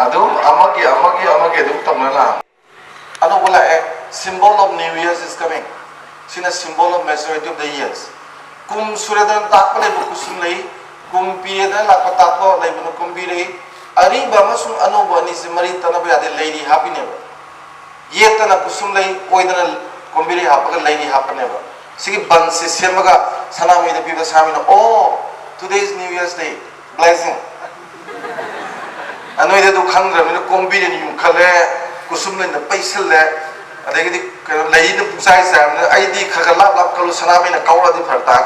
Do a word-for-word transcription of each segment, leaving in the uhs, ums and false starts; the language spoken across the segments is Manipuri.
ꯑꯗꯨꯝ ꯑꯃꯒꯤ ꯑꯃꯒꯤ ꯑꯃꯒꯤ ꯑꯗꯨꯝ ꯇꯧꯅ ꯂꯥꯛꯑꯦ꯫ ꯑꯅꯧꯕ ꯂꯥꯛꯑꯦ, symbol of new years is coming. ꯁꯤꯅ symbol of majority of the years. ꯀꯨꯝ ꯁꯨꯔꯦꯗꯅ ꯇꯥꯛꯄ ꯂꯩꯕ ꯀꯨꯁꯨꯝ ꯂꯩ, ꯀꯨꯝ ꯄꯤꯔꯦꯗꯅ ꯂꯥꯛꯄ ꯇꯥꯛꯄ ꯂꯩꯕꯅ ꯀꯨꯝꯕꯤ ꯂꯩ꯫ ꯑꯔꯤꯕ ꯑꯃꯁꯨꯡ ꯑꯅꯧꯕ ꯑꯅꯤꯁꯤ ꯃꯔꯤ ꯇꯠꯅꯕ ꯌꯥꯗꯦ, ꯂꯩꯔꯤ ꯍꯥꯞꯄꯤꯅꯦꯕ꯫ ꯌꯦꯠꯇꯅ ꯀꯨꯁꯨꯝ ꯂꯩ, ꯑꯣꯏꯗꯅ ꯀꯨꯝꯕꯤ ꯂꯩ ꯍꯥꯞꯄꯒ ꯂꯩꯔꯤ ꯍꯥꯞꯄꯅꯦꯕ꯫ ꯁꯤꯒꯤ ꯕꯟꯁꯤ ꯁꯦꯝꯃꯒ ꯁꯅꯥꯃꯍꯤꯗ ꯄꯤꯕ, ꯁꯅꯥꯃꯍꯤꯅ, "Oh, today is New Year's Day, blessing." ꯑꯅꯣꯏꯗ ꯑꯗꯨ ꯈꯪꯗ꯭ꯔꯕꯅꯤꯅ ꯀꯣꯝꯕꯤꯔꯦꯅ ꯌꯨꯝꯈꯠꯂꯦ, ꯀꯨꯁꯨꯝꯂꯩꯅ ꯄꯩꯁꯤꯜꯂꯦ, ꯑꯗꯒꯤꯗꯤ ꯀꯩꯅꯣ, ꯂꯩꯅ ꯄꯨꯡꯆꯥꯏ ꯆꯥꯏꯕꯅꯤꯅ ꯑꯩꯗꯤ ꯈꯔ ꯈꯔ ꯂꯥꯞ ꯂꯥꯞ ꯀꯜꯂꯨ, ꯁꯅꯥꯃꯍꯤꯅ ꯀꯧꯔꯗꯤ ꯐꯔꯛ ꯇꯥ꯫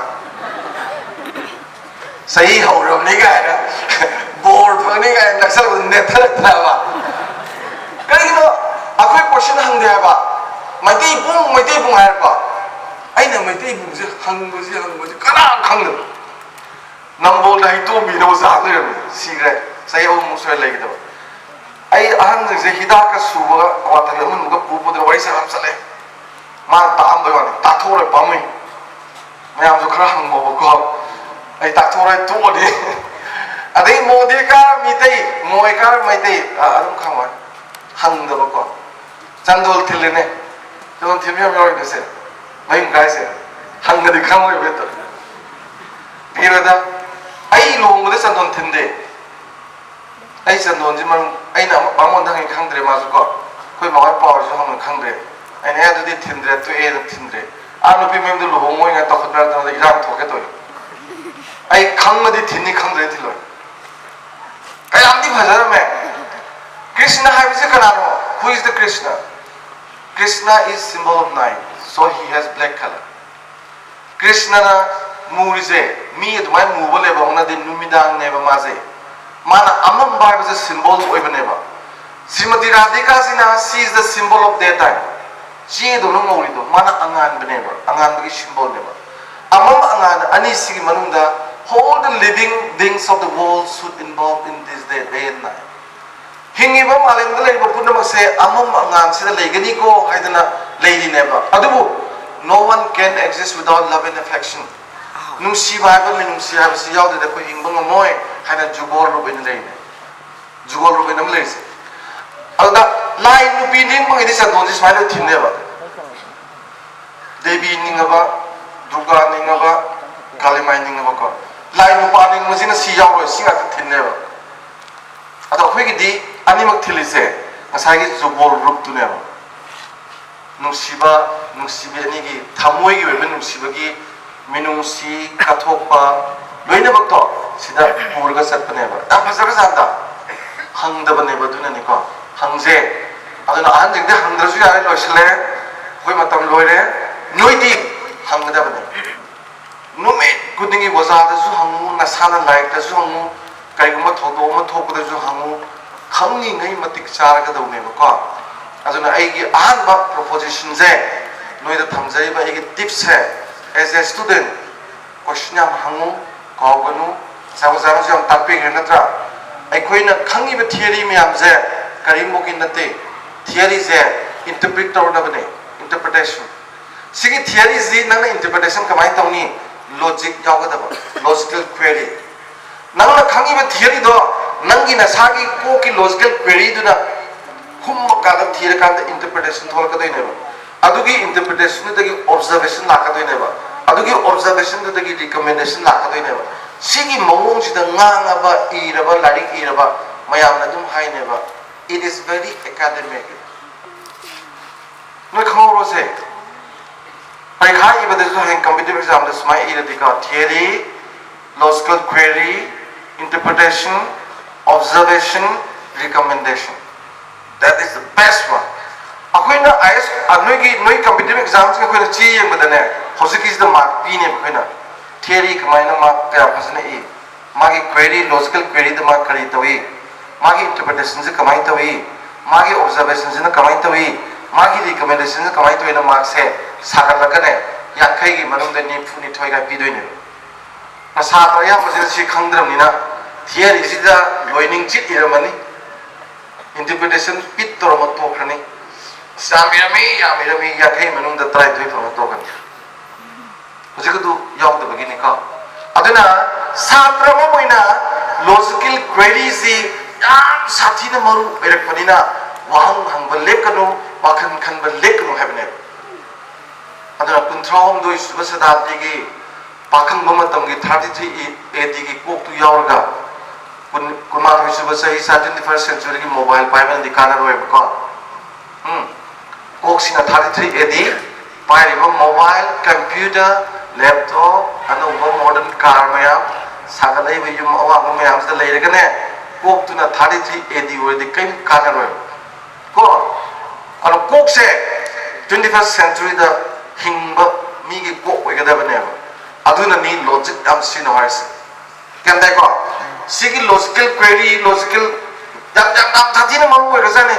ꯆꯍꯤ ꯍꯧꯔꯕꯅꯤ ꯀꯥꯏꯅ, ꯕꯣꯔ ꯐꯪꯅꯤ ꯀꯥꯏꯅ ꯅꯛꯁꯜꯂꯛꯄꯗ ꯅꯦꯠꯊꯔꯛꯇ꯭ꯔꯕ? ꯀꯔꯤꯒꯤꯅꯣ? ꯑꯩꯈꯣꯏ ꯀꯣꯏꯁꯟ ꯍꯪꯗꯦ ꯍꯥꯏꯕ꯫ ꯃꯩꯇꯩ ꯄꯨꯡ, ꯃꯩꯇꯩ ꯄꯨꯡ ꯍꯥꯏꯔꯛꯄ꯫ ꯑꯩꯅ ꯃꯩꯇꯩ ꯄꯨꯡꯁꯦ ꯍꯪꯕꯁꯤ, ꯍꯪꯕꯁꯤ ꯀꯅꯥ ꯈꯪꯗꯕ? ꯅꯝꯕꯣꯜꯗ ꯍꯩꯇꯣꯝꯕꯤꯅ ꯑꯣꯖꯥ ꯂꯩꯔꯝꯃꯤ, ꯁꯤꯈ꯭ꯔꯦ꯫ ꯆꯍꯤ ꯑꯍꯨꯝꯃꯨꯛ ꯁꯨꯔꯦ ꯂꯩꯈꯤꯗꯕ꯫ ꯑꯩ ꯑꯍꯟꯁꯤꯡꯁꯦ ꯍꯤꯗꯥꯛꯀ ꯁꯨꯕꯒ, ꯑꯋꯥꯊꯕꯤ ꯑꯃꯨꯟꯕꯒ ꯄꯨ ꯄꯨꯗꯅ ꯋꯥꯔꯤ ꯁꯥꯟꯅꯕ ꯆꯠꯂꯦ꯫ ꯃꯥꯅ ꯇꯥꯛꯑꯝꯕꯩ ꯋꯥꯅꯤ, ꯇꯥꯛꯊꯣꯛꯎꯔꯣꯏ ꯄꯥꯝꯃꯨꯏ꯫ ꯃꯌꯥꯝꯁꯨ ꯈꯔ ꯍꯪꯉꯣꯕꯀꯣ꯫ ꯑꯩ ꯇꯥꯛꯊꯣꯛꯎꯔꯣꯏ ꯇꯣꯛꯑꯅꯤ꯫ ꯑꯗꯩ ꯃꯣꯗꯦ ꯀꯥꯔ ꯃꯤꯇꯩ, ꯃꯣꯏ ꯀꯥꯔ ꯃꯩꯇꯩ, ꯑ, ꯑꯗꯨꯝ ꯈꯪꯉꯣꯏ꯫ ꯍꯪꯗꯕꯀꯣ꯫ ꯆꯟꯗꯣꯜ ꯊꯤꯜꯂꯤꯅꯦ꯫ ꯆꯟꯗꯣꯜ ꯊꯤꯟꯕ ꯌꯥꯝ ꯌꯥꯎꯔꯤꯅꯦ ꯁꯦ꯫ ꯃꯌꯨꯝ ꯀꯥꯏꯁꯦ꯫ ꯍꯪꯉꯗꯤ ꯈꯪꯉꯣꯏꯕ ꯍꯦꯛꯇ꯫ ꯄꯤꯔꯣꯗ꯫ ꯑꯩ ꯂꯨꯍꯣꯡꯕꯗ ꯆꯟꯗꯣꯜ ꯊꯤꯟꯗꯦ꯫ ꯑꯩ ꯆꯟꯗꯣꯟꯁꯤ ꯃꯔꯝ ꯑꯩꯅ ꯑꯃ-, ꯃꯉꯣꯟꯗ ꯍꯪꯉꯤ ꯈꯪꯗ꯭ꯔꯦ, ꯃꯥꯁꯨ ꯀꯣ, ꯑꯩꯈꯣꯏ ꯃꯥ ꯍꯣꯏ ꯄꯥꯎꯔꯤꯁꯨ ꯍꯪꯉꯤ ꯈꯪꯗ꯭ꯔꯦ꯫ ꯑꯩꯅ, "ꯑꯦ, ꯑꯗꯨꯗꯤ ꯊꯤꯟꯗ꯭ꯔꯦ, ꯇꯣꯛꯑꯦ", ꯑꯗꯨꯝ ꯊꯤꯟꯗ꯭ꯔꯦ꯫ ꯑꯥ, ꯅꯨꯄꯤ ꯃꯌꯨꯝꯗ ꯂꯨꯍꯣꯡꯉꯣꯏꯅ ꯇꯧꯈꯠꯅꯔꯛꯇꯅ ꯏꯔꯥꯡ ꯊꯣꯛꯀꯦ ꯇꯧꯏ꯫ ꯑꯩ ꯈꯪꯉꯗꯤ ꯊꯤꯟꯅꯤ, ꯈꯪꯗ꯭ꯔꯗꯤ ꯊꯤꯜꯂꯣꯏ꯫ ꯀꯌꯥꯝꯗꯤ ꯐꯖꯔꯝꯃꯦ꯫ ꯀ꯭ꯔꯤꯁꯅ ꯍꯥꯏꯕꯁꯤ ꯀꯅꯥꯅꯣ? Who is the Krishna? Krishna is symbol of night, so he has black color. ꯀ꯭ꯔꯤꯁꯅꯅ ꯃꯨꯔꯤꯁꯦ, ꯃꯤ ꯑꯗꯨꯃꯥꯏꯅ ꯃꯨꯕ ꯂꯩꯕ ꯍꯧꯅꯗꯦ, ꯅꯨꯃꯤꯗꯥꯡꯅꯦꯕ ꯃꯥꯁꯦ꯫ ꯃꯥꯅ ꯑꯃꯝꯕ ꯍꯥꯏꯕꯁꯦ symbol ꯑꯣꯏꯕꯅꯦꯕ꯫ Shrimati ꯔꯥꯙꯤꯀꯥꯁꯤꯅ, she is the symbol of daytime. ꯆꯦꯗꯧꯅ ꯉꯧꯔꯤꯗꯣ, ꯃꯥꯅ ꯑꯉꯥꯟꯕꯅꯦꯕ, ꯑꯉꯥꯟꯕꯒꯤ symbolꯅꯦꯕ꯫ ꯑꯃꯝ ꯑꯉꯥꯟ ꯑꯅꯤꯁꯤꯒꯤ ꯃꯅꯨꯡꯗ, all the living beings of the world should involve in this day, day and night. ꯍꯤꯡꯉꯤꯕ ꯃꯥꯂꯦꯝꯗ ꯂꯩꯔꯤꯕ ꯄꯨꯝꯅꯃꯛꯁꯦ ꯑꯃꯝ ꯑꯉꯥꯟꯁꯤꯗ ꯂꯩꯒꯅꯤꯀꯣ ꯍꯥꯏꯗꯅ ꯂꯩꯔꯤꯅꯦꯕ꯫ ꯑꯗꯨꯕꯨ, "No one can exist without love and affection." ꯅꯨꯡꯁꯤꯕ ꯍꯥꯏꯕ, ꯃꯤꯅꯨꯡꯁꯤ ꯍꯥꯏꯕꯁꯤ ꯌꯥꯎꯗ꯭ꯔꯗꯤ ꯑꯩꯈꯣꯏ ꯍꯤꯡꯕ ꯉꯝꯃꯣꯏ ꯍꯥꯏꯅ ꯖꯨꯒꯣꯜ ꯔꯨꯞ ꯑꯣꯏꯅ ꯂꯩꯔꯤꯅꯦ꯫ ꯖꯨꯒꯣꯜ ꯔꯨꯞ ꯍꯥꯏꯅ ꯑꯃ ꯂꯩꯔꯤꯁꯦ꯫ ꯑꯗꯨꯗ ꯂꯥꯏ ꯅꯨꯄꯤ ꯅꯤꯡꯕꯉꯩꯗꯤ ꯆꯟꯗꯣꯟꯁꯦ ꯁꯨꯃꯥꯏꯅ ꯊꯤꯟꯅꯦꯕ꯫ ꯗꯦꯕꯤ ꯅꯤꯡꯉꯕ, ꯗꯨꯔꯒꯥ ꯅꯤꯡꯉꯕ, ꯀꯥꯂꯤꯃꯥꯏ ꯅꯤꯡꯉꯕꯀꯣ꯫ ꯂꯥꯏ ꯅꯨꯄꯥ ꯅꯤꯡꯕꯁꯤꯅ ꯁꯤ ꯌꯥꯎꯔꯣꯏ, ꯁꯤ ꯉꯥꯛꯇ ꯊꯤꯟꯅꯦꯕ꯫ ꯑꯗꯣ ꯑꯩꯈꯣꯏꯒꯤꯗꯤ ꯑꯅꯤꯃꯛ ꯊꯤꯜꯂꯤꯁꯦ ꯉꯁꯥꯏꯒꯤ ꯖꯨꯒꯣꯜ ꯔꯨꯞꯇꯨꯅꯦꯕ꯫ ꯅꯨꯡꯁꯤꯕ, ꯅꯨꯡꯁꯤꯕꯤ ꯑꯅꯤꯒꯤ ꯊꯃꯣꯏꯒꯤ ꯑꯣꯏꯕ ꯅꯨꯡꯁꯤꯕꯒꯤ ꯃꯤꯅꯨꯡꯁꯤ ꯀꯠꯊꯣꯛꯄ ꯂꯣꯏꯅꯃꯛꯇꯣ ꯁꯤꯗ ꯄꯨꯔꯒ ꯆꯠꯄꯅꯦꯕ꯫ ꯌꯥꯝ ꯐꯖꯈ꯭ꯔꯖꯥꯠꯅꯤꯗ꯫ ꯍꯪꯗꯕꯅꯦꯕ, ꯑꯗꯨꯅꯅꯤꯀꯣ꯫ ꯍꯪꯁꯦ꯫ ꯑꯗꯨꯅ ꯑꯍꯟꯁꯤꯡꯗꯤ ꯍꯪꯗ꯭ꯔꯁꯨ ꯌꯥꯔꯦ, ꯂꯣꯏꯁꯤꯜꯂꯦ, ꯑꯩꯈꯣꯏ ꯃꯇꯝ ꯂꯣꯏꯔꯦ꯫ ꯅꯣꯏꯗꯤ ꯍꯪꯒꯗꯕꯅꯦ꯫ ꯅꯨꯃꯤꯠ ꯈꯨꯗꯤꯡꯒꯤ ꯑꯣꯖꯥꯗꯁꯨ ꯍꯪꯉꯨ, ꯅꯁꯥꯅ ꯂꯥꯏꯔꯤꯛꯇꯁꯨ ꯍꯪꯉꯨ, ꯀꯔꯤꯒꯨꯝꯕ ꯊꯧꯗꯣꯛ ꯑꯃ ꯊꯣꯛꯄꯗꯁꯨ ꯍꯪꯉꯨ꯫ ꯈꯪꯉꯤꯉꯩ ꯃꯇꯤꯛ ꯆꯥꯔꯒꯗꯧꯅꯦꯕꯀꯣ꯫ ꯑꯗꯨꯅ ꯑꯩꯒꯤ ꯑꯍꯥꯟꯕ ꯄ꯭ꯔꯣꯄꯣꯖꯤꯁꯟꯁꯦ, ꯅꯣꯏꯗ ꯊꯝꯖꯔꯤꯕ ꯑꯩꯒꯤ ꯇꯤꯞꯁꯁꯦ, as a student, ꯀꯣꯏꯁꯟ ꯌꯥꯝ ꯍꯪꯉꯨ, ꯀꯥꯎꯒꯅꯨ꯫ ꯉꯁꯥꯏ ꯑꯣꯖꯥꯅꯁꯨ ꯌꯥꯝ ꯇꯥꯛꯄꯤꯈ꯭ꯔꯦ ꯅꯠꯇ꯭ꯔꯥ? ꯑꯩꯈꯣꯏꯅ ꯈꯪꯉꯤꯕ ꯊꯤꯑꯣꯔꯤ ꯃꯌꯥꯝꯁꯦ ꯀꯔꯤꯝꯐꯥꯎꯒꯤ ꯅꯠꯇꯦ꯫ ꯊꯤꯑꯣꯔꯤꯁꯦ ꯏꯟꯇꯔꯄ꯭ꯔꯤꯠ ꯇꯧꯔꯗꯕꯅꯦ, ꯏꯟꯇꯔꯄ꯭ꯔꯤꯇꯦꯁꯟ꯫ ꯁꯤꯒꯤ ꯊꯤꯑꯣꯔꯤꯁꯤ ꯅꯪꯅ ꯏꯟꯇꯔꯄ꯭ꯔꯤꯇꯦꯁꯟ ꯀꯃꯥꯏꯅ ꯇꯧꯅꯤ? ꯂꯣꯖꯤꯛ ꯌꯥꯎꯒꯗꯕ, ꯂꯣꯖꯤꯀꯦꯜ ꯀ꯭ꯋꯦꯔꯤ꯫ ꯅꯪꯅ ꯈꯪꯉꯤꯕ ꯊꯤꯑꯣꯔꯤꯗꯣ ꯅꯪꯒꯤ ꯅꯁꯥꯒꯤ ꯀꯣꯛꯀꯤ ꯂꯣꯖꯤꯀꯦꯜ ꯀ꯭ꯋꯦꯔꯤꯗꯨꯅ ꯍꯨꯝꯃꯀꯥꯟꯗ ꯊꯤꯔꯀꯥꯟꯗ ꯏꯟꯇꯔꯄ꯭ꯔꯤꯇꯦꯁꯟ ꯊꯣꯛꯂꯛꯀꯗꯣꯏꯅꯦꯕ꯫ ꯑꯗꯨꯒꯤ ꯏꯟꯇꯔꯄ꯭ꯔꯤꯇꯦꯁꯟꯗꯨꯗꯒꯤ ꯑꯣꯕꯖꯔꯕꯦꯁꯟ ꯂꯥꯛꯀꯗꯣꯏꯅꯦꯕ꯫ ꯑꯗꯨꯒꯤ ꯑꯣꯕꯖꯔꯕꯦꯁꯟꯗꯨꯗꯒꯤ ꯔꯤꯀꯃꯦꯟꯗꯦꯁꯟ ꯂꯥꯛꯀꯗꯣꯏꯅꯦꯕ꯫ ꯁꯤꯒꯤ ꯃꯑꯣꯡꯁꯤꯗ ꯉꯥꯡꯉꯕ, ꯏꯔꯕ, ꯂꯥꯏꯔꯤꯛ ꯏꯔꯕ ꯃꯌꯥꯝꯅ ꯑꯗꯨꯝ ꯍꯥꯏꯅꯦꯕ, "It is very academic." ꯅꯣꯏ ꯈꯪꯍꯧꯔꯣꯁꯦ꯫ ꯄꯔꯤꯈꯥ ꯏꯕꯗꯁꯨ ꯍꯌꯦꯡ ꯀꯝꯄꯤꯇꯤꯇꯤꯚ ꯑꯦꯛꯖꯥꯝꯗ ꯁꯨꯃꯥꯏꯅ ꯏꯔꯗꯤꯀꯣ, theory, logical query, interpretation, observation, recommendation. That is the best one. ꯑꯩꯈꯣꯏꯅ ꯑꯥꯏ ꯑꯦꯁ, ꯅꯣꯏꯒꯤ, ꯅꯣꯏ ꯀꯝꯄꯤꯇꯤꯇꯤꯚ ꯑꯦꯛꯖꯥꯝꯁꯤꯡ ꯑꯩꯈꯣꯏꯅ ꯆꯦ ꯌꯦꯡꯕꯗꯅꯦ, ꯍꯧꯖꯤꯛꯀꯤꯁꯤꯗ ꯃꯥꯔꯛ ꯄꯤꯅꯦꯕ ꯑꯩꯈꯣꯏꯅ꯫ ꯊꯤꯑꯣꯔꯤ ꯀꯃꯥꯏꯅ ꯃꯥꯔꯛ ꯀꯌꯥ ꯐꯖꯅ ꯏ, ꯃꯥꯒꯤ ꯀ꯭ꯋꯦꯔꯤ, ꯂꯣꯖꯤꯀꯦꯜ ꯀ꯭ꯋꯦꯔꯤꯗ ꯃꯥ ꯀꯔꯤ ꯇꯧꯏ, ꯃꯥꯒꯤ ꯏꯟꯇꯔꯄ꯭ꯔꯤꯇꯦꯁꯟꯁꯦ ꯀꯃꯥꯏꯅ ꯇꯧꯏ, ꯃꯥꯒꯤ ꯑꯣꯕꯖꯔꯕꯦꯁꯟꯁꯤꯅ ꯀꯃꯥꯏꯅ ꯇꯧꯏ, ꯃꯥꯒꯤ ꯔꯤꯀꯃꯦꯟꯗꯦꯁꯟꯁꯤꯅ ꯀꯃꯥꯏꯅ ꯇꯧꯏꯅ ꯃꯥꯔꯛꯁꯦ ꯁꯥꯒꯠꯂꯒꯅꯦ, ꯌꯥꯡꯈꯩꯒꯤ ꯃꯅꯨꯡꯗ ꯅꯤꯐꯨ ꯅꯤꯊꯣꯏꯒ ꯄꯤꯗꯣꯏꯅꯦꯕ꯫ ꯁꯥꯇ꯭ꯔ ꯑꯌꯥꯝꯕꯁꯤꯅ ꯁꯤ ꯈꯪꯗ꯭ꯔꯕꯅꯤꯅ ꯊꯤꯑꯣꯔꯤꯁꯤꯗ ꯂꯣꯏꯅꯤꯡ ꯆꯤꯠ ꯏꯔꯝꯃꯅꯤ, ꯏꯟꯇꯔꯄ꯭ꯔꯤꯇꯦꯁꯟ ꯄꯤꯠ ꯇꯧꯔꯝꯃ ꯇꯣꯛꯈ꯭ꯔꯅꯤ꯫ ꯑꯁ, ꯌꯥꯝ ꯏꯔꯝꯃꯤ, ꯌꯥꯝ ꯏꯔꯝꯃꯤ, ꯌꯥꯡꯈꯩ ꯃꯅꯨꯡꯗ ꯇꯔꯥꯅꯤꯊꯣꯏ ꯐꯪꯉ ꯇꯣꯛꯈ꯭ꯔꯅꯤ꯫ ꯍꯧꯖꯤꯛ ꯑꯗꯨ ꯌꯥꯎꯗꯕꯒꯤꯅꯤꯀꯣ꯫ ꯑꯗꯨꯅ ꯁꯥꯇ꯭ꯔ ꯑꯃ ꯑꯣꯏꯅ ꯂꯣꯖꯤꯀꯦꯜ ꯀ꯭ꯋꯦꯔꯤꯁꯤ ꯌꯥꯝ ꯁꯥꯊꯤꯅ ꯃꯔꯨ ꯑꯣꯏꯔꯛꯄꯅꯤꯅ ꯋꯥꯍꯪ ꯍꯪꯕ ꯂꯦꯞꯀꯅꯨ, ꯋꯥꯈꯜ ꯈꯟꯕ ꯂꯦꯞꯀꯅꯨ ꯍꯥꯏꯕꯅꯦꯕ꯫ ꯑꯗꯨꯅ ꯀꯨꯟꯊ꯭ꯔꯥ ꯍꯨꯝꯗꯣꯏ ꯁꯨꯕ ꯁꯇꯥꯕꯗꯤꯒꯤ ꯄꯥꯈꯪꯕ ꯃꯇꯝꯒꯤ ꯊꯥꯔꯇꯤ ꯊ꯭ꯔꯤ ꯑꯦ ꯗꯤꯒꯤ ꯀꯣꯛꯇꯨ ꯌꯥꯎꯔꯒ ꯀꯨꯟ ꯀꯨꯟꯃꯥꯊꯣꯏ ꯁꯨꯕ ꯆꯍꯤ ꯆꯥ ꯇ꯭ꯋꯦꯟꯇꯤ ꯐꯥꯔꯁ ꯁꯦꯟꯆꯨꯔꯤꯒꯤ ꯃꯣꯕꯥꯏꯜ ꯄꯥꯏꯕꯅꯗꯤ ꯀꯥꯟꯅꯔꯣꯏꯕꯀꯣ꯫ ꯎꯝ ꯀꯣꯛꯁꯤꯅ ꯊꯥꯔꯇꯤ ꯊ꯭ꯔꯤ ꯑꯦ ꯗꯤ ꯄꯥꯏꯔꯤꯕ ꯃꯣꯕꯥꯏꯜ, ꯀꯝꯄ꯭ꯌꯨꯇꯔ, ꯂꯦꯞꯇꯣꯞ, ꯑꯅꯧꯕ ꯃꯣꯗꯔꯟ ꯀꯥꯔ ꯃꯌꯥꯝ, ꯁꯥꯒꯠꯂꯛꯏꯕ ꯌꯨꯝ ꯑꯋꯥꯡꯕ ꯃꯌꯥꯝꯁꯤꯗ ꯂꯩꯔꯒꯅꯦ, ꯀꯣꯛꯇꯨꯅ ꯊꯥꯔꯇꯤ ꯊ꯭ꯔꯤ ꯑꯦ ꯗꯤ ꯑꯣꯏꯔꯗꯤ ꯀꯔꯤꯝ ꯀꯥꯟꯅꯔꯣꯏ ꯀꯣ꯫ ꯑꯗꯣ ꯀꯣꯛꯁꯦ ꯇ꯭ꯋꯦꯟꯇꯤ ꯐꯥꯔꯁ ꯁꯦꯟꯆꯨꯔꯤꯗ ꯍꯤꯡꯕ ꯃꯤꯒꯤ ꯀꯣꯛ ꯑꯣꯏꯒꯗꯕꯅꯦꯕ꯫ ꯑꯗꯨꯅꯅꯤ ꯂꯣꯖꯤꯛ ꯌꯥꯝ ꯁꯤꯖꯤꯟꯅꯧ ꯍꯥꯏꯔꯤꯁꯦ꯫ ꯒ꯭ꯌꯥꯟ ꯇꯥꯏꯀꯣ? ꯁꯤꯒꯤ ꯂꯣꯖꯤꯀꯦꯜ ꯀ꯭ꯋꯦꯔꯤ, ꯂꯣꯖꯤꯀꯦꯜ ꯌꯥꯝ, ꯌꯥꯝ, ꯌꯥꯝ ꯁꯥꯊꯤꯅ ꯃꯔꯨ ꯑꯣꯏꯈ꯭ꯔꯖꯥꯠꯅꯤ꯫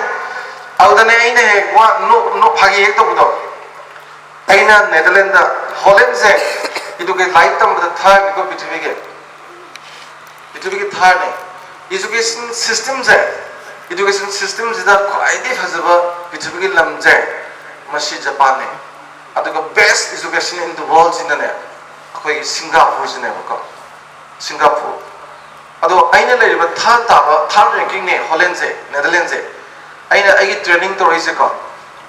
ꯑꯗꯨꯗꯅꯦ ꯑꯩꯅ ꯍꯦꯛ ꯋꯥ ꯅꯣꯛ ꯅꯣꯛ ꯐꯥꯒꯤ ꯍꯦꯛ ꯇꯧꯕꯗꯣ꯫ ꯑꯩꯅ ꯅꯦꯗꯔꯂꯦꯟꯗ, ꯍꯣꯂꯦꯟꯁꯦ, ꯑꯗꯨꯒꯤ ꯂꯥꯏꯔꯤꯛ ꯇꯝꯕꯗ ꯊꯥꯔꯅꯤꯀꯣ ꯄ꯭ꯔꯤꯊꯤꯕꯤꯒꯤ, ꯄ꯭ꯔꯤꯊꯤꯕꯤꯒꯤ ꯊꯥꯔꯅꯤ꯫ ꯏꯖꯨꯀꯦꯁꯟ ꯁꯤꯁꯇꯦꯝꯁꯦ, ꯏꯖꯨꯀꯦꯁꯟ ꯁꯤꯁꯇꯦꯝꯁꯤꯗ ꯈ꯭ꯋꯥꯏꯗꯒꯤ ꯐꯖꯕ ꯄ꯭ꯔꯤꯊꯤꯕꯤꯒꯤ ꯂꯝꯁꯦ ꯃꯁꯤ ꯖꯄꯥꯟꯅꯦ꯫ ꯑꯗꯨꯒ best education in the world ꯁꯤꯅꯅꯦ ꯑꯩꯈꯣꯏꯒꯤ ꯁꯤꯡꯒꯥꯄꯨꯔꯁꯤꯅꯦꯕꯀꯣ꯫ ꯁꯤꯡꯒꯥꯄꯨꯔ꯫ ꯑꯗꯣ ꯑꯩꯅ ꯂꯩꯔꯤꯕ ꯊꯥꯔꯠ ꯇꯥꯕ, ꯊꯥꯔꯠ ꯔꯦꯡꯀꯤꯡꯅꯦ ꯍꯣꯂꯦꯟꯁꯦ, ꯅꯦꯗꯔꯂꯦꯟꯁꯦ꯫ ꯑꯩꯅ ꯑꯩꯒꯤ ꯇ꯭ꯔꯦꯅꯤꯡ ꯇꯧꯔꯛꯏꯁꯦꯀꯣ꯫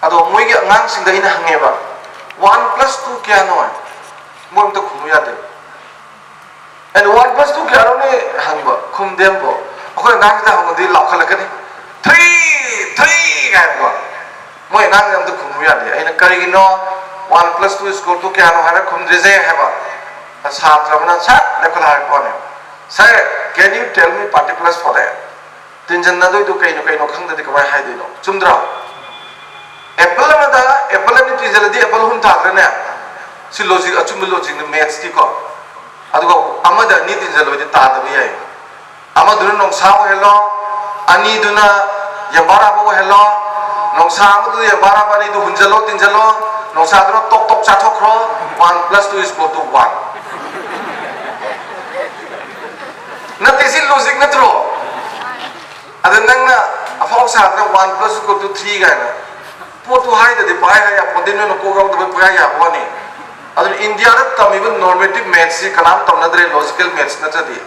ꯑꯗꯣ ꯃꯣꯏꯒꯤ ꯑꯉꯥꯡꯁꯤꯡꯗ ꯑꯩꯅ ꯍꯪꯉꯦꯕ, "ꯋꯥꯟ ꯄ꯭ꯂꯁ ꯇꯨ ꯀꯌꯥꯅꯣ?" ꯍꯥꯏ꯫ ꯃꯣꯏ ꯑꯝꯇ ꯈꯨꯝꯃꯨ ꯌꯥꯗꯦ꯫ ꯑꯩꯅ, "ꯋꯥꯟ ꯄ꯭ꯂꯁ ꯇꯨ ꯀꯌꯥꯅꯣꯅꯦ?" ꯍꯪꯕ, ꯈꯨꯝꯗꯦ ꯑꯃꯕꯨ꯫ ꯑꯩꯈꯣꯏ ꯑꯉꯥꯡꯁꯤꯗ ꯍꯪꯕꯗꯤ ꯂꯥꯎꯈꯠꯂꯛꯀꯅꯤ, "ꯊ꯭ꯔꯤ, ꯊ꯭ꯔꯤ" ꯀꯥꯏꯅꯀꯣ꯫ ꯃꯣꯏ ꯑꯉꯥꯡꯁꯦ ꯑꯝꯇ ꯈꯨꯝꯃꯨ ꯌꯥꯗꯦ꯫ ꯑꯩꯅ, "ꯀꯔꯤꯒꯤꯅꯣ one plus two equal two ꯀꯌꯥꯅꯣ ꯍꯥꯏꯔ ꯈꯨꯝꯗ꯭ꯔꯤꯁꯦ?" ꯍꯥꯏꯕ꯫ ꯁꯥꯇ꯭ꯔ ꯑꯃꯅ ꯁꯠ ꯂꯦꯞꯈꯠꯂ ꯍꯥꯏꯔꯛꯄ ꯋꯥꯅꯦ, "Sir, can you tell me particulars for that?" ꯇꯤꯟꯖꯟꯅꯗꯣꯏꯗꯣ ꯀꯩꯅꯣ, ꯀꯩꯅꯣ ꯈꯪꯗ꯭ꯔꯗꯤ ꯀꯃꯥꯏꯅ ꯍꯥꯏꯗꯣꯏꯅꯣ? ꯆꯨꯝꯗ꯭ꯔꯣ? ꯑꯦꯄꯜ ꯑꯃꯗ ꯑꯦꯄꯜ ꯑꯅꯤ ꯇꯤꯟꯖꯜꯂꯗꯤ ꯑꯦꯄꯜ ꯑꯍꯨꯝ ꯇꯥꯗ꯭ꯔꯅꯦ? ꯁꯤ ꯂꯣꯖꯤꯛ, ꯑꯆꯨꯝꯕ ꯂꯣꯖꯤꯛꯅꯤ, ꯃꯦꯠꯁꯇꯤꯀꯣ꯫ ꯑꯗꯨꯒ ꯑꯃꯗ ꯑꯅꯤ ꯇꯤꯟꯖꯜꯂꯣꯏꯗꯤ ꯇꯥꯗꯕ ꯌꯥꯏ꯫ ꯑꯃꯗꯨꯅ ꯅꯣꯡꯁꯥ ꯑꯣꯏꯍꯜꯂꯣ, ꯑꯅꯤꯗꯨꯅ ꯌꯦꯝꯕꯥꯔꯥꯕ ꯑꯣꯏꯍꯜꯂꯣ, ꯅꯣꯡꯁꯥ ꯑꯃꯗꯨꯗ ꯌꯦꯝꯕꯥꯔꯥꯕ ꯑꯅꯤꯗꯨ ꯍꯨꯟꯖꯜꯂꯣ, ꯇꯤꯟꯖꯜꯂꯣ, ꯅꯣꯡꯁꯥꯗꯨꯅ ꯇꯣꯛ ꯇꯣꯛ ꯆꯥꯊꯣꯛꯈ꯭ꯔꯣ, one plus two equal to one. ꯅꯠꯇꯦ, ꯁꯤ ꯂꯣꯖꯤꯛ ꯅꯠꯇ꯭ꯔꯣ? ꯑꯗ ꯅꯪꯅ ꯑꯐꯥꯎ ꯁꯥꯗꯅ one plus equal to three ꯀꯥꯏꯅ ꯄꯣꯠꯇꯨ ꯍꯥꯏꯗ꯭ꯔꯗꯤ ꯄꯥꯏ ꯍꯥꯏ ꯌꯥꯄꯣꯠꯇꯦ, ꯅꯣꯏꯅ ꯀꯣꯛ ꯌꯥꯎꯗꯕꯩ ꯄꯥꯏ ꯌꯥꯕ ꯋꯥꯅꯤ꯫ ꯑꯗꯨꯅ ꯏꯟꯗꯤꯌꯥꯗ ꯇꯝꯃꯤꯕ ꯅꯣꯔꯃꯦꯇꯤꯞ ꯃꯦꯠꯁꯁꯤ ꯀꯅꯥꯝ ꯇꯝꯅꯗ꯭ꯔꯦ, ꯂꯣꯖꯤꯀꯦꯜ ꯃꯦꯠꯁ ꯅꯠꯇ꯭ꯔꯗꯤ꯫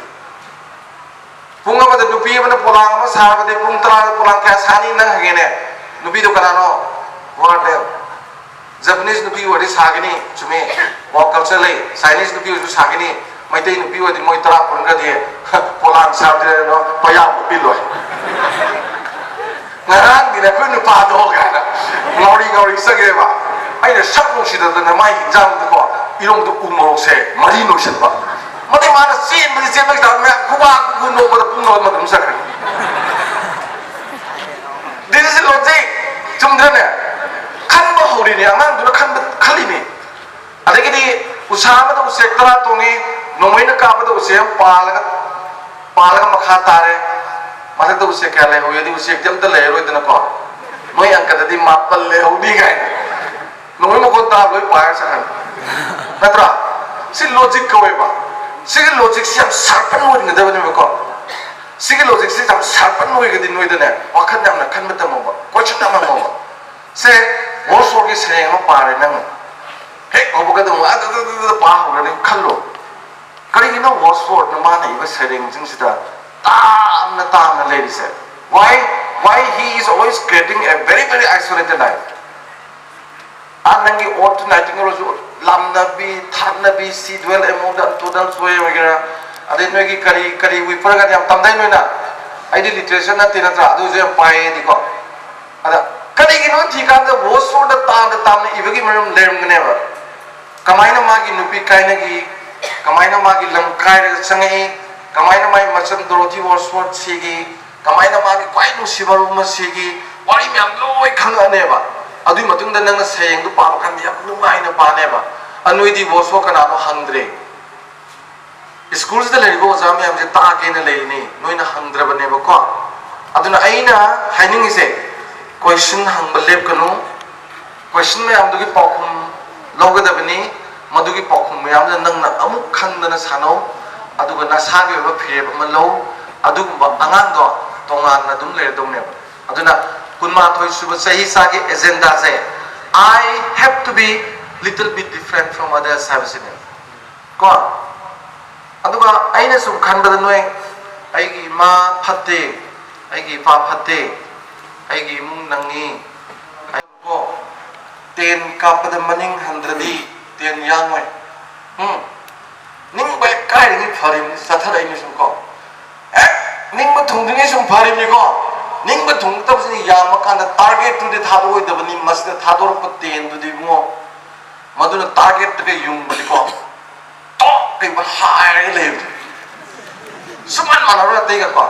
ꯄꯨꯡ ꯑꯃꯗ ꯅꯨꯄꯤ ꯑꯃꯅ ꯄꯣꯂꯥꯡ ꯑꯃ ꯁꯥꯔꯕꯗꯤ ꯄꯨꯡ ꯇꯔꯥꯗ ꯄꯣꯂꯥꯡ ꯀꯌꯥ ꯁꯥꯅꯤ? ꯅꯪ ꯍꯪꯉꯦꯅꯦ꯫ ꯅꯨꯄꯤꯗꯣ ꯀꯅꯥꯅꯣ? ꯋꯥꯔꯗꯦꯜ꯫ ꯖꯄꯅꯤꯁ ꯅꯨꯄꯤ ꯑꯣꯏꯔꯗꯤ ꯁꯥꯒꯅꯤ, ꯆꯨꯝꯃꯤ꯫ ꯋꯥꯔꯜ ꯀꯜꯆꯔ ꯂꯩ꯫ ꯆꯥꯏꯅꯤꯁ ꯅꯨꯄꯤ ꯑꯣꯏꯔꯁꯨ ꯁꯥꯒꯅꯤ꯫ ꯃꯩꯇꯩ ꯅꯨꯄꯤ ꯑꯣꯏꯔꯗꯤ ꯃꯣꯏ ꯇꯔꯥ ꯄꯨꯟꯒꯗꯤ ꯄꯣꯂꯥꯡ ꯁꯥꯕꯗꯤ ꯂꯩꯔꯅꯣ, ꯄꯌꯥ ꯎꯠꯄꯤꯜꯂꯣꯏ꯫ ꯉꯔꯥꯡꯗꯤꯅꯦ ꯑꯩꯈꯣꯏ ꯅꯨꯄꯥꯗꯣ ꯀꯥꯏꯅ ꯉꯥꯎꯔꯤ ꯉꯥꯎꯔꯤ ꯆꯪꯉꯦꯕ꯫ ꯑꯩꯅ ꯁꯛ ꯅꯨꯡꯁꯤꯗꯗꯅ ꯃꯥꯏ ꯍꯤꯟꯖꯥꯡꯗꯀꯣ ꯏꯔꯣꯡꯗ ꯎ ꯃꯣꯔꯣꯛꯁꯦ ꯃꯔꯤ ꯅꯣꯏꯁꯤꯟꯕ꯫ ꯃꯗꯩ ꯃꯥꯅ ꯆꯦꯟꯕꯗꯤ ꯆꯦꯟꯕꯒꯤ ꯇꯥꯔ ꯃꯌꯥꯝ ꯈꯨꯕꯥꯛ ꯈꯨꯕꯨ ꯅꯣꯛꯄꯗ ꯄꯨꯡ ꯑꯃ ꯑꯗꯨꯝ ꯆꯠꯈ꯭ꯔꯦ꯫ This is logic. ꯆꯨꯝꯗ꯭ꯔꯅꯦ? ꯈꯟꯕ ꯍꯧꯔꯤꯅꯦ, ꯑꯉꯥꯡꯗꯨꯅ ꯈꯟꯕ ꯈꯜꯂꯤꯅꯦ꯫ ꯑꯗꯒꯤꯗꯤ ꯎꯁꯥ ꯑꯃꯗ ꯎꯆꯦꯛ ꯇꯔꯥ ꯇꯣꯡꯉꯤ, ꯅꯣꯡꯃꯩꯅ ꯀꯥꯞꯄꯗ ꯎꯆꯦꯛ ꯑꯃ ꯄꯥꯜꯂꯒ ꯄꯥꯜꯂꯒ ꯃꯈꯥ ꯇꯥꯔꯦ꯫ ꯃꯊꯛꯇ ꯎꯆꯦꯛ ꯀꯌꯥ ꯂꯩꯍꯧꯏ? ꯑꯗꯨ ꯎꯆꯦꯛꯇꯤ ꯑꯝꯇ ꯂꯩꯔꯔꯣꯏꯗꯅꯀꯣ꯫ ꯅꯣꯏ ꯑꯪꯀꯗꯗꯤ ꯃꯥꯄꯜ ꯂꯩꯍꯧꯅꯤ ꯀꯥꯏꯅ꯫ ꯅꯣꯡꯃꯩ ꯃꯈꯣꯟ ꯇꯥꯕ ꯂꯣꯏ ꯄꯥꯏꯔ ꯆꯠꯈ꯭ꯔꯅꯤ꯫ ꯅꯠꯇ꯭ꯔꯥ? ꯁꯤ ꯂꯣꯖꯤꯛ ꯀꯧꯋꯦꯕ꯫ ꯁꯤꯒꯤ ꯂꯣꯖꯤꯛꯁꯤ ꯌꯥꯝ ꯁꯥꯔꯄꯟ ꯑꯣꯏꯍꯟꯒꯗꯕꯅꯦꯕꯀꯣ꯫ ꯁꯤꯒꯤ ꯂꯣꯖꯤꯛꯁꯤ ꯌꯥꯝ ꯁꯥꯔꯄꯟ ꯑꯣꯏꯔꯒꯗꯤ ꯅꯣꯏꯗꯅꯦ ꯋꯥꯈꯜ ꯌꯥꯝꯅ ꯈꯟꯕ ꯇꯝꯃꯣꯕ, ꯀꯣꯏꯁꯟ ꯌꯥꯝ ꯍꯪꯉꯣꯕ꯫ ꯁꯦ, ꯋꯣꯔꯁ ꯋꯥꯔꯒꯤ ꯁꯩꯔꯦꯡ ꯑꯃ ꯄꯥꯔꯦ ꯅꯪ꯫ ꯍꯦꯛ ꯍꯧꯕꯒ ꯑꯗꯨꯝ ꯑꯗ ꯑꯗ ꯑꯗ ꯄꯥ ꯍꯧꯔꯅꯤ ꯈꯜꯂꯣ꯫ ꯀꯔꯤꯒꯤꯅꯣ ꯋꯣꯔꯁ ꯋꯥꯔꯅ ꯃꯥꯅ ꯏꯕ ꯁꯩꯔꯦꯡꯁꯤꯡꯁꯤꯗ ꯇꯥꯝꯅ ꯇꯥꯝꯅ ꯂꯩꯔꯤꯁꯦ? Why, why he is always creating a very, very isolated life? ꯑꯥ, ꯅꯪꯒꯤ Ode to Nightingale ꯑꯣꯏꯔꯁꯨ, ꯂꯥꯝꯅꯕꯤ, ꯊꯥꯞꯅꯕꯤ, She Dwells Among the Untold Hills ꯑꯣꯏꯒꯦꯔꯥ, ꯑꯗꯩ ꯅꯣꯏꯒꯤ ꯀꯔꯤ ꯀꯔꯤ ꯋꯤꯄꯔꯒꯗꯤ ꯌꯥꯝ ꯇꯝꯗꯥꯏ ꯅꯣꯏꯅ? ꯑꯩꯗꯤ ꯂꯤꯇꯔꯦꯆꯔ ꯅꯠꯇꯦ ꯅꯠꯇ꯭ꯔꯥ? ꯑꯗꯨꯁꯨ ꯌꯥꯝ ꯄꯥꯏꯌꯦꯗꯤꯀꯣ꯫ ꯑꯗ ꯀꯔꯤꯒꯤꯅꯣ ꯊꯤꯀꯥꯟꯗ ꯋꯣꯔꯁ ꯋꯥꯔꯗ ꯇꯥꯝꯅ ꯇꯥꯝꯅ ꯏꯕꯒꯤ ꯃꯔꯝ ꯂꯩꯔꯝꯒꯅꯦꯕ꯫ ꯀꯃꯥꯏꯅ ꯃꯥꯒꯤ ꯅꯨꯄꯤ ꯀꯥꯏꯅꯈꯤ, ꯀꯃꯥꯏꯅ ꯃꯥꯒꯤ ꯂꯝ ꯀꯥꯏꯔꯒ ꯆꯪꯉꯛꯏ, ꯀꯃꯥꯏꯅ ꯃꯥꯒꯤ ꯃꯆꯟ ꯗꯣꯔꯣꯊꯤ ꯋꯣꯔꯁ ꯋꯥꯔꯗ ꯁꯤꯈꯤ, ꯀꯃꯥꯏꯅ ꯃꯥꯒꯤ ꯈ꯭ꯋꯥꯏ ꯅꯨꯡꯁꯤꯕ ꯃꯔꯨꯞ ꯑꯃ ꯁꯤꯈꯤ, ꯋꯥꯔꯤ ꯃꯌꯥꯝ ꯂꯣꯏ ꯈꯪꯉꯛꯑꯅꯦꯕ꯫ ꯑꯗꯨꯒꯤ ꯃꯇꯨꯡꯗ ꯅꯪꯅ ꯁꯩꯔꯦꯡꯗꯨ ꯄꯥꯕ ꯀꯥꯟꯗ ꯌꯥꯝ ꯅꯨꯡꯉꯥꯏꯅ ꯄꯥꯅꯦꯕ꯫ ꯑꯅꯣꯏꯗꯤ ꯕꯣꯁ ꯀꯅꯥꯅꯣ ꯍꯪꯗ꯭ꯔꯦ꯫ ꯁ꯭ꯀꯨꯜꯁꯤꯗ ꯂꯩꯔꯤꯕ ꯑꯣꯖꯥ ꯃꯌꯥꯝꯁꯦ ꯇꯥꯛꯀꯦꯅ ꯂꯩꯔꯤꯅꯤ, ꯅꯣꯏꯅ ꯍꯪꯗ꯭ꯔꯕꯅꯦꯕꯀꯣ꯫ ꯑꯗꯨꯅ ꯑꯩꯅ ꯍꯥꯏꯅꯤꯡꯉꯤꯁꯦ, ꯀꯣꯏꯁꯟ ꯍꯪꯕ ꯂꯦꯞꯀꯅꯨ꯫ ꯀꯣꯏꯁꯟ ꯃꯌꯥꯝꯗꯨꯒꯤ ꯄꯥꯎꯈꯨꯝ ꯂꯧꯒꯗꯕꯅꯤ꯫ ꯃꯗꯨꯒꯤ ꯄꯥꯎꯈꯨꯝ ꯃꯌꯥꯝꯗꯨ ꯅꯪꯅ ꯑꯃꯨꯛ ꯈꯪꯗꯅ ꯁꯥꯟꯅꯧ, ꯑꯗꯨꯒ ꯅꯁꯥꯒꯤ ꯑꯣꯏꯕ ꯐꯤꯔꯦꯞ ꯑꯃ ꯂꯧ꯫ ꯑꯗꯨꯒꯨꯝꯕ ꯑꯉꯥꯡꯗꯣ ꯇꯣꯉꯥꯟꯅ ꯑꯗꯨꯝ ꯂꯩꯔꯗꯧꯅꯦꯕ꯫ ꯑꯗꯨꯅ ꯀꯨꯟꯃꯥꯊꯣꯏ ꯁꯨꯕ ꯆꯍꯤ ꯆꯥꯒꯤ ꯑꯦꯖꯦꯟꯗꯥꯁꯦ, "I have to be little bit different from others" ꯍꯥꯏꯕꯁꯤꯅꯦ꯫ ꯀꯣ? ꯑꯗꯨꯒ ꯑꯩꯅ ꯁꯨꯝ ꯈꯟꯕꯗ ꯅꯣꯏ, ꯑꯩꯒꯤ ꯏꯃꯥ ꯐꯠꯇꯦ, ꯑꯩꯒꯤ ꯏꯄꯥ ꯐꯠꯇꯦ, ꯑꯩꯒꯤ ꯏꯃꯨꯡ ꯅꯪꯉꯤ꯫ ꯑꯩ ꯀꯣ, ꯇꯦꯟ ꯀꯥꯞꯄꯗ ꯃꯅꯤꯡ ꯍꯟꯗ꯭ꯔꯗꯤ ꯇꯦꯟ ꯌꯥꯡꯉꯣꯏ꯫ ꯎꯝ, ꯅꯤꯡꯕ ꯍꯦꯛ ꯀꯥꯏꯔꯤꯉꯩ ꯐꯔꯤꯕꯅꯤ, ꯆꯠꯊꯔꯛꯏꯅꯤ ꯁꯨꯝ ꯀꯣ꯫ ꯍꯦꯛ ꯅꯤꯡꯕ ꯊꯨꯡꯗ꯭ꯔꯤꯉꯩ ꯁꯨꯝ ꯐꯔꯤꯕꯅꯤꯀꯣ꯫ ꯅꯤꯡꯕ ꯊꯨꯡꯉꯛꯇꯕꯁꯤꯅ ꯌꯥꯝꯕ ꯀꯥꯟꯗ ꯇꯥꯔꯒꯦꯠꯇꯨꯗꯤ ꯊꯥꯗꯣꯛꯑꯣꯏꯗꯕꯅꯤ꯫ ꯃꯁꯤꯗ ꯊꯥꯗꯣꯔꯛꯄ ꯇꯦꯟꯗꯨꯗꯤ ꯏꯕꯨꯡꯉꯣ, ꯃꯗꯨꯅ ꯇꯥꯔꯒꯦꯠꯇꯒ ꯌꯨꯡꯕꯅꯤꯀꯣ꯫ ꯇꯣꯛ! ꯀꯩꯒꯨꯝꯕ ꯍꯥꯏꯔꯒ ꯂꯩꯕꯗꯣ ꯁꯨꯃꯥꯟ ꯃꯥꯟꯅꯔꯣꯏ ꯑꯇꯩꯒꯀꯣ꯫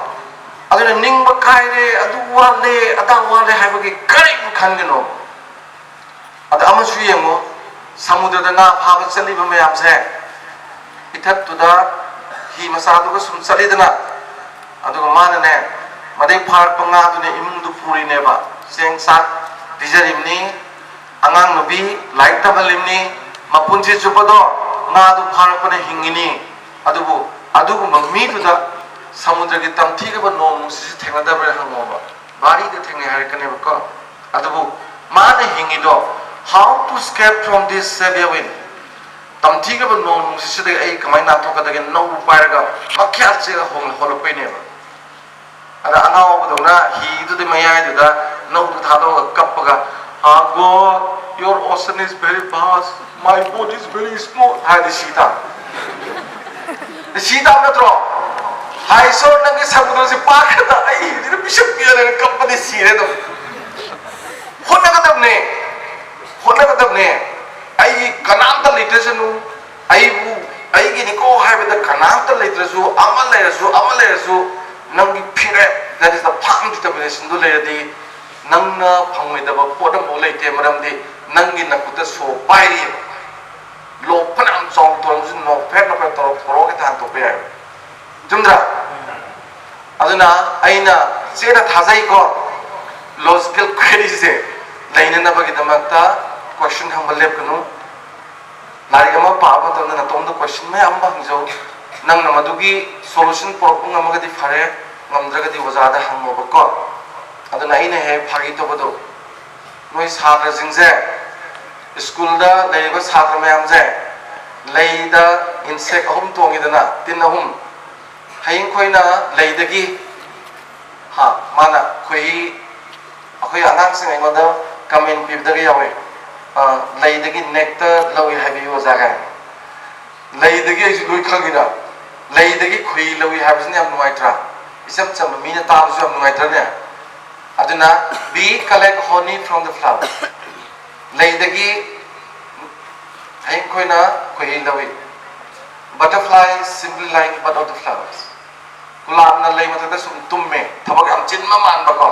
ꯑꯗꯨꯅ ꯅꯤꯡꯕ ꯀꯥꯏꯔꯦ, ꯑꯗꯨ ꯋꯥꯠꯂꯦ, ꯑꯗꯥ ꯋꯥꯠꯂꯦ ꯍꯥꯏꯕꯒꯤ ꯀꯔꯤꯝ ꯈꯟꯒꯅꯣ꯫ ꯑꯗ ꯑꯃꯁꯨ ꯌꯦꯡꯉꯣ, ꯁꯃꯨꯗ꯭ꯔꯗ ꯉꯥ ꯐꯥꯕ ꯆꯠꯂꯤꯕ ꯃꯌꯥꯝꯁꯦ, ꯏꯊꯠꯇꯨꯗ ꯍꯤ ꯃꯆꯥꯗꯨꯒ ꯁꯨꯝ ꯆꯠꯂꯤꯗꯅ, ꯑꯗꯨꯒ ꯃꯥꯅꯅꯦ, ꯃꯗꯩ ꯐꯥꯔꯛꯄ ꯉꯥꯗꯨꯅ ꯏꯃꯨꯡꯗꯨ ꯄꯨꯔꯤꯅꯦꯕ, ꯆꯦꯡ ꯆꯥꯛ ꯄꯤꯖꯔꯤꯕꯅꯤ, ꯑꯉꯥꯡ ꯅꯨꯄꯤ ꯂꯥꯏꯔꯤꯛ ꯇꯝꯍꯜꯂꯤꯕꯅꯤ, ꯃꯄꯨꯟꯁꯤ ꯆꯨꯞꯄꯗꯣ ꯉꯥꯗꯨ ꯐꯥꯔꯛꯄꯅ ꯍꯤꯡꯉꯤꯅꯤ꯫ ꯑꯗꯨꯕꯨ ꯑꯗꯨꯒꯨꯝꯕ ꯃꯤꯗꯨꯗ ꯁꯃꯨꯗ꯭ꯔꯒꯤ ꯇꯝꯊꯤꯔꯕ ꯅꯣꯡ ꯅꯨꯡꯁꯤꯠꯁꯤ ꯊꯦꯡꯅꯗꯕ꯭ꯔꯥ ꯍꯪꯉꯣꯕ, ꯚꯥꯔꯤꯗ ꯊꯦꯡꯅꯩ ꯍꯥꯏꯔꯛꯀꯅꯦꯕꯀꯣ꯫ ꯑꯗꯨꯕꯨ ꯃꯥꯅ ꯍꯤꯡꯉꯤꯗꯣ, "How to escape from this severe wind?" ꯇꯝꯊꯤꯈ꯭ꯔꯕ ꯅꯣꯡ ꯅꯨꯡꯁꯤꯠꯁꯤꯗꯒꯤ ꯑꯩ ꯀꯃꯥꯏꯅ ꯅꯥꯟꯊꯣꯛꯀꯗꯒꯦ? ꯅꯧ ꯄꯥꯏꯔꯒ ꯃꯈ꯭ꯌꯥꯠ ꯆꯦꯜꯂ ꯍꯣꯡ-, ꯍꯣꯜꯂꯛꯄꯩꯅꯦꯕ꯫ ꯑꯗ ꯑꯉꯥꯎꯕꯗꯧꯅ ꯍꯤꯗꯨꯗꯤ ꯃꯌꯥꯏꯗꯨꯗ ꯅꯧꯗꯨ ꯊꯥꯗꯣꯛꯑꯒ ꯀꯞꯄꯒ, "Ah, God, your ocean is very vast, my boat is very small" ꯍꯥꯏꯔꯗꯤ ꯁꯤ ꯇꯥ꯫ ꯁꯤ ꯇꯥꯕ ꯅꯠꯇ꯭ꯔꯣ? "ꯍꯥꯏ ꯏꯁꯣꯔ, ꯅꯪꯒꯤ ꯁꯃꯨꯗ꯭ꯔꯁꯤ ꯄꯥꯛꯈ꯭ꯔꯦꯗ, ꯑꯩ ꯍꯤꯁꯤꯗ ꯄꯤꯁꯛ ꯄꯤꯛꯑ ꯂꯩꯔꯦ", ꯀꯞꯄꯗꯤ ꯁꯤꯔꯦ ꯑꯗꯨꯝ꯫ ꯍꯣꯠꯅꯒꯗꯕꯅꯦ, ꯍꯣꯠꯅꯒꯗꯕꯅꯦ꯫ ꯑꯩꯒꯤ ꯀꯅꯥꯝꯇ ꯂꯩꯇ꯭ꯔꯁꯅꯨ, ꯑꯩꯕꯨ, ꯑꯩꯒꯤꯅꯤꯀꯣ ꯍꯥꯏꯕꯗ ꯀꯅꯥꯝꯇ ꯂꯩꯇ꯭ꯔꯁꯨ, ꯑꯃ ꯂꯩꯔꯁꯨ, ꯑꯃ ꯂꯩꯔꯁꯨ, ꯅꯪꯒꯤ ꯐꯤꯔꯦꯞ, that is the firm determination ꯗꯨ ꯂꯩꯔꯗꯤ, ꯅꯪꯅ ꯐꯪꯉꯣꯏꯗꯕ ꯄꯣꯠ ꯑꯃꯐꯥꯎ ꯂꯩꯇꯦ꯫ ꯃꯔꯝꯗꯤ ꯅꯪꯒꯤ ꯅꯈꯨꯠꯇ ꯁꯣ ꯄꯥꯏꯔꯤꯑꯕ꯫ ꯂꯣꯛ ꯐꯅꯌꯥꯝ ꯆꯥꯎꯅ ꯇꯧꯔꯝꯃꯁꯨ, ꯅꯣꯛꯐꯦꯠ ꯅꯣꯛꯐꯦꯠ ꯇꯧꯔ ꯊꯣꯔꯛꯑꯒ ꯍꯦꯛꯇ ꯍꯟꯗꯣꯛꯄ ꯌꯥꯏꯑꯕ꯫ ꯆꯨꯝꯗ꯭ꯔꯥ? ꯑꯗꯨꯅ ꯑꯩꯅ ꯆꯦꯠꯅ ꯊꯥꯖꯩꯀꯣ, logical query ꯁꯦ ꯂꯩꯅꯅꯕꯒꯤꯗꯃꯛꯇ question ꯍꯪꯕ ꯂꯦꯞꯀꯅꯨ꯫ ꯂꯥꯏꯔꯤꯛ ꯑꯃ ꯄꯥꯕ ꯃꯇꯝꯗ ꯅꯇꯣꯝꯗ question ꯃꯌꯥꯝ ꯑꯃ ꯍꯪꯖꯧ꯫ ꯅꯪꯅ ꯃꯗꯨꯒꯤ solution ꯄꯨꯔꯛꯄ ꯉꯝꯃꯒꯗꯤ ꯐꯔꯦ, ꯉꯝꯗ꯭ꯔꯒꯗꯤ ꯑꯣꯖꯥꯗ ꯍꯪꯉꯣꯕꯀꯣ꯫ ꯑꯗꯨꯅ ꯑꯩꯅ ꯍꯦꯛ ꯐꯥꯒꯤ ꯇꯧꯕꯗꯣ, ꯅꯣꯏ ꯁꯥꯇ꯭ꯔꯁꯤꯡꯁꯦ, ꯁ꯭ꯀꯨꯜꯗ ꯂꯩꯔꯤꯕ ꯁꯥꯇ꯭ꯔ ꯃꯌꯥꯝꯁꯦ, ꯂꯩꯗ insect ꯑꯍꯨꯝ ꯇꯣꯡꯉꯤꯗꯅ, ꯇꯤꯟ ꯑꯍꯨꯝ, ꯍꯌꯤꯡ ꯈꯣꯏꯅ ꯂꯩꯗꯒꯤ, ꯍꯥ, ꯃꯥꯅ ꯈꯣꯏꯍꯤ, ꯑꯩꯈꯣꯏ ꯑꯉꯥꯡꯁꯤꯡ ꯑꯩꯉꯣꯟꯗ ꯀꯃꯦꯟ ꯄꯤꯕꯗꯒ ꯌꯥꯎꯋꯦ, ꯑ, "ꯂꯩꯗꯒꯤ ꯅꯦꯛꯇꯔ ꯂꯧꯏ ꯍꯥꯏꯕꯤꯌꯨ ꯑꯣꯖꯥ" ꯀꯥꯏꯅ꯫ ꯂꯩꯗꯒꯤ ꯑꯩꯁꯨ ꯂꯣꯏ ꯈꯪꯉꯤꯅ꯫ ꯂꯩꯗꯒꯤ ꯈꯣꯏꯍꯤ ꯂꯧꯏ ꯍꯥꯏꯕꯁꯤꯅ ꯌꯥꯝ ꯅꯨꯡꯉꯥꯏꯇ꯭ꯔꯥ? ꯏꯆꯝ ꯆꯝꯕ ꯃꯤꯅ ꯇꯥꯕꯁꯨ ꯌꯥꯝ ꯅꯨꯡꯉꯥꯏꯇ꯭ꯔꯅꯦ? ꯑꯗꯨꯅ, "Bee collect honey from the flower." ꯂꯩꯗꯒꯤ ꯍꯌꯤꯡ ꯈꯣꯏꯅ ꯈꯣꯏꯍꯤ ꯂꯧꯏ꯫ "Butterfly simply like bud of the flowers." ꯒꯨꯂꯥꯞꯅ ꯂꯩ ꯃꯊꯛꯇ ꯁꯨꯝ ꯇꯨꯝꯃꯦ, ꯊꯕꯛ ꯌꯥꯝ ꯆꯤꯟꯕ ꯃꯥꯟꯕꯀꯣ꯫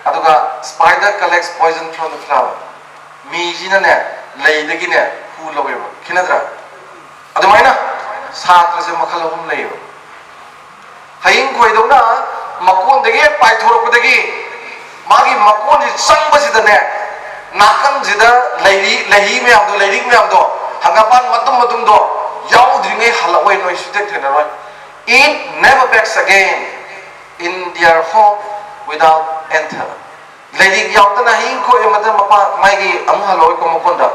ꯑꯗꯨꯒ, "Spider collects poison from the flower." ꯃꯤꯁꯤꯅꯅꯦ, ꯂꯩꯗꯒꯤꯅꯦ ꯍꯨ ꯂꯧꯋꯦꯕ꯫ ꯈꯦꯠꯅꯗ꯭ꯔꯥ? ꯑꯗꯨꯃꯥꯏꯅ ꯁꯥꯇ꯭ꯔꯁꯦ ꯃꯈꯜ ꯑꯍꯨꯝ ꯂꯩꯌꯦꯕ꯫ ꯍꯌꯤꯡ ꯈꯣꯏꯗꯧꯅ ꯃꯀꯣꯟꯗꯒꯤ ꯍꯦꯛ ꯄꯥꯏꯊꯣꯔꯛꯄꯗꯒꯤ ꯃꯥꯒꯤ ꯃꯀꯣꯟꯁꯤ ꯆꯪꯕꯁꯤꯗꯅꯦ, ꯅꯥꯀꯟꯁꯤꯗ ꯂꯩꯔꯤ, ꯂꯩꯍꯤ ꯃꯌꯥꯝꯗꯣ, ꯂꯩꯔꯤꯛ ꯃꯌꯥꯝꯗꯣ, ꯍꯪꯒꯥꯝꯄꯥꯟ ꯃꯇꯨꯝ ꯃꯇꯨꯝꯗꯣ ꯌꯥꯎꯗ꯭ꯔꯤꯉꯩ ꯍꯜꯂꯛꯑꯣꯏ, ꯅꯣꯏ ꯁꯨꯡꯊꯦꯡ ꯊꯦꯡꯅꯔꯣꯏ꯫ "It never backs again in their home without enter." ꯂꯩꯔꯤꯛ ꯌꯥꯎꯗꯅ ꯍꯌꯤꯡ ꯈꯣꯏ ꯑꯃꯗ ꯃꯄꯥ ꯃꯥꯒꯤ ꯑꯃꯨꯛ ꯍꯜꯂꯛꯑꯣꯏꯀꯣ ꯃꯀꯣꯟꯗ꯫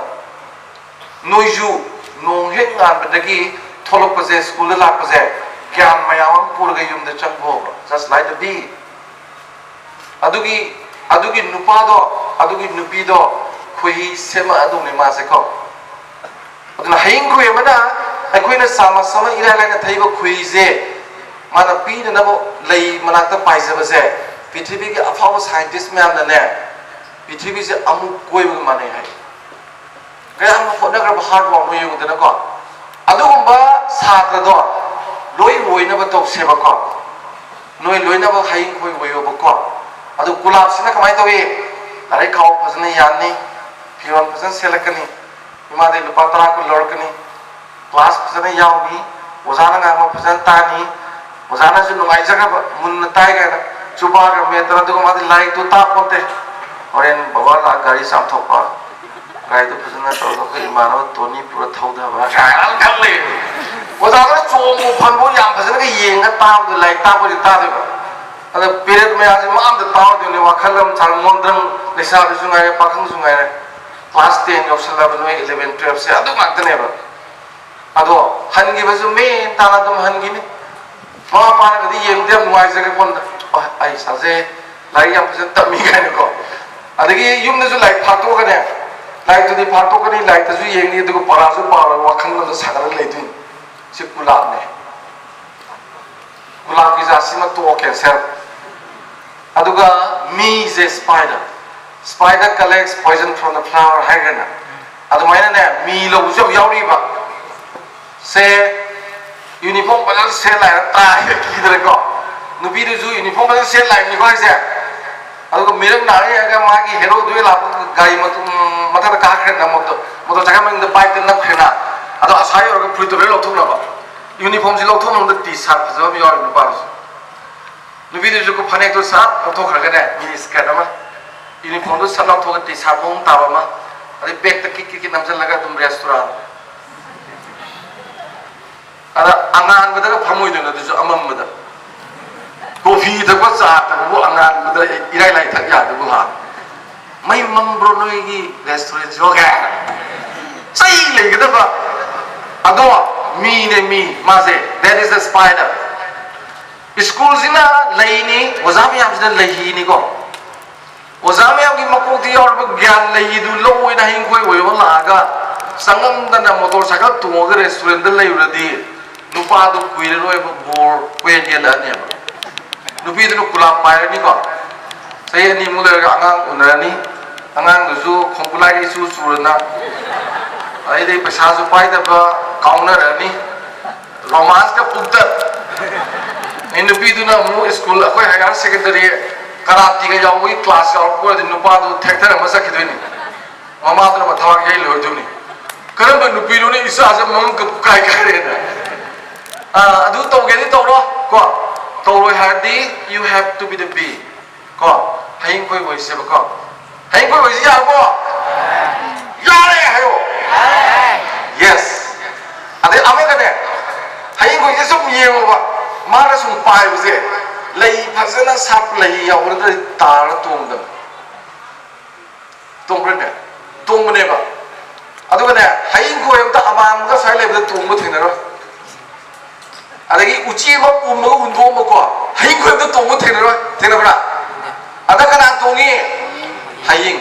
ꯅꯣꯏꯁꯨ ꯅꯣꯡ ꯍꯦꯛ ꯉꯥꯟꯕꯗꯒꯤ ꯊꯣꯛꯂꯛꯄꯁꯦ, ꯁ꯭ꯀꯨꯜꯗ ꯂꯥꯛꯄꯁꯦ, ꯒ꯭ꯌꯥꯟ ꯃꯌꯥꯝ ꯑꯃ ꯄꯨꯔꯒ ꯌꯨꯝꯗ ꯆꯪꯕ ꯍꯧꯕ, just like the bee꯫ ꯑꯗꯨꯒꯤ, ꯑꯗꯨꯒꯤ ꯅꯨꯄꯥꯗꯣ, ꯑꯗꯨꯒꯤ ꯅꯨꯄꯤꯗꯣ ꯈꯣꯏꯍꯤ ꯁꯦꯝꯃꯛꯑꯗꯧꯅꯤ ꯃꯥꯁꯦ ꯀꯣ꯫ ꯑꯗꯨꯅ ꯍꯌꯤꯡ ꯈꯣꯏ ꯑꯃꯅ ꯑꯩꯈꯣꯏꯅ ꯆꯥꯃꯁ ꯑꯃ ꯏꯔꯥꯏ ꯂꯥꯏꯅ ꯊꯛꯏꯕ ꯈꯣꯏꯍꯤꯁꯦ, ꯃꯥꯅ ꯄꯤꯅꯅꯕ ꯂꯩ ꯃꯅꯥꯛꯇ ꯄꯥꯏꯖꯕꯁꯦ, ꯄ꯭ꯔꯤꯊꯤꯕꯤꯒꯤ ꯑꯐꯥꯎꯕ ꯁꯥꯏꯟꯇꯤꯁ ꯃꯌꯥꯝꯅꯅꯦ, ꯄ꯭ꯔꯤꯊꯤꯕꯤꯁꯦ ꯑꯃꯨꯛ ꯀꯣꯏꯕꯒ ꯃꯥꯟꯅꯩ ꯍꯥꯏ꯫ ꯀꯌꯥꯝ ꯍꯣꯠꯅꯈ꯭ꯔꯕ ꯍꯥꯔꯗ ꯋꯥꯔꯛꯅꯣ ꯌꯦꯡꯉꯨꯗꯅꯀꯣ꯫ ꯑꯗꯨꯒꯨꯝꯕ ꯁꯥꯇ꯭ꯔꯗꯣ ꯂꯣꯏ ꯑꯣꯏꯅꯕ ꯇꯧꯁꯦꯕꯀꯣ꯫ ꯅꯣꯏ ꯂꯣꯏꯅꯃꯛ ꯍꯌꯤꯡ ꯈꯣꯏ ꯑꯣꯏꯌꯣꯕꯀꯣ꯫ ꯑꯗꯨ ꯒꯨꯂꯥꯞꯁꯤꯅ ꯀꯃꯥꯏꯅ ꯇꯧꯏ? ꯂꯥꯏꯔꯤꯛ ꯈꯥꯎ ꯐꯖꯅ ꯌꯥꯟꯅꯤ, ꯐꯤꯔꯣꯜ ꯐꯖꯅ ꯁꯦꯠꯂꯛꯀꯅꯤ, ꯏꯃꯥꯗꯩ ꯂꯨꯄꯥ ꯇꯔꯥ ꯀꯨꯟ ꯂꯧꯔꯛꯀꯅꯤ, ꯀ꯭ꯂꯥꯁ ꯐꯖꯅ ꯌꯥꯎꯅꯤ, ꯑꯣꯖꯥꯅ ꯉꯥꯡꯕ ꯐꯖꯅ ꯇꯥꯅꯤ, ꯑꯣꯖꯥꯅꯁꯨ ꯅꯨꯡꯉꯥꯏꯖꯈ꯭ꯔꯕ, ꯃꯨꯟꯅ ꯇꯥꯏ ꯀꯥꯏꯅ ꯆꯨꯕꯥꯒ ꯃꯦꯠꯇꯅ, ꯑꯗꯨꯒ ꯃꯥꯗꯤ ꯂꯥꯏꯔꯤꯛꯇꯨ ꯇꯥꯛꯄꯣꯟꯇꯦ꯫ ꯍꯣꯔꯦꯟ ꯕꯕꯥ ꯂꯥꯛꯑ ꯒꯥꯔꯤ ꯆꯥꯝꯊꯣꯛꯄ, ꯒꯥꯔꯤꯗꯨ ꯐꯖꯅ ꯇꯧꯔꯒ ꯑꯩꯈꯣꯏ ꯏꯃꯥꯟꯅꯕ ꯇꯣꯅꯤ ꯄꯨꯔ ꯊꯧꯊꯕ ꯀꯥꯏꯅ ꯈꯜꯂꯦ꯫ ꯑꯣꯖꯥꯗꯨꯅ ꯆꯣꯡꯕ ꯐꯟꯕ ꯌꯥꯝ ꯐꯖꯅꯒ ꯌꯦꯡꯉꯒ ꯇꯥꯕꯗꯣ, ꯂꯥꯏꯔꯤꯛ ꯇꯥꯛꯄꯗꯤ ꯇꯥꯗꯣꯏꯕ꯫ ꯑꯗ ꯄꯦꯔꯦꯠ ꯃꯌꯥꯝꯁꯦ ꯃꯥ ꯑꯝꯇ ꯇꯥꯔꯣꯏꯗꯣꯏꯅꯦ, ꯋꯥꯈꯜ ꯑꯃ ꯁꯥꯔ ꯃꯣꯟꯗ꯭ꯔꯪ, ꯂꯩꯁꯥꯕꯤꯁꯨ ꯉꯥꯏꯔꯦ, ꯄꯥꯈꯪꯁꯨ ꯉꯥꯏꯔꯦ, ꯀ꯭ꯂꯥꯁ ꯇꯦꯟ ꯌꯧꯁꯜꯂꯕ ꯅꯣꯏ ꯏꯂꯚꯦꯟ ꯇꯨꯌꯦꯜꯞꯁꯦ ꯑꯗꯨ ꯉꯥꯛꯇꯅꯦꯕ꯫ ꯑꯗꯣ ꯍꯟꯈꯤꯕꯁꯨ ꯃꯦꯟ ꯇꯥꯅ ꯑꯗꯨꯝ ꯍꯟꯈꯤꯅꯤ꯫ ꯃꯃꯥ ꯃꯄꯥꯅꯒꯗꯤ ꯌꯦꯡꯕꯗ ꯌꯥꯝ ꯅꯨꯡꯉꯥꯏꯖꯔꯦ ꯐꯣꯟꯗ, "ꯑꯣ, ꯑꯩ ꯏꯆꯥꯁꯦ ꯂꯥꯏꯔꯤꯛ ꯌꯥꯝ ꯐꯖꯅ ꯇꯝꯃꯤ" ꯀꯥꯏꯅꯀꯣ꯫ ꯑꯗꯒꯤ ꯌꯨꯝꯗꯁꯨ ꯂꯥꯏꯔꯤꯛ ꯐꯥꯛꯇꯣꯛꯑꯒꯅꯦ, ꯂꯥꯏꯔꯤꯛꯇꯨꯗꯤ ꯐꯥꯛꯇꯣꯛꯀꯅꯤ, ꯂꯥꯏꯔꯤꯛꯇꯁꯨ ꯌꯦꯡꯅꯤ, ꯑꯗꯨꯒ ꯄꯔꯥꯁꯨ ꯄꯥꯔꯣꯏ, ꯋꯥꯈꯜ ꯑꯃꯗ ꯁꯥꯒꯠꯂꯒ ꯂꯩꯗꯣꯏꯅꯤ꯫ ꯁꯤ ꯀꯨꯂꯥꯞꯅꯦ꯫ ꯀꯨꯂꯥꯞꯀꯤ ꯖꯥꯠꯁꯤꯃ ꯇꯣꯛꯑꯣ, cancel꯫ ꯑꯗꯨꯒ ꯃꯤꯁꯦ spider, spider collects poison from the flower ꯍꯥꯏꯈ꯭ꯔꯦꯅ꯫ ꯑꯗꯨꯃꯥꯏꯅꯅꯦ, ꯃꯤ ꯂꯧꯕꯁꯨ ꯌꯥꯝ ꯌꯥꯎꯔꯤꯕ꯫ ꯁꯦ, uniform ꯐꯖꯅ ꯁꯦꯠ ꯂꯥꯛꯑꯦ, ꯇꯥꯏ ꯀꯤꯗ꯭ꯔꯦꯀꯣ꯫ ꯅꯨꯄꯤꯗꯨꯁꯨ uniform ꯐꯖꯅ ꯁꯦꯠ ꯂꯥꯛꯏꯅꯤꯀꯣ ꯍꯥꯏꯁꯦ꯫ ꯑꯗꯨꯒ ꯃꯤꯔꯛ ꯅꯥꯔꯦ ꯍꯥꯏꯔꯒ ꯃꯥꯒꯤ heroꯗꯨ ꯍꯦꯛ ꯂꯥꯛꯄ ꯒꯥꯔꯤ ꯃꯇꯨꯝ ꯃꯊꯛꯇ ꯀꯥꯈ꯭ꯔꯦꯅ, ꯃꯣꯇꯣꯔ cycle ꯃꯅꯤꯡꯗ bikeꯇ ꯅꯞꯈ꯭ꯔꯦꯅ꯫ ꯑꯗꯣ ꯑꯁꯥ ꯌꯧꯔꯒ ꯐꯨꯔꯤꯠꯇꯨ ꯂꯣꯏ ꯂꯧꯊꯣꯛꯅꯕ꯫ Uniformꯁꯤ ꯂꯧꯊꯣꯛꯅꯕꯗ T-shirt ꯐꯖꯕ ꯑꯃ ꯌꯥꯎꯔꯤ ꯅꯨꯄꯥꯗꯨꯁꯨ꯫ ꯅꯨꯄꯤꯗꯨꯁꯨ ꯐꯅꯦꯛꯇꯣ ꯁꯠ ꯂꯧꯊꯣꯛꯈ꯭ꯔꯒꯅꯦ, mini skirt ꯑꯃ, uniformꯗꯣ ꯁꯠ ꯂꯧꯊꯣꯛꯑꯒ T-shirt ꯃꯑꯣꯡ ꯇꯥꯕ ꯑꯃ, ꯑꯗꯩ bagꯇ ꯀꯤꯛ ꯀꯤꯛ ꯀꯤꯛ ꯅꯝꯁꯤꯜꯂꯒ ꯑꯗꯨꯝ restaurant꯫ ꯑꯗ ꯑꯉꯥꯟꯕꯗꯒ ꯐꯝꯃꯣꯏꯗꯣꯏꯅꯣ, ꯑꯗꯨꯁꯨ ꯑꯃꯝꯕꯗ꯫ Coffee ꯊꯛꯄ, ꯆꯥ ꯊꯛꯄꯕꯨ ꯑꯉꯥꯟꯕꯗ ꯏꯔꯥꯏ ꯂꯥꯏ ꯊꯛ ꯌꯥꯗꯕꯨ ꯍꯥ? "ꯃꯩ ꯃꯝꯕ꯭ꯔꯣ ꯅꯣꯏꯒꯤ restaurantꯁꯤꯕꯣ?" ꯀꯥꯏꯅ ꯆꯩ ꯂꯩꯒꯗꯕ꯫ ꯑꯗꯣ ꯃꯤꯅꯦ ꯃꯤ, ꯃꯥꯁꯦ, that is the spider꯫ ꯁ꯭ꯀꯨꯜꯁꯤꯅ ꯂꯩꯅꯤ, ꯑꯣꯖꯥ ꯃꯌꯥꯝꯁꯤꯅ ꯂꯩꯍꯤꯅꯤꯀꯣ꯫ ꯑꯣꯖꯥ ꯃꯌꯥꯝꯒꯤ ꯃꯀꯣꯛꯇ ꯌꯥꯎꯔꯕ ꯒ꯭ꯌꯥꯟ ꯂꯩꯍꯤꯗꯨ ꯂꯧ ꯑꯣꯏꯅ ꯍꯌꯤꯡꯈꯣꯏ ꯑꯣꯏꯕ ꯂꯥꯛꯑꯒ ꯆꯪꯉꯝꯗꯅ ꯃꯣꯇꯣꯔ ꯁꯥꯏꯀꯜ ꯇꯣꯡꯉꯒ restaurantꯗ ꯂꯩꯔꯨꯔꯗꯤ ꯅꯨꯄꯥꯗꯨ ꯀꯨꯏꯔꯔꯣꯏꯕ ꯕꯣꯔ ꯀꯣꯏꯌꯦꯟ ꯌꯦꯜꯂꯛꯑꯅꯦꯕ꯫ ꯅꯨꯄꯤꯗꯨꯅ ꯀꯨꯂꯥꯞ ꯄꯥꯏꯔꯅꯤꯀꯣ꯫ ꯆꯍꯤ ꯑꯅꯤꯃꯨꯛ ꯂꯩꯔꯒ ꯑꯉꯥꯡ ꯎꯅꯔꯅꯤ꯫ ꯑꯉꯥꯡꯗꯨꯁꯨ ꯈꯣꯡꯀꯨꯂꯥꯏꯒ ꯏꯆꯨ ꯆꯨꯔꯅ, ꯑꯗꯩꯗꯤ ꯄꯩꯁꯥꯁꯨ ꯄꯥꯏꯗꯕ ꯀꯥꯎꯅꯔꯅꯤ꯫ Romanceꯀ ꯄꯨꯛꯇ꯫ ꯑꯩ ꯅꯨꯄꯤꯗꯨꯅ ꯑꯃꯨꯛ ꯁ꯭ꯀꯨꯜ, ꯑꯩꯈꯣꯏ higher secondary ꯀꯔꯥꯇꯤꯒ ꯌꯥꯎꯕꯒꯤ class ꯌꯥꯎꯔꯛꯄ ꯑꯣꯏꯔꯗꯤ ꯅꯨꯄꯥꯗꯨ ꯊꯦꯛꯊꯔꯝꯃ ꯆꯠꯈꯤꯗꯣꯏꯅꯤ꯫ ꯃꯃꯥꯗꯨꯅ ꯃꯊꯥ ꯌꯩ ꯂꯣꯏꯗꯣꯏꯅꯤ꯫ "ꯀꯔꯝꯕ ꯅꯨꯄꯤꯅꯣꯅꯦ, ꯏꯆꯥꯁꯦ ꯃꯉꯛꯀ ꯄꯨꯀꯥꯏ ꯀꯥꯏꯔꯦꯅ?" ꯑꯥ, ꯑꯗꯨ ꯇꯧꯒꯦꯗꯤ ꯇꯧꯔꯣ ꯀꯣ, ꯇꯧꯔꯣꯏ ꯍꯥꯏꯔꯗꯤ you have to be the bee꯫ ꯀꯣ, ꯍꯌꯤꯡꯈꯣꯏ ꯑꯣꯏꯁꯦꯕꯀꯣ꯫ ꯍꯌꯤꯡꯈꯣꯏ ꯑꯣꯏꯁꯤ ꯌꯥꯔꯕꯣ? ꯌꯥꯔꯦ ꯍꯥꯏꯌꯣ꯫ Yes꯫ ꯑꯗꯩ ꯑꯃꯒꯅꯦ, ꯍꯌꯤꯡꯈꯣꯏꯁꯦ ꯁꯨꯝ ꯌꯦꯡꯉꯣꯕ, ꯃꯥꯅ ꯁꯨꯝ ꯄꯥꯏꯕꯁꯦ, ꯂꯩ ꯐꯖꯅ ꯁꯥꯠꯄ ꯂꯩ ꯌꯥꯎꯕ ꯅꯠꯇ꯭ꯔꯗꯤ ꯇꯥꯔ ꯇꯣꯡꯗꯕ꯫ ꯇꯣꯡꯕ꯭ꯔꯅꯦ? ꯇꯣꯡꯕꯅꯦꯕ꯫ ꯑꯗꯨꯒꯅꯦ, ꯍꯌꯤꯡꯈꯣꯏ ꯑꯝꯇ ꯑꯃꯥꯡꯕꯒ ꯁ꯭ꯋꯥꯏ ꯂꯩꯕꯗ ꯇꯣꯡꯕ ꯊꯦꯡꯅꯔꯣꯏ꯫ ꯑꯗꯒꯤ ꯎꯆꯤ ꯑꯃ ꯄꯨꯝꯃꯒ ꯍꯨꯟꯗꯣꯛꯑꯝꯕꯀꯣ, ꯍꯌꯤꯡ ꯈꯣꯏꯕꯗ ꯇꯣꯡꯕ ꯊꯦꯡꯅꯔꯣꯏ, ꯊꯦꯡꯅꯕ꯭ꯔꯥ? ꯑꯗ ꯀꯅꯥ ꯇꯣꯡꯉꯤ? ꯍꯌꯤꯡ꯫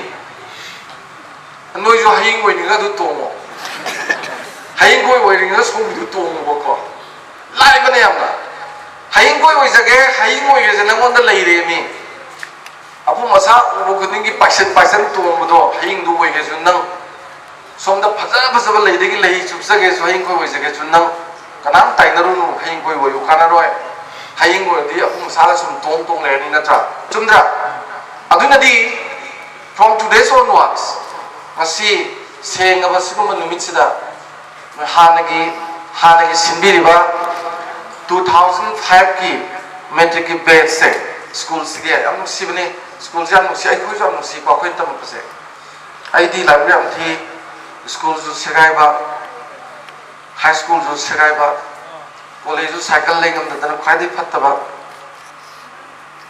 ꯅꯣꯏꯁꯨ ꯍꯌꯤꯡ ꯑꯣꯏꯅꯤꯡꯉ ꯑꯗꯨ ꯇꯣꯡꯉꯣ꯫ ꯍꯌꯤꯡ ꯈꯣꯏ ꯑꯣꯏꯅꯤꯡꯉ ꯁꯣꯝꯒꯤꯗꯨ ꯇꯣꯡꯉꯣꯕꯀꯣ꯫ ꯂꯥꯏꯕꯅꯦ ꯌꯥꯝꯅ꯫ ꯍꯌꯤꯡ ꯈꯣꯏ ꯑꯣꯏꯖꯒꯦ, ꯍꯌꯤꯡ ꯑꯣꯏꯒꯦꯁꯦ ꯅꯪꯉꯣꯟꯗ ꯂꯩꯔꯦ ꯃꯤ꯫ ꯑꯄꯨꯝ ꯑꯁꯥ ꯎꯕ ꯈꯨꯗꯤꯡꯒꯤ ꯄꯥꯏꯁꯟ ꯄꯥꯏꯁꯟ ꯇꯣꯡꯕꯗꯣ ꯍꯌꯤꯡꯗꯨ ꯑꯣꯏꯒꯦꯁꯨ ꯅꯪ꯫ ꯁꯣꯝꯗ ꯐꯖ ꯐꯖꯕ ꯂꯩꯗꯒꯤ ꯂꯩ ꯆꯨꯞꯆꯒꯦꯁꯨ ꯍꯌꯤꯡ ꯈꯣꯏ ꯑꯣꯏꯖꯒꯦꯁꯨ ꯅꯪ꯫ ꯀꯅꯥꯝ ꯇꯥꯏꯅꯔꯨꯅꯨ, ꯍꯌꯤꯡ ꯈꯣꯏ ꯑꯣꯏꯌꯨ ꯀꯥꯟꯅꯔꯣꯏ꯫ ꯍꯌꯤꯡ ꯑꯣꯏꯔꯗꯤ ꯑꯄꯨꯝ ꯑꯁꯥꯗ ꯁꯨꯝ ꯇꯣꯡ ꯇꯣꯡ ꯂꯩꯔꯅꯤ ꯅꯠꯇ꯭ꯔꯥ? ꯆꯨꯝꯗ꯭ꯔꯥ? ꯑꯗꯨꯅꯗꯤ from today's onwards, ꯉꯁꯤ ꯁꯦꯡꯉꯕ ꯁꯤꯒꯨꯝꯕ ꯅꯨꯃꯤꯠꯁꯤꯗ ꯍꯥꯟꯅꯒꯤ, ꯍꯥꯟꯅꯒꯤ ꯁꯤꯟꯕꯤꯔꯤꯕ two thousand five ꯀꯤ matric ꯀꯤ batch ꯁꯦ, school ꯁꯤꯒꯤ ꯌꯥꯝ ꯅꯨꯡꯁꯤꯕꯅꯤ, school ꯁꯦ ꯌꯥꯝ ꯅꯨꯡꯁꯤ, ꯑꯩꯈꯣꯏꯁꯨ ꯌꯥꯝ ꯅꯨꯡꯁꯤꯀꯣ, ꯑꯩꯈꯣꯏꯅ ꯇꯝꯃꯛꯄꯁꯦ꯫ ꯑꯩꯗꯤ ꯂꯥꯏꯕꯛ ꯌꯥꯝ ꯊꯤ, school ꯁꯨ ꯁꯦꯒꯥꯏꯕ, high school ꯁꯨ ꯁꯦꯒꯥꯏꯕ, college ꯁꯨ cycle ꯂꯩ ꯉꯝꯗꯗꯅ ꯈ꯭ꯋꯥꯏꯗꯒꯤ ꯐꯠꯇꯕ,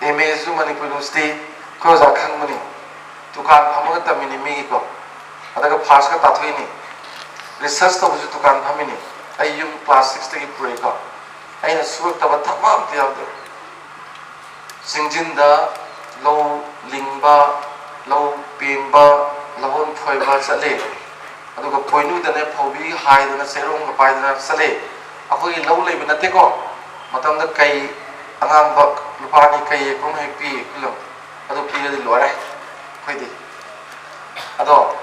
M A ꯁꯨ ꯃꯅꯤꯄꯨꯔ University, ꯑꯩꯈꯣꯏ ꯑꯣꯖꯥ ꯈꯪꯕꯅꯤ, ꯗꯨꯀꯥꯟ ꯐꯝꯃꯒ ꯇꯝꯃꯤꯅꯤ ꯃꯤꯒꯤꯀꯣ, ꯑꯗꯨꯒ first ꯀ ꯇꯥꯊꯣꯛꯏꯅꯤ, research ꯇꯧꯕꯁꯨ ꯗꯨꯀꯥꯟ ꯐꯝꯃꯤꯅꯤ, ꯑꯩ ꯌꯨꯝ class six ꯇꯒꯤ ꯄꯨꯔꯛꯏꯀꯣ, ꯑꯩꯅ ꯁꯨꯔꯛꯇꯕ ꯊꯕꯛ ꯑꯝꯇ ꯌꯥꯎꯗꯦ꯫ ꯆꯤꯡꯖꯤꯟꯗ ꯂꯧ ꯂꯤꯡꯕ, ꯂꯧ ꯄꯦꯡꯕ, ꯂꯧꯍꯣꯟ ꯐꯣꯏꯕ ꯆꯠꯂꯤ꯫ ꯑꯗꯨꯒ ꯄꯣꯏꯅꯨꯗꯅꯦ ꯐꯧꯕꯤ ꯍꯥꯏꯗꯅ ꯆꯩꯔꯣꯡꯒ ꯄꯥꯏꯗꯅ ꯆꯠꯂꯤ꯫ ꯑꯩꯈꯣꯏꯒꯤ ꯂꯧ ꯂꯩꯕ ꯅꯠꯇꯦꯀꯣ꯫ ꯃꯇꯝꯗ ꯀꯩ ꯑꯉꯥꯡꯕ ꯂꯨꯄꯥ ꯑꯅꯤ ꯀꯩ ꯌꯦꯛꯄ ꯑꯃ ꯍꯦꯛ ꯄꯤ, ꯈꯨꯂꯪ꯫ ꯑꯗꯨ ꯄꯤꯔꯗꯤ ꯂꯣꯏꯔꯦ ꯑꯩꯈꯣꯏꯗꯤ꯫ ꯑꯗꯣ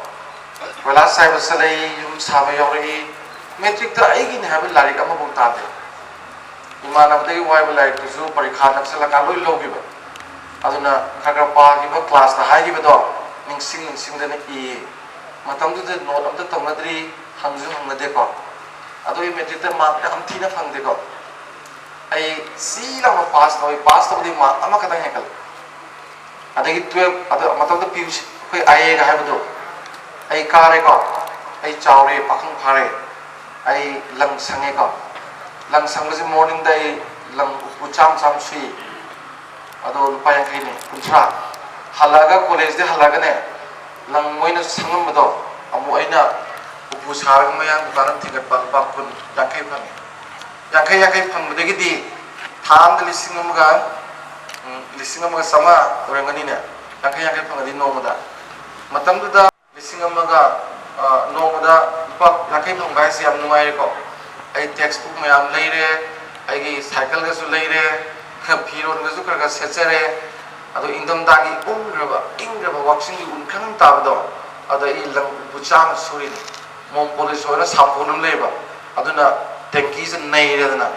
ꯀꯣꯏꯂꯥꯁ ꯆꯥꯏꯕ ꯆꯠꯂꯛꯏ, ꯌꯨꯝ ꯁꯥꯕ ꯌꯥꯎꯔꯛꯏ꯫ Matric ꯇ ꯑꯩꯒꯤꯅꯤ ꯍꯥꯏꯕ ꯂꯥꯏꯔꯤꯛ ꯑꯃꯐꯥꯎ ꯇꯥꯗꯦ꯫ ꯏꯃꯥꯟꯅꯕꯗꯒꯤ ꯋꯥꯏꯕ ꯂꯥꯏꯔꯤꯛꯇꯨꯁꯨ ꯄꯔꯤꯈꯥ ꯅꯛꯁꯜꯂꯀꯥꯟ ꯂꯣꯏ ꯂꯧꯈꯤꯕ꯫ ꯑꯗꯨꯅ ꯈꯔ ꯈꯔ ꯄꯥꯈꯤꯕ, class ꯇ ꯍꯥꯏꯈꯤꯕꯗꯣ ꯅꯤꯡꯁꯤꯡ ꯅꯤꯡꯁꯤꯡꯗꯅ ꯏꯌꯦ꯫ ꯃꯇꯝꯗꯨꯗ note ꯑꯝꯇ ꯇꯧꯅꯗ꯭ꯔꯤ, ꯍꯪꯁꯨ ꯍꯪꯅꯗꯦꯀꯣ꯫ ꯑꯗꯨꯒꯤ matric ꯇ mark ꯌꯥꯝ ꯊꯤꯅ ꯐꯪꯗꯦꯀꯣ꯫ ꯑꯩ ꯆꯤ ꯂꯥꯎꯅ pass ꯇꯧꯏ, pass ꯇꯧꯕꯗꯤ mark ꯑꯃꯈꯛꯇꯪ ꯍꯦꯟꯒꯠꯂꯦ꯫ ꯑꯗꯒꯤ twelve, ꯑꯗꯨ ꯃꯇꯝꯗ P U C, ꯑꯩꯈꯣꯏ I A ꯒ ꯍꯥꯏꯕꯗꯣ, ꯑꯩ ꯀꯥꯔꯦꯀꯣ, ꯑꯩ ꯆꯥꯎꯔꯦ, ꯄꯥꯈꯪ ꯐꯥꯔꯦ, ꯑꯩ ꯂꯪ ꯁꯪꯉꯦꯀꯣ꯫ ꯂꯪ ꯁꯪꯕꯁꯤ morning ꯗ ꯑꯩ ꯂꯪ ꯎꯄꯨ ꯆꯥꯝ ꯆꯥꯝ ꯁꯨꯏ꯫ ꯑꯗꯣ ꯂꯨꯄꯥ ꯌꯥꯡꯈꯩꯅꯤ, ꯀꯨꯟꯊ꯭ꯔꯥ꯫ ꯍꯜꯂꯛꯑꯒ, college ꯇꯒꯤ ꯍꯜꯂꯛꯑꯒꯅꯦ, ꯂꯪ ꯃꯣꯏꯅ ꯁꯪꯉꯝꯕꯗꯣ ꯑꯃꯨꯛ ꯑꯩꯅ ꯎꯄꯨ ꯁꯥꯔꯒ ꯃꯌꯥꯡ ꯗꯨꯀꯥꯟꯗ ꯊꯤꯡꯒꯠꯄ, ꯂꯨꯄꯥ ꯀꯨꯟ, ꯌꯥꯡꯈꯩ ꯐꯪꯉꯤ꯫ ꯌꯥꯡꯈꯩ ꯌꯥꯡꯈꯩ ꯐꯪꯕꯗꯒꯤꯗꯤ ꯊꯥ ꯑꯃꯗ ꯂꯤꯁꯤꯡ ꯑꯃꯒ, ꯎꯝ, ꯂꯤꯁꯤꯡ ꯑꯃꯒ ꯆꯥꯝꯃꯉꯥ ꯑꯣꯏꯔꯝꯒꯅꯤꯅꯦ, ꯌꯥꯡꯈꯩ ꯌꯥꯡꯈꯩ ꯐꯪꯉꯗꯤ ꯅꯣꯡꯃꯗ꯫ ꯃꯇꯝꯗꯨꯗ ꯂꯤꯁꯤꯡ ꯑꯃꯒ, ꯑ, ꯅꯣꯡꯃꯗ ꯂꯨꯄꯥ ꯌꯥꯡꯈꯩ ꯐꯪꯕ ꯍꯥꯏꯁꯦ ꯌꯥꯝ ꯅꯨꯡꯉꯥꯏꯔꯦꯀꯣ꯫ ꯑꯩ ꯇꯦꯛꯁ ꯕꯨꯛ ꯃꯌꯥꯝ ꯂꯩꯔꯦ, ꯑꯩꯒꯤ ꯁꯥꯏꯀꯜꯒꯁꯨ ꯂꯩꯔꯦ, ꯐꯤꯔꯣꯟꯒꯁꯨ ꯈꯔ ꯈꯔ ꯁꯦꯠꯆꯔꯦ꯫ ꯑꯗꯣ ꯏꯪꯊꯝꯊꯥꯒꯤ ꯎꯝꯈ꯭ꯔꯕ, ꯏꯪꯈ꯭ꯔꯕ ꯋꯥꯛꯆꯤꯡꯒꯤ ꯎꯟ ꯈꯪ ꯇꯥꯕꯗꯣ, ꯑꯗ ꯑꯩ ꯂꯪ ꯎꯄꯨ ꯆꯥꯝꯃ ꯁꯨꯔꯤꯅꯤ꯫ ꯃꯣꯝ ꯄꯣꯂꯤꯁ ꯑꯣꯏꯅ ꯁꯥꯄꯣꯟ ꯑꯃ ꯂꯩꯕ, ꯑꯗꯨꯅ ꯇꯦꯡꯀꯤꯁꯦ ꯅꯩꯔꯦꯗꯅ,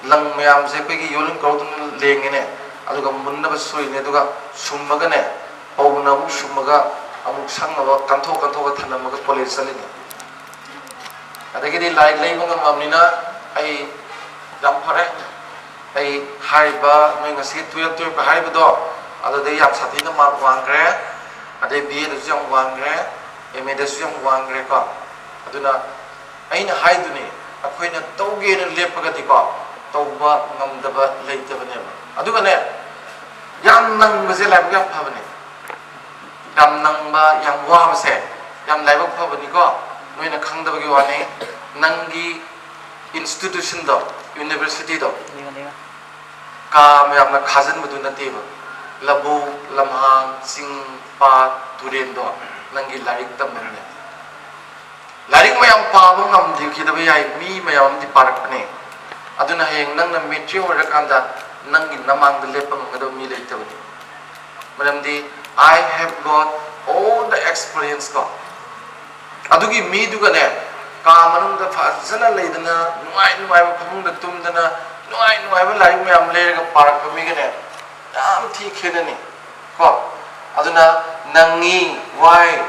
ꯂꯪ ꯃꯌꯥꯝꯁꯦ ꯑꯩꯈꯣꯏꯒꯤ ꯌꯣꯂꯨꯝ ꯀꯧꯔꯗꯨꯅ ꯂꯦꯡꯉꯦꯅꯦ, ꯑꯗꯨꯒ ꯃꯨꯟꯅꯕ ꯁꯨꯔꯤꯅꯦ, ꯑꯗꯨꯒ ꯁꯨꯝꯃꯒꯅꯦ, ꯐꯧꯅ ꯑꯃꯨꯛ ꯁꯨꯝꯃꯒ ꯑꯃꯨꯛ ꯁꯪꯅꯕ ꯀꯟꯊꯣꯛ ꯀꯟꯊꯣꯛꯑ ꯊꯅꯝꯃꯒ ꯀꯣꯂꯦꯖ ꯆꯠꯂꯤꯅꯤ꯫ ꯑꯗꯒꯤꯗꯤ ꯂꯥꯏꯔꯤꯛ ꯂꯩꯕ ꯉꯝꯃꯕꯅꯤꯅ ꯑꯩ ꯌꯥꯝ ꯐꯔꯦ꯫ ꯑꯩ ꯍꯥꯏꯔꯤꯕ ꯅꯣꯏ ꯉꯁꯤ ꯇꯨꯌꯦꯜꯞ ꯇꯨꯌꯦꯜꯞꯀ ꯍꯥꯏꯔꯤꯕꯗꯣ, ꯑꯗꯨꯗꯩ ꯌꯥꯝ ꯁꯥꯊꯤꯅ ꯃꯥꯔꯛ ꯋꯥꯡꯈ꯭ꯔꯦ꯫ ꯑꯗꯩ ꯕꯤ ꯑꯦꯗꯁꯨ ꯌꯥꯝ ꯋꯥꯡꯈ꯭ꯔꯦ, ꯑꯦꯝ ꯑꯦꯗꯁꯨ ꯌꯥꯝ ꯋꯥꯡꯈ꯭ꯔꯦꯀꯣ꯫ ꯑꯗꯨꯅ ꯑꯩꯅ ꯍꯥꯏꯗꯨꯅꯤ, ꯑꯩꯈꯣꯏꯅ ꯇꯧꯒꯦꯅ ꯂꯦꯞꯄꯒꯗꯤꯀꯣ, ꯇꯧꯕ ꯉꯝꯗꯕ ꯂꯩꯇꯕꯅꯦꯕ꯫ ꯑꯗꯨꯒꯅꯦ, ꯌꯥꯝ ꯅꯪꯕꯁꯦ ꯂꯥꯏꯕꯛ ꯌꯥꯝ ꯐꯕꯅꯦ꯫ ꯌꯥꯝ ꯅꯪꯕ, ꯌꯥꯝ ꯋꯥꯕꯁꯦ ꯌꯥꯝ ꯂꯥꯏꯕꯛ ꯐꯕꯅꯤꯀꯣ꯫ ꯅꯣꯏꯅ ꯈꯪꯗꯕꯒꯤ ꯋꯥꯅꯤ꯫ ꯅꯪꯒꯤ ꯏꯟꯁꯇꯤꯇ꯭ꯌꯨꯁꯟꯗꯣ, ꯌꯨꯅꯤꯚꯔꯁꯤꯇꯤꯗꯣ, ꯀꯥ ꯃꯌꯥꯝꯅ ꯈꯥꯖꯤꯟꯕꯗꯨ ꯅꯠꯇꯦꯕ꯫ ꯂꯧꯕꯨꯛ, ꯂꯝꯍꯥꯡ, ꯆꯤꯡ, ꯄꯥꯠ, ꯇꯨꯔꯦꯟꯗꯣ ꯅꯪꯒꯤ ꯂꯥꯏꯔꯤꯛ ꯇꯝꯐꯝꯅꯦ꯫ ꯂꯥꯏꯔꯤꯛ ꯃꯌꯥꯝ ꯄꯥꯕ ꯉꯝꯈꯤꯗꯕ ꯌꯥꯏ, ꯃꯤ ꯃꯌꯥꯝ ꯑꯃꯗꯤ ꯄꯥꯔꯛꯄꯅꯦ꯫ ꯑꯗꯨꯅ ꯍꯌꯦꯡ ꯅꯪꯅ ꯃꯦꯆ꯭ꯌꯣꯔ ꯑꯣꯏꯔꯀꯥꯟꯗ ꯅꯪꯒꯤ ꯅꯃꯥꯡꯗ ꯂꯦꯞꯄ ꯉꯝꯒꯗꯕ ꯃꯤ ꯂꯩꯇꯕꯅꯤ꯫ ꯃꯔꯝꯗꯤ I have got all the experience ꯀꯣ꯫ ꯑꯗꯨꯒꯤ ꯃꯤꯗꯨꯒꯅꯦ, ꯀꯥ ꯃꯅꯨꯡꯗ ꯐꯖꯅ ꯂꯩꯗꯅ, ꯅꯨꯡꯉꯥꯏ ꯅꯨꯡꯉꯥꯏꯕ ꯐꯃꯨꯡꯗ ꯇꯨꯝꯗꯅ, ꯅꯨꯡꯉꯥꯏ ꯅꯨꯡꯉꯥꯏꯕ ꯂꯥꯏꯔꯤꯛ ꯃꯌꯥꯝ ꯂꯩꯔꯒ ꯄꯥꯔꯛꯄ ꯃꯤꯒꯅꯦ, ꯌꯥꯝ ꯊꯤ ꯈꯦꯠꯅꯅꯤ ꯀꯣ꯫ ꯑꯗꯨꯅ ꯅꯪꯉꯤ, ꯋꯥꯏ,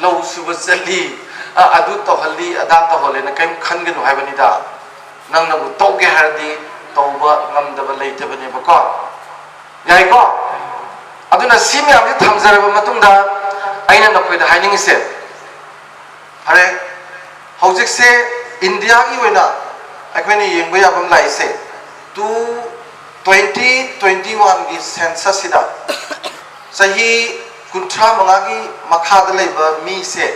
ꯂꯧ ꯁꯨꯕ ꯆꯠꯂꯤ, ꯑ, ꯑꯗꯨ ꯇꯧꯍꯜꯂꯤ, ꯑꯗꯥ ꯇꯧꯍꯜꯂꯦꯅ ꯀꯔꯤꯝ ꯈꯟꯒꯅꯨ ꯍꯥꯏꯕꯅꯤꯗ꯫ ꯅꯪꯅꯕꯨ ꯇꯧꯒꯦ ꯍꯥꯏꯔꯗꯤ ꯇꯧꯕ ꯉꯝꯗꯕ ꯂꯩꯇꯕꯅꯦꯕꯀꯣ꯫ ꯌꯥꯏꯀꯣ? ꯑꯗꯨꯅ ꯁꯤ ꯃꯌꯥꯝꯁꯤ ꯊꯝꯖꯔꯕ ꯃꯇꯨꯡꯗ ꯑꯩꯅ ꯅꯈꯣꯏꯗ ꯍꯥꯏꯅꯤꯡꯉꯤꯁꯦ, ꯐꯔꯦ, ꯍꯧꯖꯤꯛꯁꯦ ꯏꯟꯗꯤꯌꯥꯒꯤ ꯑꯣꯏꯅ ꯑꯩꯈꯣꯏꯅ ꯌꯦꯡꯕ ꯌꯥꯕ ꯑꯃ ꯂꯥꯛꯏꯁꯦ, ꯇꯨ, ꯇ꯭ꯋꯦꯟꯇꯤ ꯇ꯭ꯋꯦꯟꯇꯤ ꯋꯥꯟꯒꯤ ꯁꯦꯟꯁꯁꯁꯤꯗ ꯆꯍꯤ ꯀꯨꯟꯊ꯭ꯔꯥ ꯃꯉꯥꯒꯤ ꯃꯈꯥꯗ ꯂꯩꯕ ꯃꯤꯁꯦ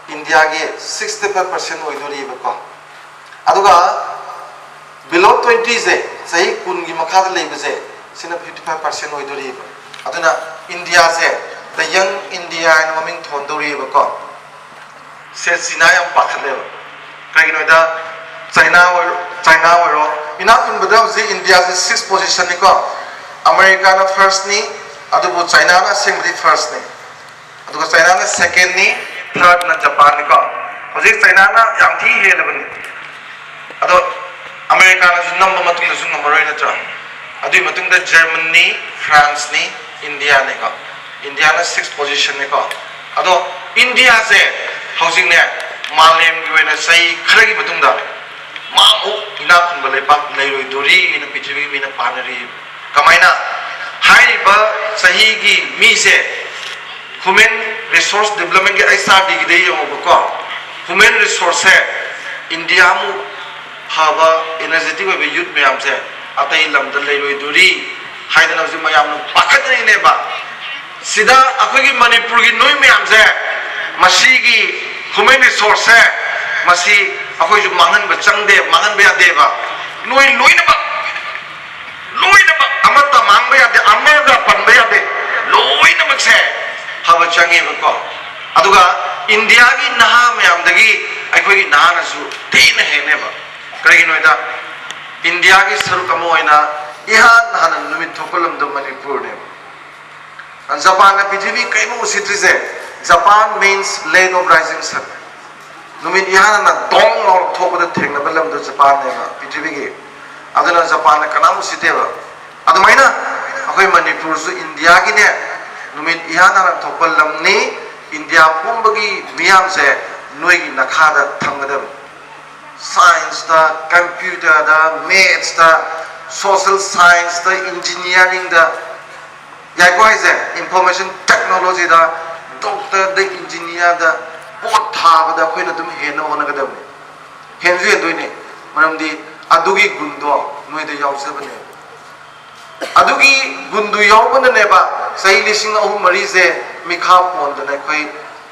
ꯏꯟꯗꯤꯌꯥꯒꯤ ꯁꯤꯛꯁꯇꯤ ꯐꯥꯏꯚ ꯄꯥꯔꯁꯦꯟ ꯑꯣꯏꯗꯣꯔꯤꯕꯀꯣ꯫ ꯑꯗꯨꯒ Below twenty ꯁꯦ, ꯆꯍꯤ ꯀꯨꯟꯒꯤ ꯃꯈꯥꯗ ꯂꯩꯕꯁꯦ, ꯁꯤꯅ fifty five percent ꯑꯣꯏꯗꯣꯔꯤꯕ꯫ ꯑꯗꯨꯅ ꯏꯟꯗꯤꯌꯥꯁꯦ the young India ꯍꯥꯏꯅ ꯃꯃꯤꯡ ꯊꯣꯟꯗꯧꯔꯤꯕꯀꯣ꯫ ꯁꯦ ꯆꯤꯅꯥ ꯌꯥꯝ ꯄꯥꯈꯠꯂꯦꯕ꯫ ꯀꯩꯒꯤꯅꯣꯗ ꯆꯥꯏꯅꯥ ꯑꯣꯏꯔꯣ, ꯆꯥꯏꯅꯥ ꯑꯣꯏꯔꯣ, ꯏꯅꯥꯛ ꯈꯨꯟꯕꯗ ꯍꯧꯖꯤꯛ ꯏꯟꯗꯤꯌꯥꯁꯦ six position ꯅꯤꯀꯣ꯫ ꯑꯃꯦꯔꯤꯀꯥꯅ first ꯅꯤ, ꯑꯗꯨꯕꯨ ꯆꯥꯏꯅꯥꯅ ꯑꯁꯦꯡꯕꯗꯤ first ꯅꯤ꯫ ꯑꯗꯨꯒ ꯆꯥꯏꯅꯥꯅ second ꯅꯤ, third ꯅ ꯖꯄꯥꯟꯅꯤꯀꯣ꯫ ꯍꯧꯖꯤꯛ ꯆꯥꯏꯅꯥꯅ ꯌꯥꯝ ꯊꯤ ꯍꯦꯜꯂꯕꯅꯤ꯫ ꯑꯗꯣ ꯑꯃꯦꯔꯤꯀꯥꯅꯁꯨ ꯅꯝꯕ ꯃꯇꯨꯡꯗꯁꯨ ꯉꯝꯃꯔꯣꯏ ꯅꯠꯇ꯭ꯔꯥ? ꯑꯗꯨꯒꯤ ꯃꯇꯨꯡꯗ ꯖꯔꯃꯅꯤ, ꯐ꯭ꯔꯥꯟꯁꯅꯤ, ꯏꯟꯗꯤꯌꯥꯅꯤꯀꯣ꯫ ꯏꯟꯗꯤꯌꯥꯅ six position ꯅꯤꯀꯣ꯫ ꯑꯗꯣ ꯏꯟꯗꯤꯌꯥꯁꯦ ꯍꯧꯖꯤꯛꯅꯦ, ꯃꯥꯂꯦꯝꯒꯤ ꯑꯣꯏꯅ ꯆꯍꯤ ꯈꯔꯒꯤ ꯃꯇꯨꯡꯗ ꯃꯥ ꯑꯃꯨꯛ ꯏꯅꯥꯛ ꯈꯨꯟꯕ ꯂꯩꯕꯥꯛ ꯂꯩꯔꯣꯏꯗꯣꯔꯤꯅ ꯄ꯭ꯔꯤꯊꯤꯕꯤꯒꯤ ꯃꯤꯅ ꯄꯥꯅꯔꯤ꯫ ꯀꯃꯥꯏꯅ? ꯍꯥꯏꯔꯤꯕ ꯆꯍꯤꯒꯤ ꯃꯤꯁꯦ human resource development ꯀꯤ, H R D ꯒꯤꯗ ꯌꯦꯡꯉꯣꯕꯀꯣ, human resource ꯁꯦ ꯏꯟꯗꯤꯌꯥꯃꯨꯛ ꯐꯕ energetic ꯑꯣꯏꯕ youth ꯃꯌꯥꯝꯁꯦ ꯑꯇꯩ ꯂꯝꯗ ꯂꯩꯔꯣꯏꯗꯣꯔꯤ ꯍꯥꯏꯗꯅ ꯍꯧꯖꯤꯛ ꯃꯌꯥꯝꯅ ꯄꯥꯈꯠꯅꯔꯤꯅꯦꯕ꯫ ꯁꯤꯗ ꯑꯩꯈꯣꯏꯒꯤ ꯃꯅꯤꯄꯨꯔꯒꯤ ꯅꯣꯏ ꯃꯌꯥꯝꯁꯦ, ꯃꯁꯤꯒꯤ human resource ꯁꯦ, ꯃꯁꯤ ꯑꯩꯈꯣꯏꯁꯨ ꯃꯥꯡꯍꯟꯕ ꯆꯪꯗꯦ, ꯃꯥꯡꯍꯟꯕ ꯌꯥꯗꯦꯕ꯫ ꯅꯣꯏ ꯂꯣꯏꯅꯃꯛ, ꯂꯣꯏꯅꯃꯛ, ꯑꯃꯠꯇ ꯃꯥꯡꯕ ꯌꯥꯗꯦ, ꯑꯃꯒ ꯄꯟꯕ ꯌꯥꯗꯦ, ꯂꯣꯏꯅꯃꯛꯁꯦ ꯐꯕ ꯆꯪꯉꯦꯕꯀꯣ꯫ ꯑꯗꯨꯒ ꯏꯟꯗꯤꯌꯥꯒꯤ ꯅꯍꯥ ꯃꯌꯥꯝꯗꯒꯤ ꯑꯩꯈꯣꯏꯒꯤ ꯅꯍꯥꯅꯁꯨ ꯊꯤꯅ ꯍꯦꯟꯅꯦꯕ꯫ ꯀꯔꯤꯒꯤꯅꯣ ꯍꯥꯏꯗ, ꯏꯟꯗꯤꯌꯥꯒꯤ ꯁꯔꯨꯛ ꯑꯃ ꯑꯣꯏꯅ ꯏꯍꯥꯟ ꯍꯥꯟꯅ ꯅꯨꯃꯤꯠ ꯊꯣꯛꯄ ꯂꯝꯗꯝ ꯃꯅꯤꯄꯨꯔꯅꯦꯕ꯫ ꯖꯄꯥꯟꯅ ꯄ꯭ꯔꯤꯊꯤꯕꯤ ꯀꯔꯤꯝ ꯎꯁꯤꯠꯇ꯭ꯔꯤꯁꯦ, Japan means land of rising sun꯫ ꯅꯨꯃꯤꯠ ꯏꯍꯥꯟ ꯍꯥꯟꯅ ꯗꯣꯡ ꯂꯥꯎꯅ ꯊꯣꯛꯄꯗ ꯊꯦꯡꯅꯕ ꯂꯝꯗꯣ ꯖꯄꯥꯟꯅꯦꯕ ꯄ꯭ꯔꯤꯊꯤꯕꯤꯒꯤ꯫ ꯑꯗꯨꯅ ꯖꯄꯥꯟꯅ ꯀꯅꯥꯝ ꯎꯁꯤꯠꯇꯦꯕ꯫ ꯑꯗꯨꯃꯥꯏꯅ ꯑꯩꯈꯣꯏ ꯃꯅꯤꯄꯨꯔꯁꯨ ꯏꯟꯗꯤꯌꯥꯒꯤꯅꯦ, ꯅꯨꯃꯤꯠ ꯏꯍꯥꯟ ꯍꯥꯟꯅ ꯊꯣꯛꯄ ꯂꯝꯅꯤ꯫ ꯏꯟꯗꯤꯌꯥ ꯄꯨꯝꯕꯒꯤ ꯃꯤꯌꯥꯝꯁꯦ ꯅꯣꯏꯒꯤ ꯅꯈꯥꯗ ꯊꯝꯒꯗꯕꯅꯤ꯫ Science ꯇ, computer ꯗ, maths ꯇ, social science ꯇ, engineering ꯗ, ꯌꯥꯏꯀꯣ ꯍꯥꯏꯁꯦ, information technology ꯗ, doctor ꯗ, engineer ꯗ, ꯄꯣꯠ ꯊꯥꯕꯗ ꯑꯩꯈꯣꯏꯅ ꯑꯗꯨꯝ ꯍꯦꯟꯅꯕ ꯍꯣꯠꯅꯒꯗꯕꯅꯤ꯫ ꯍꯦꯟꯁꯨ ꯍꯦꯟꯗꯣꯏꯅꯦ, ꯃꯔꯝꯗꯤ ꯑꯗꯨꯒꯤ ꯒꯨꯟꯗꯣ ꯅꯣꯏꯗ ꯌꯥꯎꯖꯕꯅꯦꯕ꯫ ꯑꯗꯨꯒꯤ ꯒꯨꯟꯗꯨ ꯌꯥꯎꯕꯅꯅꯦꯕ ꯆꯍꯤ ꯂꯤꯁꯤꯡ ꯑꯍꯨꯝ ꯃꯔꯤꯁꯦ ꯃꯤꯈꯥ ꯄꯣꯟꯗꯅ ꯑꯩꯈꯣꯏ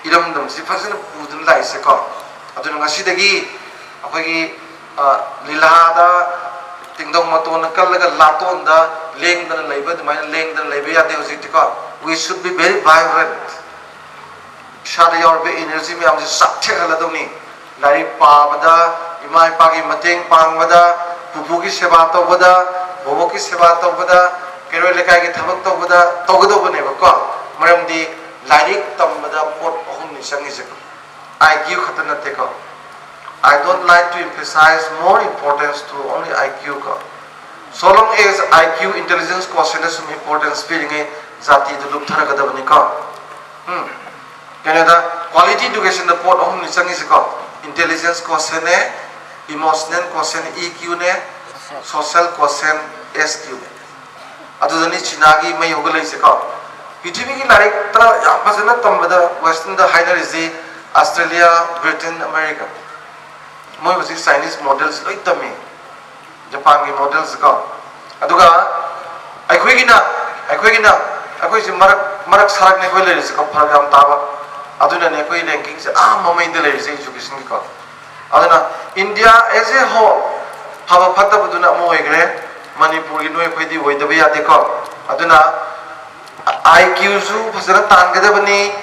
ꯏꯔꯝꯗꯝꯁꯤ ꯐꯖꯅ ꯄꯨꯗꯨꯅ ꯂꯥꯛꯏꯁꯦꯀꯣ꯫ ꯑꯗꯨꯅ ꯉꯁꯤꯗꯒꯤ ꯑꯩꯈꯣꯏꯒꯤ ꯑ, ꯂꯤꯂꯥꯗ ꯇꯤꯡꯗꯧ ꯃꯇꯣꯟꯅ ꯀꯜꯂꯒ ꯂꯥꯇꯣꯟꯗ ꯂꯦꯡꯗꯅ ꯂꯩꯕ ꯑꯗꯨꯃꯥꯏꯅ ꯂꯦꯡꯗꯅ ꯂꯩꯕ ꯌꯥꯗꯦ ꯍꯧꯖꯤꯛꯇꯤꯀꯣ. We should be very vibrant. ꯏꯁꯥꯗ ꯌꯥꯎꯔꯤꯕ energy ꯃꯌꯥꯝꯁꯦ ꯆꯥꯛꯊꯦꯛꯍꯜꯂꯗꯧꯅꯤ. ꯂꯥꯏꯔꯤꯛ ꯄꯥꯕꯗ, ꯏꯃꯥ ꯏꯄꯥꯒꯤ ꯃꯇꯦꯡ ꯄꯥꯡꯕꯗ, ꯄꯨꯄꯨꯒꯤ ꯁꯦꯕꯥ ꯇꯧꯕꯗ, ꯕꯣꯕꯣꯛꯀꯤ ꯁꯦꯕꯥ ꯇꯧꯕꯗ, ꯀꯩꯔꯣꯏ ꯂꯩꯀꯥꯏꯒꯤ ꯊꯕꯛ ꯇꯧꯕꯗ ꯇꯧꯒꯗꯧꯕꯅꯦꯕꯀꯣ. ꯃꯔꯝꯗꯤ ꯂꯥꯏꯔꯤꯛ ꯇꯝꯕꯗ ꯄꯣꯠ ꯑꯍꯨꯝꯅꯤ ꯆꯪꯉꯤꯁꯦ. I Q ꯈꯛꯇ ꯅꯠꯇꯦꯀꯣ. I don't like to emphasize more importance to only I Q ꯀꯣ. So long as I Q intelligence quotient ꯁꯨꯝ importance ꯄꯤꯔꯤꯉꯩ ꯖꯥꯇꯤꯗꯨ ꯂꯨꯞꯊꯔꯒꯗꯕꯅꯤꯀꯣ. ꯎꯝ. ꯀꯩꯅꯣꯗ, quality educationꯗ ꯄꯣꯠ ꯑꯍꯨꯝꯅꯤ ꯆꯪꯉꯤꯁꯤꯀꯣ. Intelligence quotient ꯅꯦ, emotional quotient E Q ꯅꯦ, social quotient S Q ꯅꯦ. ꯑꯗꯨꯗꯅꯤ ꯆꯤꯅꯥꯒꯤ ꯃꯩ ꯍꯧꯒꯠꯂꯛꯏꯁꯦꯀꯣ. ꯄ꯭ꯔꯤꯊꯤꯕꯤꯒꯤ ꯂꯥꯏꯔꯤꯛꯇ ꯌꯥꯝ ꯐꯖꯅ ꯇꯝꯕꯗ westernꯗ ꯍꯥꯏꯅꯔꯤꯁꯤ Australia, Britain, America. ꯃꯣꯏ ꯍꯧꯖꯤꯛ Chinese models ꯂꯣꯏ ꯇꯝꯃꯤ, ꯖꯄꯥꯟꯒꯤ models ꯀꯣ. ꯑꯗꯨꯒ ꯑꯩꯈꯣꯏꯒꯤꯅ, ꯑꯩꯈꯣꯏꯒꯤꯅ, ꯑꯩꯈꯣꯏꯁꯦ ꯃꯔꯛ, ꯃꯔꯛ ꯁꯔꯛꯅꯤ ꯑꯩꯈꯣꯏ ꯂꯩꯔꯤꯁꯦꯀꯣ, ꯐꯔꯛ ꯌꯥꯝ ꯇꯥꯕ. ꯑꯗꯨꯅꯅꯦ ꯑꯩꯈꯣꯏ rankingꯁꯦ ꯑꯥ ꯃꯃꯩꯗ ꯂꯩꯔꯤꯁꯦ educationꯒꯤꯀꯣ. ꯑꯗꯨꯅ India as a whole ꯐꯕ ꯐꯠꯇꯕꯗꯨꯅ ꯑꯃ ꯑꯣꯏꯈ꯭ꯔꯦ, ꯃꯅꯤꯄꯨꯔꯒꯤ ꯅꯣꯏ ꯑꯩꯈꯣꯏꯗꯤ ꯑꯣꯏꯗꯕ ꯌꯥꯗꯦꯀꯣ. ꯑꯗꯨꯅ I Qꯁꯨ ꯐꯖꯅ ꯇꯥꯟꯒꯗꯕꯅꯤ,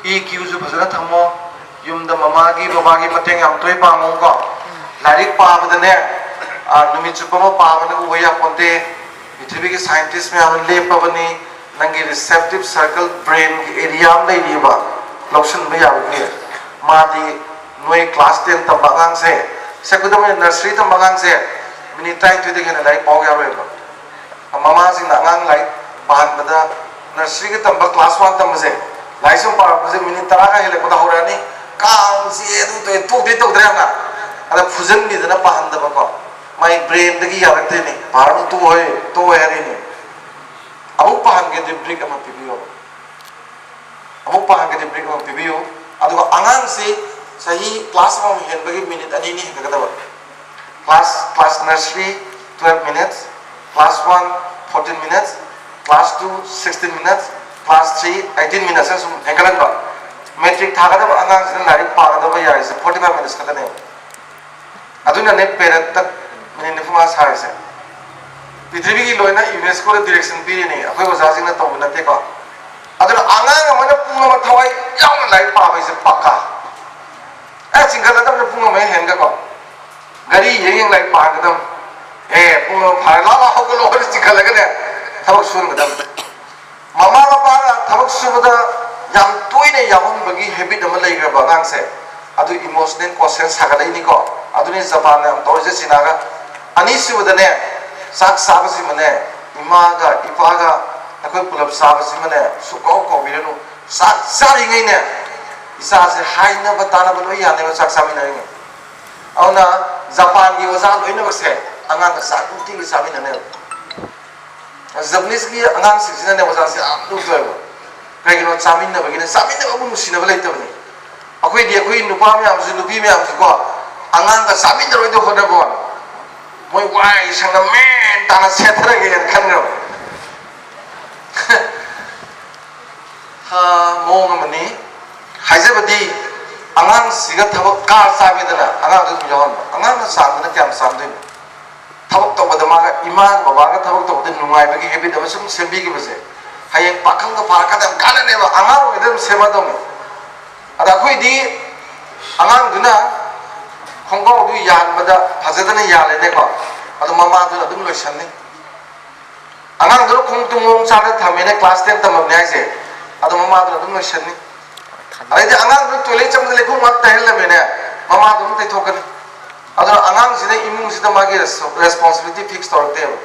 E Qꯁꯨ ꯐꯖꯅ ꯊꯝꯃꯣ. ꯌꯨꯝꯗ ꯃꯃꯥꯒꯤ ꯕꯕꯥꯒꯤ ꯃꯇꯦꯡ ꯌꯥꯝ ꯇꯣꯏ ꯄꯥꯡꯉꯨꯀꯣ. ꯂꯥꯏꯔꯤꯛ ꯄꯥꯕꯗꯅꯦ, ꯑ, ꯅꯨꯃꯤꯠ ꯆꯨꯞꯄ ꯑꯃ ꯄꯥꯕꯅ ꯎꯕ ꯌꯥꯄꯣꯟꯇꯦ. ꯄ꯭ꯔꯤꯊꯤꯕꯤꯒꯤ scientist ꯃꯌꯥꯝꯅ ꯂꯦꯞꯄꯕꯅꯤ. ꯅꯪꯒꯤ receptive circle, brainꯒꯤ area ꯑꯃ ꯂꯩꯔꯤꯕ, ꯂꯧꯁꯤꯟꯕ ꯌꯥꯕꯒꯤ, ꯃꯥꯗꯤ ꯅꯣꯏ class ten ꯇꯝꯕ ꯑꯉꯥꯡꯁꯦ, ꯁꯦ ꯈꯨꯗꯝ ꯑꯣꯏꯅ nursery ꯇꯝꯕ ꯑꯉꯥꯡꯁꯦ ꯃꯤꯅꯤꯠ ꯇꯔꯥꯅꯤꯊꯣꯏꯗꯒꯤ ꯍꯦꯟꯅ ꯂꯥꯏꯔꯤꯛ ꯄꯥꯎ ꯌꯥꯔꯣꯏꯕ. ꯃꯃꯥꯁꯤꯡꯅ ꯑꯉꯥꯡ ꯂꯥꯏꯔꯤꯛ ꯄꯥꯍꯟꯕꯗ, nurseryꯒ ꯇꯝꯕ class one ꯇꯝꯕꯁꯦ, ꯂꯥꯏꯔꯤꯛ ꯁꯨꯝ ꯄꯥꯔꯛꯄꯁꯦ ꯃꯤꯅꯤꯠ ꯇꯔꯥꯒ ꯍꯦꯜꯂꯛꯄꯗ ꯍꯧꯔꯛꯑꯅꯤ, "ꯀꯥꯡ ꯆꯤꯛꯑꯦ, ꯑꯗꯨ ꯇꯧꯑꯦ", ꯇꯣꯛꯇꯤ ꯇꯧꯗ꯭ꯔꯥ ꯌꯥꯝꯅ? ꯑꯗ ꯐꯨꯖꯟꯕꯤꯗꯅ ꯄꯥꯍꯟꯗꯕꯀꯣ. ꯃꯥꯏ brainꯗꯒꯤ ꯌꯥꯔꯛꯇꯣꯏꯅꯤ, "ꯄꯥꯔꯅꯨ, ꯇꯣꯛꯑꯣꯍꯦ, ꯇꯣꯛꯑꯣꯍꯦ" ꯍꯥꯏꯔꯛꯏꯅꯤ. ꯑꯃꯨꯛ ꯄꯥꯍꯟꯒꯦꯗꯤ break ꯑꯃ ꯄꯤꯕꯤꯌꯣ꯫ ꯑꯃꯨꯛ ꯄꯥꯍꯟꯒꯗꯤ break ꯑꯃ ꯄꯤꯕꯤꯌꯨ꯫ ꯑꯗꯨꯒ ꯑꯉꯥꯡꯁꯤ ꯆꯍꯤ class ꯑꯃꯃꯝ ꯍꯦꯟꯕꯒꯤ ꯃꯤꯅꯤꯠ ꯑꯅꯤ ꯑꯅꯤ ꯍꯦꯟꯒꯠꯀꯗꯕ꯫ Class, class nursery twelve minutes, class one fourteen minutes, class two sixteen minutes, class three eighteen minutes ꯁꯨꯝ ꯍꯦꯟꯒꯠꯍꯟꯕ꯫ Matric ꯊꯥꯒꯗꯕ ꯑꯉꯥꯡꯁꯤꯅ ꯂꯥꯏꯔꯤꯛ ꯄꯥꯒꯗꯕ ꯌꯥꯔꯤꯁꯦ forty five minutes ꯈꯛꯇꯅꯦꯕ꯫ ꯑꯗꯨꯅꯅꯦ ꯄꯦꯔꯦꯠꯇ ꯃꯤꯅꯤꯠ ꯅꯤꯐꯨ ꯃꯉꯥ ꯁꯥꯔꯤꯁꯦ꯫ ꯄ꯭ꯔꯤꯊꯤꯕꯤꯒꯤ ꯂꯣꯏꯅ ꯌꯨꯅꯦꯁꯀꯣꯗ ꯗꯤꯔꯦꯛꯁꯟ ꯄꯤꯔꯤꯅꯤ, ꯑꯩꯈꯣꯏ ꯑꯣꯖꯥꯁꯤꯡꯅ ꯇꯧꯕ ꯅꯠꯇꯦꯀꯣ꯫ ꯑꯗꯨꯅ ꯑꯉꯥꯡ ꯑꯃꯅ ꯄꯨꯡ ꯑꯃ ꯊꯋꯥꯏ ꯌꯥꯎꯅ ꯂꯥꯏꯔꯤꯛ ꯄꯥꯕ ꯍꯥꯏꯁꯦ ꯄꯛꯀꯥ꯫ ꯑꯦ, ꯆꯤꯡꯈꯠꯂꯗꯕꯅꯤ ꯄꯨꯡ ꯑꯃ ꯍꯦꯟꯒꯀꯣ꯫ ꯒꯥꯔꯤ ꯌꯦꯡ ꯌꯦꯡ ꯂꯥꯏꯔꯤꯛ ꯄꯥꯒꯗꯕꯅꯤ꯫ ꯑꯦ, ꯄꯨꯡ ꯑꯃ ꯐꯥꯔꯦ, ꯂꯥꯛ ꯂꯥꯛ ꯍꯧꯒꯠꯂꯣ ꯍꯥꯏꯅ ꯆꯤꯡꯈꯠꯂꯒꯅꯦ ꯊꯕꯛ ꯁꯨꯍꯟꯒꯗꯕꯅꯤ꯫ ꯃꯃꯥ ꯃꯄꯥꯅ ꯊꯕꯛ ꯁꯨꯕꯗ ꯌꯥꯝ ꯇꯣꯏꯅ ꯌꯥꯎꯍꯟꯕꯒꯤ ꯍꯦꯕꯤꯠ ꯑꯃ ꯂꯩꯈ꯭ꯔꯕ ꯑꯉꯥꯡꯁꯦ, ꯑꯗꯨ ꯏꯃꯣꯁꯅꯦꯜ ꯀꯣꯁꯦꯟ ꯁꯥꯒꯠꯂꯛꯏꯅꯤꯀꯣ꯫ ꯑꯗꯨꯅꯤ ꯖꯄꯥꯟꯅ ꯌꯥꯝ ꯇꯧꯔꯤꯁꯦ, ꯆꯤꯅꯥꯒ꯫ ꯑꯅꯤꯁꯨꯕꯗꯅꯦ, ꯆꯥꯛ ꯆꯥꯕꯁꯤꯃꯅꯦ, ꯏꯃꯥꯒ ꯏꯄꯥꯒ ꯑꯩꯈꯣꯏ ꯄꯨꯂꯞ ꯆꯥꯕꯁꯤꯃꯅꯦ ꯁꯨꯛꯀꯥꯎ ꯀꯥꯎꯕꯤꯔꯅꯨ꯫ ꯆꯥꯛ ꯆꯥꯔꯤꯉꯩꯅꯦ, ꯏꯆꯥꯁꯦ ꯍꯥꯏꯅꯕ ꯇꯥꯅꯕ ꯂꯣꯏ ꯌꯥꯅꯦꯕ ꯆꯥꯛ ꯆꯥꯃꯤꯟꯅꯔꯤꯉꯩ꯫ ꯑꯗꯨꯅ ꯖꯄꯥꯟꯒꯤ ꯑꯣꯖꯥ ꯂꯣꯏꯅꯃꯛꯁꯦ ꯑꯉꯥꯡꯒ ꯆꯥꯛ ꯅꯨꯡꯇꯤꯒꯤ ꯆꯥꯃꯤꯟꯅꯅꯦꯕ꯫ ꯖꯄꯅꯤꯁꯀꯤ ꯑꯉꯥꯡꯁꯤꯡꯁꯤꯅꯅꯦ ꯑꯣꯖꯥꯁꯦ ꯌꯥꯝ ꯂꯨꯅ ꯇꯧꯋꯦꯕ꯫ ꯀꯩꯒꯤꯅꯣ? ꯆꯥꯃꯤꯟꯅꯕꯒꯤꯅꯦ, ꯆꯥꯃꯤꯟꯅꯕꯕꯨ ꯅꯨꯡꯁꯤꯅꯕ ꯂꯩꯇꯕꯅꯤ꯫ ꯑꯩꯈꯣꯏꯗꯤ, ꯑꯩꯈꯣꯏ ꯅꯨꯄꯥ ꯃꯌꯥꯝꯁꯨ, ꯅꯨꯄꯤ ꯃꯌꯥꯝꯁꯨꯀꯣ, ꯑꯉꯥꯡꯒ ꯆꯥꯃꯤꯟꯅꯔꯣꯏꯗ ꯍꯣꯠꯅꯕ ꯋꯥꯅꯤ꯫ ꯃꯣꯏ ꯋꯥꯏ ꯁꯪꯅ ꯃꯦꯟ ꯇꯥꯅ ꯁꯦꯠꯊꯔꯒꯦꯅ ꯈꯟꯈ꯭ꯔꯕ꯫ ꯍꯥ, ꯃꯑꯣꯡ ꯑꯃꯅꯤ꯫ ꯍꯥꯏꯖꯕꯗꯤ, ꯑꯉꯥꯡꯁꯤꯒ ꯊꯕꯛ ꯀꯥꯔ ꯆꯥꯒꯦꯗꯅ ꯑꯉꯥꯡꯗꯨ ꯑꯗꯨꯝ ꯌꯥꯎꯍꯟꯕ꯫ ꯑꯉꯥꯡꯅ ꯆꯥꯝꯗꯅ ꯀꯌꯥꯝ ꯆꯥꯝꯗꯣꯏꯅꯣ? ꯊꯕꯛ ꯇꯧꯕꯗ ꯃꯥꯒ, ꯏꯃꯥꯒ ꯕꯕꯥꯒ ꯊꯕꯛ ꯇꯧꯕꯗ ꯅꯨꯡꯉꯥꯏꯕꯒꯤ ꯍꯦꯕꯤꯠ ꯑꯃ ꯁꯨꯝ ꯁꯦꯝꯕꯤꯈꯤꯕꯁꯦ, ꯍꯌꯦꯡ ꯄꯥꯈꯪꯒ ꯐꯥꯔꯀꯥꯟꯗ ꯌꯥꯝ ꯀꯥꯟꯅꯅꯦꯕ꯫ ꯑꯉꯥꯡ ꯑꯣꯏꯔꯤꯉꯩꯗ ꯑꯗꯨꯝ ꯁꯦꯝꯃꯗꯧꯅꯤ꯫ ꯑꯗ ꯑꯩꯈꯣꯏꯗꯤ ꯑꯉꯥꯡꯗꯨꯅ ꯈꯣꯡꯒ꯭ꯔꯥꯎꯗꯨ ꯌꯥꯟꯕꯗ ꯐꯖꯗꯅ ꯌꯥꯜꯂꯦꯅꯦꯀꯣ, ꯑꯗꯣ ꯃꯃꯥꯗꯨꯅ ꯑꯗꯨꯝ ꯂꯣꯏꯁꯟꯅꯤ꯫ ꯑꯉꯥꯡꯗꯨꯅ ꯈꯣꯡꯎꯞꯇꯨ ꯃꯑꯣꯡ ꯆꯥꯗꯅ ꯊꯝꯃꯦꯅꯦ, ꯀ꯭ꯂꯥꯁ ꯇꯦꯟ ꯇꯝꯃꯕꯅꯦ ꯍꯥꯏꯁꯦ, ꯑꯗꯣ ꯃꯃꯥꯗꯨꯅ ꯑꯗꯨꯝ ꯂꯣꯏꯁꯟꯅꯤ꯫ ꯑꯗꯩꯗꯤ ꯑꯉꯥꯡꯗꯨꯅ ꯇꯣꯏꯂꯦꯠ ꯆꯪꯕꯗ ꯂꯩꯈꯣꯝ ꯉꯥꯛ ꯇꯩꯍꯜꯂꯝꯃꯦꯅꯦ, ꯃꯃꯥꯗꯨ ꯑꯗꯨꯝ ꯇꯩꯊꯣꯛꯀꯅꯤ꯫ ꯑꯗꯨꯅ ꯑꯉꯥꯡꯁꯤꯅ ꯏꯃꯨꯡꯁꯤꯗ ꯃꯥꯒꯤ ꯔꯦꯁꯄꯣꯟꯁꯤꯕꯤꯂꯤꯇꯤ ꯐꯤꯛꯁ ꯇꯧꯔꯛꯇꯦꯕ꯫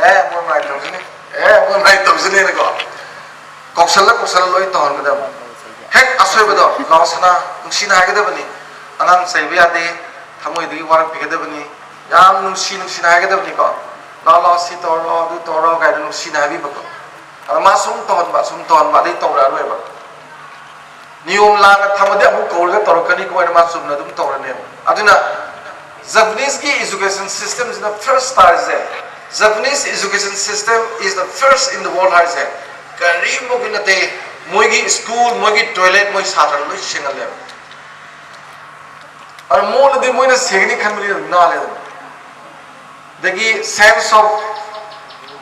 ꯑꯦ, ꯃꯣꯏ ꯃꯥꯏ ꯇꯧꯁꯤꯅꯤ, ꯑꯦ, ꯃꯣꯏ ꯃꯥꯏ ꯇꯧꯁꯤꯅꯤꯅꯀꯣ, ꯀꯧꯁꯜꯂ ꯀꯧꯁꯜꯂ ꯂꯣꯏ ꯇꯧꯍꯟꯒꯗꯕ꯫ ꯍꯦꯛ ꯑꯁꯣꯏꯕꯗꯣ, "ꯂꯥꯛꯑꯣ ꯁꯅꯥ, ꯅꯨꯡꯁꯤꯅ ꯍꯥꯏꯒꯗꯕꯅꯤ, ꯑꯉꯥꯡ ꯆꯩꯕ ꯌꯥꯗꯦ, ꯊꯃꯣꯏꯗꯒꯤ ꯋꯥꯔꯛꯄꯤꯒꯗꯕꯅꯤ", ꯌꯥꯝ ꯅꯨꯡꯁꯤ ꯅꯨꯡꯁꯤꯅ ꯍꯥꯏꯒꯗꯕꯅꯤꯀꯣ꯫ "ꯂꯥꯛꯑꯣ, ꯂꯥꯛꯑꯣ, ꯁꯤ ꯇꯧꯔꯣ, ꯑꯗꯨ ꯇꯧꯔꯣ" ꯀꯥꯏꯅ ꯅꯨꯡꯁꯤꯅ ꯍꯥꯏꯕꯤꯕꯀꯣ꯫ ꯑꯗꯣ ꯃꯥ ꯁꯨꯝ ꯇꯧꯍꯟꯕ, ꯁꯨꯝ ꯇꯧꯍꯟꯕ, ꯑꯗꯩ ꯇꯧꯔꯛꯑꯔꯣꯏꯕ꯫ ꯅꯤꯌꯣꯝ ꯂꯥꯟꯅ ꯊꯝꯃꯗꯤ ꯑꯃꯨꯛ ꯀꯧꯔꯒ ꯇꯧꯔꯛꯀꯅꯤꯀꯣ ꯍꯥꯏꯅ ꯃꯥ ꯆꯨꯝꯅ ꯑꯗꯨꯝ ꯇꯧꯔꯅꯦꯕ꯫ ꯑꯗꯨꯅ ꯖꯄꯅꯤꯁꯀꯤ ꯏꯖꯨꯀꯦꯁꯟ ꯁꯤꯁꯇꯦꯝꯁꯤꯅ ꯐꯥꯔꯁ ꯇꯥꯔꯤꯁꯦ, Japanese education system is the first in the world ꯍꯥꯏꯁꯦ ꯀꯔꯤꯝꯐꯥꯎꯒꯤ ꯅꯠꯇꯦ꯫ ꯃꯣꯏꯒꯤ ꯁ꯭ꯀꯨꯜ, ꯃꯣꯏꯒꯤ ꯇꯣꯏꯂꯦꯠ, ꯃꯣꯏ ꯁꯥꯇ꯭ꯔ ꯂꯣꯏ ꯁꯦꯡꯍꯜꯂꯦꯕ꯫ ꯑꯗꯨ ꯃꯣꯠꯂꯗꯤ ꯃꯣꯏꯅ ꯁꯦꯡꯒꯅꯤ ꯈꯟꯕꯗꯤ ꯑꯗꯨꯝ ꯅꯥꯜꯂꯦꯗꯅ꯫ ꯑꯗꯒꯤ sense of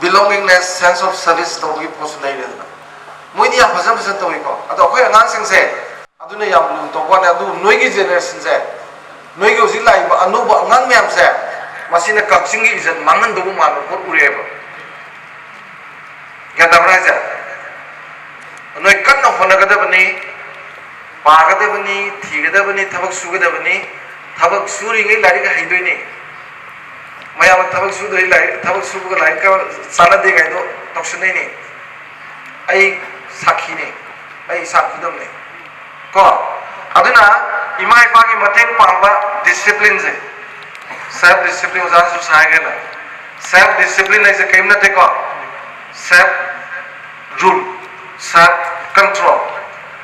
belongingness, sense of service ꯇꯧꯕꯒꯤ ꯄꯣꯠꯁꯨ ꯂꯩꯔꯦꯗꯅ꯫ ꯃꯣꯏꯗꯤ ꯌꯥꯝ ꯐꯖ ꯐꯖꯅ ꯇꯧꯏꯀꯣ꯫ ꯑꯗꯣ ꯑꯩꯈꯣꯏ ꯑꯉꯥꯡꯁꯤꯡꯁꯦ ꯑꯗꯨꯅ ꯌꯥꯝ ꯂꯨꯅ ꯇꯧꯕ ꯋꯥꯅꯤ꯫ ꯑꯗꯨ ꯅꯣꯏꯒꯤ generationꯁꯦ, ꯅꯣꯏꯒꯤ ꯍꯧꯖꯤꯛ ꯂꯥꯛꯏꯕ ꯑꯅꯧꯕ ꯑꯉꯥꯡ ꯃꯌꯥꯝꯁꯦ, ꯃꯁꯤꯅ ꯀꯛꯆꯤꯡꯒꯤ ꯏꯖꯠ ꯃꯥꯡꯍꯟꯗꯧꯕ ꯃꯥꯟꯕ ꯄꯣꯠ ꯎꯔꯛꯑꯦꯕ꯫ ꯒ꯭ꯌꯥꯟ ꯇꯥꯕ꯭ꯔꯥ ꯍꯥꯏꯁꯦ? ꯅꯣꯏ ꯀꯟꯅ ꯍꯣꯠꯅꯒꯗꯕꯅꯤ, ꯄꯥꯒꯗꯕꯅꯤ, ꯊꯤꯒꯗꯕꯅꯤ, ꯊꯕꯛ ꯁꯨꯒꯗꯕꯅꯤ꯫ ꯊꯕꯛ ꯁꯨꯔꯤꯉꯩ ꯂꯥꯏꯔꯤꯛ ꯍꯩꯗꯣꯏꯅꯤ꯫ ꯃꯌꯥꯝꯅ ꯊꯕꯛ ꯁꯨꯗ꯭ꯔꯗꯤ ꯂꯥꯏꯔꯤꯛ, ꯊꯕꯛ ꯁꯨꯕꯒ ꯂꯥꯏꯔꯤꯛꯀ ꯆꯥꯟꯅꯗꯦ ꯀꯥꯏꯗꯣ ꯇꯧꯁꯟꯅꯩꯅꯤ꯫ ꯑꯩ ꯁꯥꯈꯤꯅꯤ, ꯑꯩ ꯏꯁꯥ ꯈꯨꯗꯝꯅꯤ꯫ ꯀꯣ? ꯑꯗꯨꯅ ꯏꯃꯥ ꯏꯄꯥꯒꯤ ꯃꯇꯦꯡ ꯄꯥꯡꯕ disciplineꯁꯦ, self discipline ꯑꯣꯖꯥꯅꯁꯨ ꯍꯥꯏꯈ꯭ꯔꯦꯅ, self discipline ꯍꯥꯏꯁꯦ ꯀꯔꯤꯝ ꯅꯠꯇꯦꯀꯣ, self rule, self control,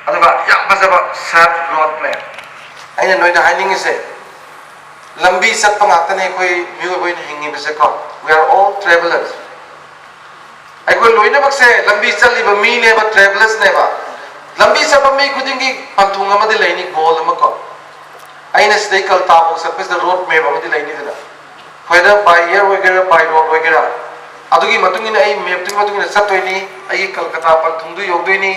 ꯑꯗꯨꯒ ꯌꯥꯝ ꯐꯖꯕ self road map꯫ ꯑꯩꯅ ꯅꯣꯏꯗ ꯍꯥꯏꯅꯤꯡꯉꯤꯁꯦ, ꯂꯝꯕꯤ ꯆꯠꯄ ꯉꯥꯛꯇꯅꯦ ꯑꯩꯈꯣꯏ ꯃꯤꯑꯣꯏꯕ ꯑꯣꯏꯅ ꯍꯤꯡꯉꯤꯕꯁꯦꯀꯣ꯫ We are all travelers꯫ ꯑꯩꯈꯣꯏ ꯂꯣꯏꯅꯃꯛꯁꯦ ꯂꯝꯕꯤ ꯆꯠꯂꯤꯕ ꯃꯤꯅꯦꯕ, travellersꯅꯦꯕ꯫ ꯂꯝꯕꯤ ꯆꯠꯄ ꯃꯤ ꯈꯨꯗꯤꯡꯒꯤ ꯄꯟꯊꯨꯡ ꯑꯃꯗꯤ ꯂꯩꯅꯤ, goal ꯑꯃ ꯀꯣ꯫ ꯑꯩꯅ ꯁꯤꯗꯩ ꯀꯜꯀꯇꯥꯐꯥꯎ ꯆꯠꯄꯁꯤꯗ road map ꯑꯃꯗꯤ ꯂꯩꯅꯤꯗꯅ, whether by air ꯑꯣꯏꯒꯦꯔꯥ, by road ꯑꯣꯏꯒꯦꯔꯥ꯫ ꯑꯗꯨꯒꯤ ꯃꯇꯨꯡ ꯏꯟꯅ ꯑꯩ mapꯇꯨꯒꯤ ꯃꯇꯨꯡ ꯏꯟꯅ ꯆꯠꯇꯣꯏꯅꯤ, ꯑꯩꯒꯤ ꯀꯜꯀꯇꯥ ꯄꯟꯊꯨꯡꯗꯨ ꯌꯧꯗꯣꯏꯅꯤ,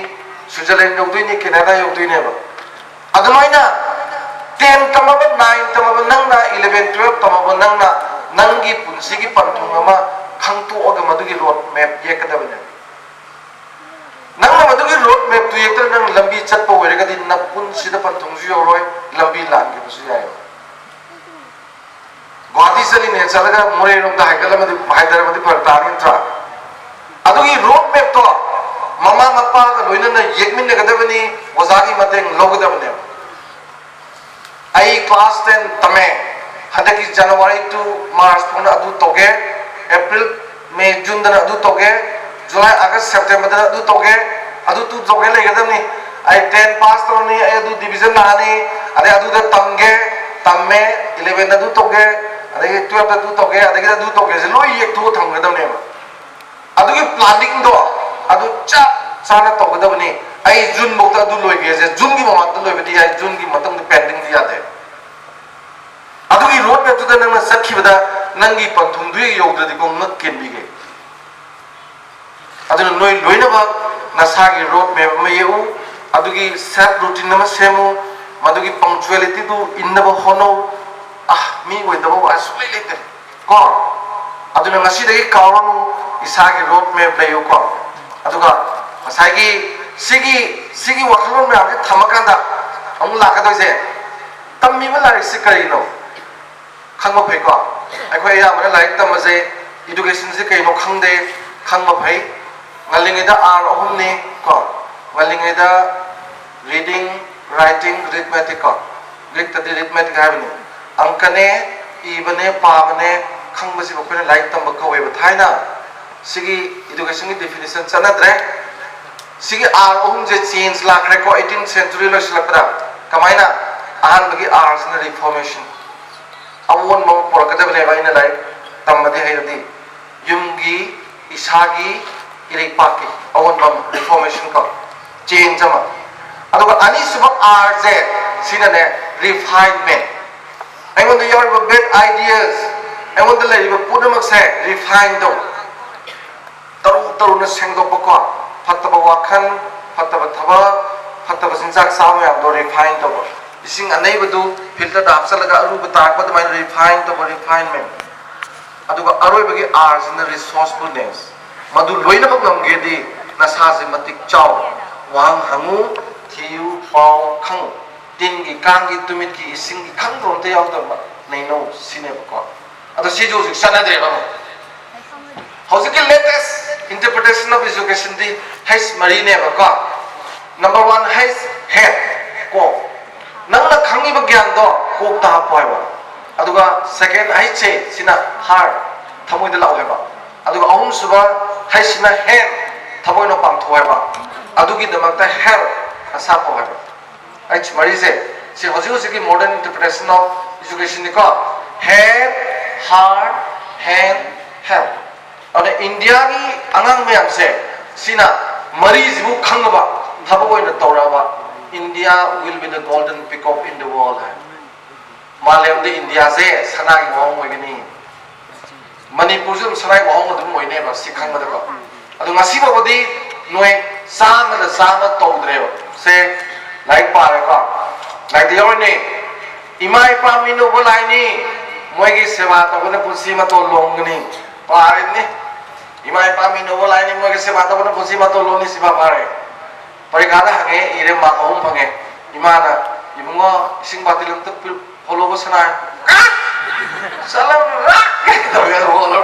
ꯁ꯭ꯋꯤꯖꯔꯂꯦꯟ ꯌꯧꯗꯣꯏꯅꯤ, ꯀꯦꯅꯥꯗꯥ ꯌꯧꯗꯣꯏꯅꯦꯕ꯫ ꯑꯗꯨꯃꯥꯏꯅ ten ꯇꯝꯃꯕ, nine ꯇꯝꯃꯕ ꯅꯪꯅ, eleven, twelve ꯇꯝꯃꯕ ꯅꯪꯅ, ꯅꯪꯒꯤ ꯄꯨꯟꯁꯤꯒꯤ ꯄꯟꯊꯨꯡ ꯑꯃ ꯈꯪꯇꯣꯛꯑꯒ ꯃꯗꯨꯒꯤ road map ꯌꯦꯛꯀꯗꯕꯅꯦ꯫ ꯅꯪꯅ ꯃꯗꯨꯒꯤ road mapꯇꯨ ꯌꯦꯛꯇꯅ ꯅꯪ ꯂꯝꯕꯤ ꯆꯠꯄ ꯑꯣꯏꯔꯒꯗꯤ ꯅꯄꯨꯟꯁꯤꯗ ꯄꯟꯊꯨꯡꯁꯨ ꯌꯧꯔꯣꯏ, ꯂꯝꯕꯤ ꯂꯥꯟꯈꯤꯕꯁꯨ ꯌꯥꯏ꯫ ꯒꯨꯍꯥꯇꯤ ꯆꯠꯂꯤꯅꯦ, ꯆꯠꯂꯒ ꯃꯣꯔꯦꯔꯣꯝꯗ ꯍꯥꯏꯒꯠꯂꯝꯃꯗꯤ, ꯍꯥꯏꯊꯔꯝꯃꯗꯤ ꯐꯔꯛ ꯇꯥꯅꯤ ꯅꯠꯇ꯭ꯔꯥ? ꯑꯗꯨꯒꯤ road mapꯇꯣ ꯃꯃꯥ ꯃꯄꯥꯒ ꯂꯣꯏꯅꯅ ꯌꯦꯛꯃꯤꯟꯅꯒꯗꯕꯅꯤ, ꯑꯣꯖꯥꯒꯤ ꯃꯇꯦꯡ ꯂꯧꯒꯗꯕꯅꯦꯕ꯫ ꯑꯩ class ten ꯇꯝꯃꯦ, ꯍꯟꯗꯛꯀꯤ January to March ꯐꯥꯎꯅ ꯑꯗꯨ ꯇꯧꯒꯦ, April, May, Juneꯗꯅ ꯑꯗꯨ ꯇꯧꯒꯦ, July, August, Septemberꯗꯅ ꯑꯗꯨ ꯇꯧꯒꯦ, ꯑꯗꯨ ꯇꯧꯒꯦ ꯂꯩꯒꯗꯕꯅꯤ꯫ ꯑꯩ ten pass ꯇꯧꯔꯅꯤ, ꯑꯩ ꯑꯗꯨ division ꯂꯥꯛꯑꯅꯤ, ꯑꯗꯩ ꯑꯗꯨꯗ ꯇꯝꯒꯦ, ꯇꯝꯃꯦ, elevenꯗ ꯑꯗꯨ ꯇꯧꯒꯦ, ꯑꯗꯒꯤ twelveꯇ ꯑꯗꯨ ꯇꯧꯒꯦ, ꯑꯗꯒꯤꯗꯤ ꯑꯗꯨ ꯇꯧꯒꯦꯁꯦ ꯂꯣꯏ ꯌꯦꯛꯊꯣꯛꯑ ꯊꯝꯒꯗꯕꯅꯦꯕ꯫ ꯑꯗꯨꯒꯤ planningꯗꯣ ꯑꯗꯨ ꯆꯞ ꯆꯥꯅ ꯇꯧꯒꯗꯕꯅꯤ꯫ ꯑꯩ Juneꯐꯥꯎꯗ ꯑꯗꯨ ꯂꯣꯏꯒꯦꯁꯦ, Juneꯒꯤ ꯃꯃꯥꯡꯗ ꯂꯣꯏꯕꯗꯤ ꯌꯥꯏ, Juneꯒꯤ ꯃꯇꯨꯡꯗ pendingꯗꯤ ꯌꯥꯗꯦ꯫ ꯑꯗꯨꯗ ꯅꯪꯅ ꯆꯠꯈꯤꯕꯗ ꯅꯪꯒꯤ ꯄꯟꯊꯨꯡꯗꯨ ꯍꯦꯛ ꯌꯧꯗ꯭ꯔꯗꯤꯀꯣ, ꯉꯛ ꯀꯦꯟꯕꯤꯒꯦ꯫ ꯑꯗꯨꯅ ꯅꯣꯏ ꯂꯣꯏꯅꯃꯛ ꯅꯁꯥꯒꯤ ꯔꯣꯗ ꯃꯦꯞ ꯑꯃ ꯌꯦꯛꯎ, ꯑꯗꯨꯒꯤ ꯁꯦꯜꯐ ꯔꯨꯇꯤꯟ ꯑꯃ ꯁꯦꯝꯃꯨ, ꯃꯗꯨꯒꯤ ꯄꯪꯆꯨꯋꯦꯂꯤꯇꯤꯗꯨ ꯏꯟꯅꯕ ꯍꯣꯠꯅꯧ꯫ ꯑꯥ, ꯃꯤ ꯑꯣꯏꯗꯕ ꯋꯥ ꯁꯨꯡꯂꯩ ꯂꯩꯇꯦ ꯀꯣ꯫ ꯑꯗꯨꯅ ꯉꯁꯤꯗꯒꯤ ꯀꯥꯎꯔꯅꯨ, ꯏꯁꯥꯒꯤ ꯔꯣꯗ ꯃꯦꯞ ꯂꯩꯌꯨꯀꯣ꯫ ꯑꯗꯨꯒ ꯉꯁꯥꯏꯒꯤ ꯁꯤꯒꯤ ꯁꯤꯒꯤ ꯋꯥꯈꯜꯂꯣꯟ ꯃꯌꯥꯝꯁꯦ ꯊꯝꯃꯀꯥꯟꯗ ꯑꯃꯨꯛ ꯂꯥꯛꯀꯗꯣꯏꯁꯦ, ꯇꯝꯃꯤꯕ ꯂꯥꯏꯔꯤꯛꯁꯤ ꯀꯔꯤꯅꯣ? ꯈꯪꯕ ꯐꯩꯀꯣ꯫ ꯑꯩꯈꯣꯏ ꯑꯌꯥꯝꯕꯅ ꯂꯥꯏꯔꯤꯛ ꯇꯝꯕꯁꯦ educationꯁꯦ ꯀꯩꯅꯣ ꯈꯪꯗꯦ, ꯈꯪꯕ ꯐꯩ꯫ ꯉꯜꯂꯤꯉꯩꯗ R ꯑꯍꯨꯝꯅꯤ ꯀꯣ꯫ ꯉꯜꯂꯤꯉꯩꯗ reading, writing, arithmetic ꯀꯣ꯫ Greekꯇꯗꯤ arithmetic ꯍꯥꯏꯕꯅꯤ꯫ ꯑꯪꯀꯅꯦ, ꯏꯕꯅꯦ, ꯄꯥꯕꯅꯦ, ꯈꯪꯕꯁꯤꯕꯨ ꯑꯩꯈꯣꯏꯅ ꯂꯥꯏꯔꯤꯛ ꯇꯝꯕ ꯀꯧꯋꯦꯕ ꯊꯥꯏꯅ꯫ ꯁꯤꯒꯤ educationꯒꯤ definition ꯆꯠꯅꯗ꯭ꯔꯦ꯫ ꯁꯤꯒꯤ R ꯑꯍꯨꯝꯁꯦ change ꯂꯥꯛꯈ꯭ꯔꯦꯀꯣ eighteen century ꯂꯣꯏꯁꯤꯜꯂꯛꯄꯗ꯫ ꯀꯃꯥꯏꯅ? ꯑꯍꯥꯟꯕꯒꯤ Rꯁꯤꯅ reformation, ꯑꯑꯣꯟꯕ ꯑꯃ ꯄꯨꯔꯛꯀꯗꯕꯅꯦꯕ꯫ ꯑꯩꯅ ꯂꯥꯏꯔꯤꯛ ꯇꯝꯕꯗꯤ ꯍꯩꯔꯗꯤ ꯌꯨꯝꯒꯤ, ꯏꯁꯥꯒꯤ, ꯏꯔꯩꯄꯥꯛꯀꯤ ꯑꯑꯣꯟꯕ ꯑꯃ, reformation ꯀꯣ, change ꯑꯃ꯫ ꯑꯗꯨꯒ ꯑꯅꯤꯁꯨꯕ Rꯁꯦ, ꯁꯤꯅꯅꯦ, refinement꯫ ꯑꯩꯉꯣꯟꯗ ꯌꯥꯎꯔꯤꯕ bad ideas, ꯑꯩꯉꯣꯟꯗ ꯂꯩꯔꯤꯕ ꯄꯨꯝꯅꯃꯛꯁꯦ refine ꯇꯧ, ꯇꯔꯨ ꯇꯔꯨꯅ ꯁꯦꯡꯗꯣꯛꯄꯀꯣ꯫ ꯐꯠꯇꯕ ꯋꯥꯈꯜ, ꯐꯠꯇꯕ ꯊꯕꯛ, ꯐꯠꯇꯕ ꯆꯤꯟꯖꯥꯛ ꯆꯥꯕ ꯃꯌꯥꯝꯗꯣ refine ꯇꯧꯕ꯫ ꯏꯁꯤꯡ ꯑꯅꯩꯕꯗꯨ filterꯗ ꯍꯥꯞꯆꯤꯜꯂꯒ ꯑꯔꯨꯕ ꯇꯥꯔꯛꯄ ꯑꯗꯨꯃꯥꯏꯅ refine ꯇꯧꯕ, refinement꯫ ꯑꯗꯨꯒ ꯑꯔꯣꯏꯕꯒꯤ Rꯁꯤꯅ resourcefulness꯫ ꯃꯗꯨ ꯂꯣꯏꯅꯃꯛ ꯉꯝꯒꯦꯗꯤ ꯅꯁꯥꯁꯦ ꯃꯇꯤꯛ ꯆꯥꯎ꯫ ꯋꯥꯍꯪ ꯍꯪꯉꯨ, ꯊꯤꯌꯨ, ꯄꯥꯎ, ꯈꯪꯉꯨ꯫ ꯇꯤꯟꯒꯤ, ꯀꯥꯡꯒꯤ, ꯇꯨꯃꯤꯠꯀꯤ, ꯏꯁꯤꯡꯒꯤ ꯈꯪꯗꯕ ꯑꯝꯇ ꯌꯥꯎꯗꯕ ꯅꯩꯅꯧ ꯁꯤꯅꯦꯕꯀꯣ꯫ ꯑꯗꯣ ꯁꯤꯁꯨ ꯍꯧꯖꯤꯛ ꯆꯠꯅꯗ꯭ꯔꯦꯕ ꯑꯃꯨꯛ꯫ ꯍꯧꯖꯤꯛꯀꯤ latest interpretation of educationꯗꯤ H ꯃꯔꯤꯅꯦꯕꯀꯣ꯫ Number one, H, head, ꯀꯣꯛ꯫ ꯅꯪꯅ ꯈꯪꯉꯤꯕ ꯒ꯭ꯌꯥꯟꯗꯣ ꯀꯣꯛꯇ ꯍꯥꯞꯄꯣ ꯍꯥꯏꯕ꯫ ꯑꯗꯨꯒ second H ꯁꯦ, ꯁꯤꯅ heart, ꯊꯃꯣꯏꯗ ꯂꯥꯛꯑꯣ ꯍꯥꯏꯕ꯫ ꯑꯗꯨꯒ ꯑꯍꯨꯝꯁꯨꯕ H ꯁꯤꯅ hand, ꯊꯃꯣꯏꯅ ꯄꯥꯡꯊꯣꯛꯑꯣ ꯍꯥꯏꯕ꯫ ꯑꯗꯨꯒꯤꯗꯃꯛꯇ health, ꯅꯁꯥ ꯐꯧ ꯍꯥꯏꯕ꯫ H ꯃꯔꯤꯁꯦ, ꯁꯤ ꯍꯧꯖꯤꯛ ꯍꯧꯖꯤꯛꯀꯤ modern interpretation of educationꯅꯤꯀꯣ꯫ Head, heart, hand, health꯫ ꯑꯗꯨꯅ ꯏꯟꯗꯤꯌꯥꯒꯤ ꯑꯉꯥꯡ ꯃꯌꯥꯝꯁꯦ ꯁꯤꯅ ꯃꯔꯤꯁꯤꯕꯨ ꯈꯪꯉꯕ, ꯊꯕꯛ ꯑꯣꯏꯅ ꯇꯧꯔꯛꯑꯕ, India will be the golden peacock in the world ꯍꯥꯏ꯫ ꯃꯥꯂꯦꯝꯗ ꯏꯟꯗꯤꯌꯥꯁꯦ ꯁꯅꯥꯒꯤ ꯋꯥꯍꯣꯡ ꯑꯣꯏꯒꯅꯤ꯫ ꯃꯅꯤꯄꯨꯔꯁꯨ ꯑꯗꯨꯝ ꯁꯅꯥꯒꯤ ꯋꯥꯍꯣꯡ ꯑꯗꯨꯝ ꯑꯣꯏꯅꯦꯕ, ꯁꯤ ꯈꯪꯕꯗꯀꯣ꯫ ꯑꯗꯣ ꯉꯁꯤ ꯐꯥꯎꯕꯗꯤ ꯅꯣꯏ ꯆꯥꯝꯃꯗ ꯆꯥꯝꯃ ꯇꯧꯗ꯭ꯔꯦꯕ꯫ ꯁꯦ, ꯂꯥꯏꯔꯤꯛ ꯄꯥꯔꯦꯀꯣ, ꯂꯥꯏꯔꯤꯛꯇ ꯌꯥꯎꯔꯤꯅꯦ, "ꯏꯃꯥ ꯏꯄꯥ ꯃꯤꯅ ꯎꯕ ꯂꯥꯏꯅꯤ, ꯃꯣꯏꯒꯤ ꯁꯦꯕꯥ ꯇꯧꯕꯅ ꯄꯨꯟꯁꯤ ꯃꯇꯣꯟ ꯂꯣꯝꯒꯅꯤ"꯫ ꯄꯥꯔꯤꯕꯅꯤ, "ꯏꯃꯥ ꯏꯄꯥ ꯃꯤꯅ ꯎꯕ ꯂꯥꯏꯅꯤ, ꯃꯣꯏꯒꯤ ꯁꯦꯕꯥ ꯇꯧꯕꯅ ꯄꯨꯟꯁꯤ ꯃꯇꯣꯟ ꯂꯣꯝꯅꯤ", ꯁꯤꯃ ꯄꯥꯔꯦ꯫ ꯄꯔꯤꯈꯥꯗ ꯍꯪꯉꯦ, ꯏꯔꯦ, ꯃꯥꯔꯛ ꯑꯍꯨꯝ ꯐꯪꯉꯦ꯫ ꯏꯃꯥꯅ, "ꯏꯕꯨꯡꯉꯣ, ꯏꯁꯤꯡ ꯕꯥꯇꯤꯜ ꯑꯝꯇ ꯄꯤ-, ꯍꯣꯜꯂꯣꯕ ꯁꯅꯥ"꯫ "ꯀꯥ! ꯆꯠꯂꯝ ꯔꯥꯛ!" ꯇꯧꯔꯒ ꯍꯣꯜꯂꯣ꯫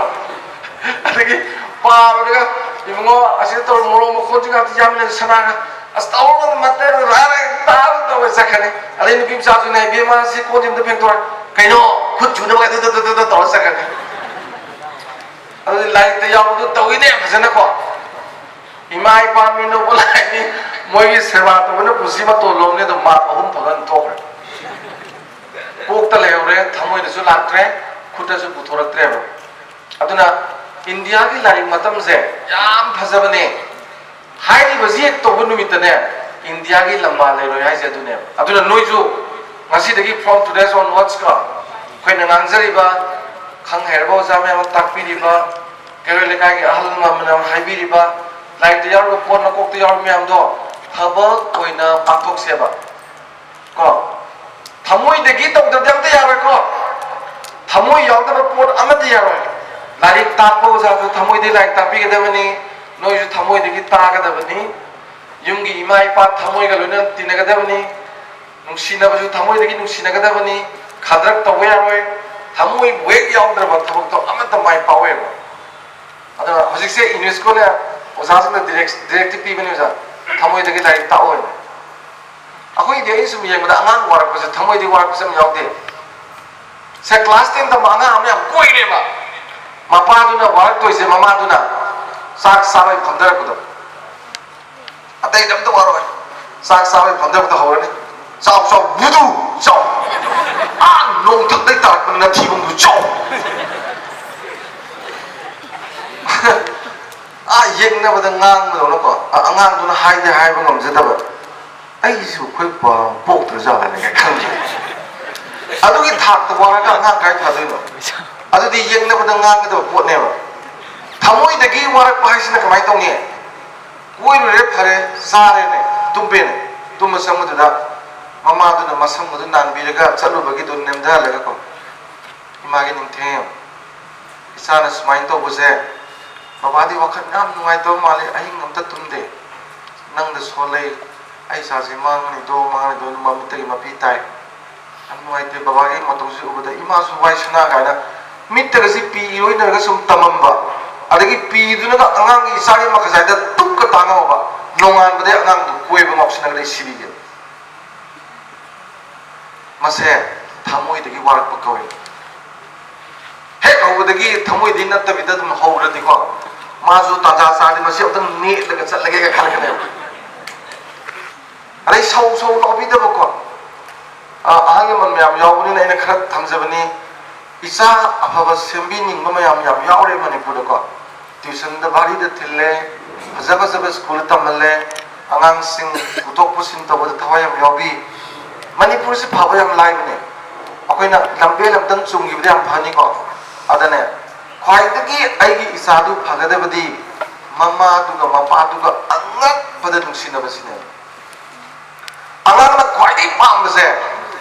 ꯑꯗꯒꯤ ꯄꯥꯕꯗꯒ, "ꯏꯕꯨꯡꯉꯣ, ꯑꯁꯤꯗ ꯇꯧꯔ ꯃꯣꯔꯣꯛ ꯃꯈꯣꯟꯁꯤ ꯉꯥꯛꯇ ꯌꯥꯝꯃꯤꯟꯅ ꯁꯅꯥꯒ, ꯑꯁ, ꯇꯧꯔꯨꯅꯨ, ꯃꯇꯦꯛ ꯔꯥꯔꯦ ꯇꯥꯕ" ꯇꯧꯔ ꯆꯠꯈ꯭ꯔꯅꯤ꯫ ꯑꯗꯩ ꯅꯨꯄꯤ ꯃꯆꯥꯁꯨꯅꯦ, "ꯏꯕꯦꯝꯃ, ꯁꯤ ꯀꯣꯟꯁꯤ ꯑꯝꯇ ꯐꯦꯡꯇꯣꯛꯑꯣ"꯫ "ꯀꯩꯅꯣ? ꯈꯨꯠ ꯆꯨꯅꯕ" ꯑꯗꯨ, ꯑꯗꯨ, ꯑꯗꯨ, ꯑꯗꯨ ꯇꯧꯔ ꯆꯠꯈ꯭ꯔꯅꯤ꯫ ꯑꯗꯨꯗꯤ ꯂꯥꯏꯔꯤꯛꯇ ꯌꯥꯎꯕꯗꯨ ꯇꯧꯏꯅꯦ ꯐꯖꯅꯀꯣ꯫ "ꯏꯃꯥ ꯏꯄꯥ ꯃꯤꯅ ꯎꯕ ꯂꯥꯏꯅꯤ, ꯃꯣꯏꯒꯤ ꯁꯦꯕꯥ ꯇꯧꯕꯅ ꯄꯨꯟꯁꯤ ꯃꯇꯣꯟ ꯂꯣꯝꯅꯤ", ꯑꯗꯣ ꯃꯥꯔꯛ ꯑꯍꯨꯝ ꯐꯪꯉ ꯑꯗꯨꯝ ꯊꯣꯛꯈ꯭ꯔꯦ꯫ ꯀꯣꯛꯇ ꯂꯩꯍꯧꯔꯦ, ꯊꯃꯣꯏꯗꯁꯨ ꯂꯥꯛꯇ꯭ꯔꯦ, ꯈꯨꯠꯇꯁꯨ ꯄꯨꯊꯣꯔꯛꯇ꯭ꯔꯦꯕ꯫ ꯑꯗꯨꯅ ꯏꯟꯗꯤꯌꯥꯒꯤ ꯂꯥꯏꯔꯤꯛ ꯃꯇꯝꯁꯦ ꯌꯥꯝ ꯐꯖꯕꯅꯦ꯫ ꯍꯥꯏꯔꯤꯕꯁꯤ ꯍꯦꯛ ꯇꯧꯕ ꯅꯨꯃꯤꯠꯇꯅꯦ, ꯏꯟꯗꯤꯌꯥꯒꯤ ꯂꯝꯕꯥ ꯂꯩꯔꯣꯏ ꯍꯥꯏꯁꯦ ꯑꯗꯨꯅꯦꯕ꯫ ꯑꯗꯨꯅ ꯅꯣꯏꯁꯨ ꯉꯁꯤꯗꯒꯤ, from today's onwards ꯀꯣ, ꯑꯩꯈꯣꯏꯅ ꯉꯥꯡꯖꯔꯤꯕ, ꯈꯪ ꯍꯩꯔꯕ ꯑꯣꯖꯥ ꯃꯌꯥꯝ ꯑꯃ ꯇꯥꯛꯄꯤꯔꯤꯕ, ꯀꯩꯔꯣꯏ ꯂꯩꯀꯥꯏꯒꯤ ꯑꯍꯜ ꯂꯃꯟꯅ ꯍꯥꯏꯕꯤꯔꯤꯕ, ꯂꯥꯏꯔꯤꯛꯇ ꯌꯥꯎꯔꯤꯕ ꯄꯣꯠ, ꯃꯀꯣꯛꯇ ꯌꯥꯎꯔꯤꯕ ꯃꯌꯥꯝꯗꯣ ꯊꯕꯛ ꯑꯣꯏꯅ ꯄꯥꯡꯊꯣꯛꯁꯦꯕ꯫ ꯀꯣ? ꯊꯃꯣꯏꯗꯒꯤ ꯇꯧꯗꯕꯗꯤ ꯑꯝꯇ ꯌꯥꯔꯣꯏꯀꯣ꯫ ꯊꯃꯣꯏ ꯌꯥꯎꯗꯕ ꯄꯣꯠ ꯑꯃꯠꯇ ꯌꯥꯔꯣꯏ꯫ ꯂꯥꯏꯔꯤꯛ ꯇꯥꯛꯄ ꯑꯣꯖꯥꯁꯨ ꯊꯃꯣꯏꯗꯒꯤ ꯂꯥꯏꯔꯤꯛ ꯇꯥꯛꯄꯤꯒꯗꯕꯅꯤ꯫ ꯅꯣꯏꯁꯨ ꯊꯃꯣꯏꯗꯒꯤ ꯇꯥꯒꯗꯕꯅꯤ꯫ ꯌꯨꯝꯒꯤ ꯏꯃꯥ ꯏꯄꯥ ꯊꯃꯣꯏꯒ ꯂꯣꯏꯅꯅ ꯇꯤꯟꯅꯒꯗꯕꯅꯤ꯫ ꯅꯨꯡꯁꯤꯅꯕꯁꯨ ꯊꯃꯣꯏꯗꯒꯤ ꯅꯨꯡꯁꯤꯅꯒꯗꯕꯅꯤ꯫ ꯈꯗ꯭ꯔꯛ ꯇꯧꯕ ꯌꯥꯔꯣꯏ꯫ ꯊꯃꯣꯏꯕꯨ ꯍꯦꯛ ꯌꯥꯎꯗ꯭ꯔꯕ ꯊꯕꯛꯇꯣ ꯑꯃꯠꯇ ꯃꯥꯏ ꯄꯥꯛꯑꯣꯏꯕ꯫ ꯑꯗꯨꯅ ꯍꯧꯖꯤꯛꯁꯦ ꯌꯨꯅꯦꯁꯀꯣꯅ ꯑꯣꯖꯥꯁꯤꯡꯗ ꯗꯤꯔꯦꯛ-, ꯗꯤꯔꯦꯛꯇꯤꯚ ꯄꯤꯕꯅꯤ, "ꯑꯣꯖꯥ, ꯊꯃꯣꯏꯗꯒꯤ ꯂꯥꯏꯔꯤꯛ ꯇꯥꯛꯑꯣ" ꯍꯥꯏꯅ꯫ ꯑꯩꯈꯣꯏꯗꯤ, ꯑꯩꯅ ꯁꯨꯝ ꯌꯦꯡꯕꯗ, ꯑꯉꯥꯡ ꯋꯥꯔꯛꯄꯁꯦ ꯊꯃꯣꯏꯗꯒꯤ ꯋꯥꯔꯛꯄꯁꯦ ꯑꯃ ꯌꯥꯎꯗꯦ꯫ ꯁꯦ, ꯀ꯭ꯂꯥꯁ ꯇꯦꯟ ꯇꯝꯕ ꯑꯉꯥꯡ ꯑꯃ ꯌꯥꯝ ꯀꯣꯏꯔꯦꯕ꯫ ꯃꯄꯥꯗꯨꯅ ꯋꯥꯔꯛꯇꯣꯏꯁꯦ, ꯃꯃꯥꯗꯨꯅ ꯆꯥꯛ ꯆꯥꯕꯩ ꯐꯝꯊꯔꯛꯄꯗꯣ꯫ ꯑꯇꯩꯗ ꯑꯝꯇ ꯋꯥꯔꯣꯏ꯫ ꯆꯥꯛ ꯆꯥꯕꯩ ꯐꯝꯊꯕꯗ ꯍꯧꯔꯅꯤ꯫ "ꯆꯥꯎ, ꯆꯥꯎ, ꯕꯨꯗꯨ, ꯆꯥꯎ꯫ ꯑꯥ ꯅꯣꯡꯊꯛꯇꯩ ꯇꯥꯔꯛꯄ ꯅꯊꯤꯕꯣꯡꯗꯨ ꯆꯥꯎ"꯫ ꯑꯥ ꯌꯦꯡꯅꯕꯗ ꯉꯥꯡꯕꯗꯧꯅꯀꯣ꯫ ꯑ-, ꯑꯉꯥꯡꯗꯨꯅ ꯍꯥꯏꯗꯤ ꯍꯥꯏꯕ ꯉꯝꯖꯗꯕ꯫ "ꯑꯩꯁꯨ ꯑꯩꯈꯣꯏ ꯄ-, ꯄꯣꯛꯇ꯭ꯔꯖꯥꯠꯂꯅꯦ" ꯀꯥꯏ ꯈꯟꯈꯤꯕ꯫ ꯑꯗꯨꯒꯤ ꯊꯥꯛꯇ ꯋꯥꯔꯒ ꯑꯉꯥꯡ ꯀꯥꯏ ꯐꯗꯣꯏꯅꯣ? ꯑꯗꯨꯗꯤ ꯌꯦꯡꯅꯕꯗ ꯉꯥꯡꯒꯗꯕ ꯄꯣꯠꯅꯦꯕ꯫ ꯊꯃꯣꯏꯗꯒꯤ ꯋꯥꯔꯛꯄ ꯍꯥꯏꯁꯤꯅ ꯀꯃꯥꯏꯅ ꯇꯧꯅꯤ? ꯀꯣꯏꯔꯨꯔꯦ, ꯐꯔꯦ, ꯆꯥꯔꯦꯅꯦ, ꯇꯨꯝꯄꯦꯅꯦ꯫ ꯇꯨꯝꯕ ꯆꯪꯕꯗꯨꯗ ꯃꯃꯥꯗꯨꯅ ꯃꯁꯝꯒꯗꯨ ꯅꯥꯟꯕꯤꯔꯒ ꯆꯠꯂꯨꯕꯒꯤꯗꯨ ꯅꯦꯝꯊꯍꯜꯂꯒꯀꯣ, ꯏꯃꯥꯒꯤ ꯅꯤꯡꯊꯦꯝ, ꯏꯆꯥꯅ ꯁꯨꯃꯥꯏꯅ ꯇꯧꯕꯁꯦ, ꯕꯕꯥꯗꯤ ꯋꯥꯈꯜ ꯌꯥꯝ ꯅꯨꯡꯉꯥꯏꯇꯕ ꯃꯥꯜꯂꯤ, ꯑꯍꯤꯡ ꯑꯝꯇ ꯇꯨꯝꯗꯦ, ꯅꯪꯗ ꯁꯣꯜꯂꯦ, ꯑꯩ ꯏꯆꯥꯁꯦ ꯃꯥꯡꯉꯅꯤꯗꯣ, ꯃꯥꯡꯉꯅꯤꯗꯣ, ꯃꯃꯤꯠꯇꯒꯤ ꯃꯄꯤ ꯇꯥꯏ, ꯌꯥꯝ ꯅꯨꯡꯉꯥꯏꯇꯦ꯫ ꯕꯕꯥꯒꯤ ꯃꯇꯧꯁꯤ ꯎꯕꯗ ꯏꯃꯥꯁꯨ ꯋꯥꯏ ꯁꯅꯥ ꯀꯥꯏꯅ ꯃꯤꯠꯇꯒꯁꯤ ꯄꯤ ꯏꯔꯣꯏꯅꯔꯒ ꯁꯨꯝ ꯇꯝꯃꯝꯕ, ꯑꯗꯒꯤ ꯄꯤꯗꯨꯅꯒ ꯑꯉꯥꯡꯒꯤ ꯏꯆꯥꯒꯤ ꯃꯈꯖꯥꯏꯗ ꯇꯨꯞꯀ ꯇꯥꯡꯉꯝꯃꯕ, ꯅꯣꯡꯉꯥꯟꯕꯗꯩ ꯑꯉꯥꯡꯗꯨ ꯀꯣꯏꯕ ꯉꯥꯎꯁꯤꯟꯅꯒꯗꯩ ꯁꯤꯕꯤꯒꯦ꯫ ꯃꯁꯦ ꯊꯃꯣꯏꯗꯒꯤ ꯋꯥꯔꯛꯄ ꯀꯧꯏ꯫ ꯍꯦꯛ ꯍꯧꯕꯗꯒꯤ ꯊꯃꯣꯏꯗꯤ ꯅꯠꯇꯕꯤꯗ ꯑꯗꯨꯝ ꯍꯧꯔꯗꯤꯀꯣ, ꯃꯥꯁꯨ ꯇꯥꯟꯖꯥ ꯆꯥꯔꯗꯤ ꯃꯁꯤ ꯑꯃꯨꯛꯇꯪ ꯅꯦꯠꯂꯒ ꯆꯠꯂꯒꯦꯒ ꯈꯜꯂꯛꯀꯅꯦꯕ꯫ ꯑꯗꯩ ꯁꯧ ꯁꯧ ꯂꯥꯎꯕꯤꯗꯕꯀꯣ꯫ ꯑ, ꯑꯍꯜ ꯂꯃꯟ ꯃꯌꯥꯝ ꯌꯥꯎꯕꯅꯤꯅ ꯑꯩꯅ ꯈꯔ ꯊꯝꯖꯕꯅꯤ꯫ ꯏꯆꯥ ꯑꯐꯕ ꯁꯦꯝꯕꯤꯅꯤꯡꯕ ꯃꯌꯥꯝ ꯌꯥꯝ ꯌꯥꯎꯔꯦ ꯃꯅꯤꯄꯨꯔꯗꯀꯣ꯫ ꯇ꯭ꯌꯨꯁꯟꯗ ꯚꯥꯔꯤꯗ ꯊꯤꯜꯂꯦ, ꯐꯖ ꯐꯖꯕ ꯁ꯭ꯀꯨꯜꯗ ꯇꯝꯍꯜꯂꯦ, ꯑꯉꯥꯡꯁꯤꯡ ꯄꯨꯊꯣꯛ ꯄꯨꯁꯤꯟ ꯇꯧꯕꯗ ꯊꯋꯥꯏ ꯌꯥꯝ ꯌꯥꯎꯕꯤ꯫ ꯃꯅꯤꯄꯨꯔꯁꯤ ꯐꯕ ꯌꯥꯝ ꯂꯥꯏꯕꯅꯦ꯫ ꯑꯩꯈꯣꯏꯅ ꯂꯝꯕꯦꯜ ꯑꯝꯇꯪ ꯆꯨꯝꯈꯤꯕꯗ ꯌꯥꯝ ꯐꯅꯤꯀꯣ꯫ ꯑꯗꯅꯦ, ꯈ꯭ꯋꯥꯏꯗꯒꯤ ꯑꯩꯒꯤ ꯏꯆꯥꯗꯨ ꯐꯒꯗꯕꯗꯤ ꯃꯃꯥꯗꯨꯒ ꯃꯄꯥꯗꯨꯒ ꯑꯉꯛꯄꯗ ꯅꯨꯡꯁꯤꯅꯕꯁꯤꯅꯦ꯫ ꯑꯉꯥꯡꯅ ꯈ꯭ꯋꯥꯏꯗꯒꯤ ꯄꯥꯝꯕꯁꯦ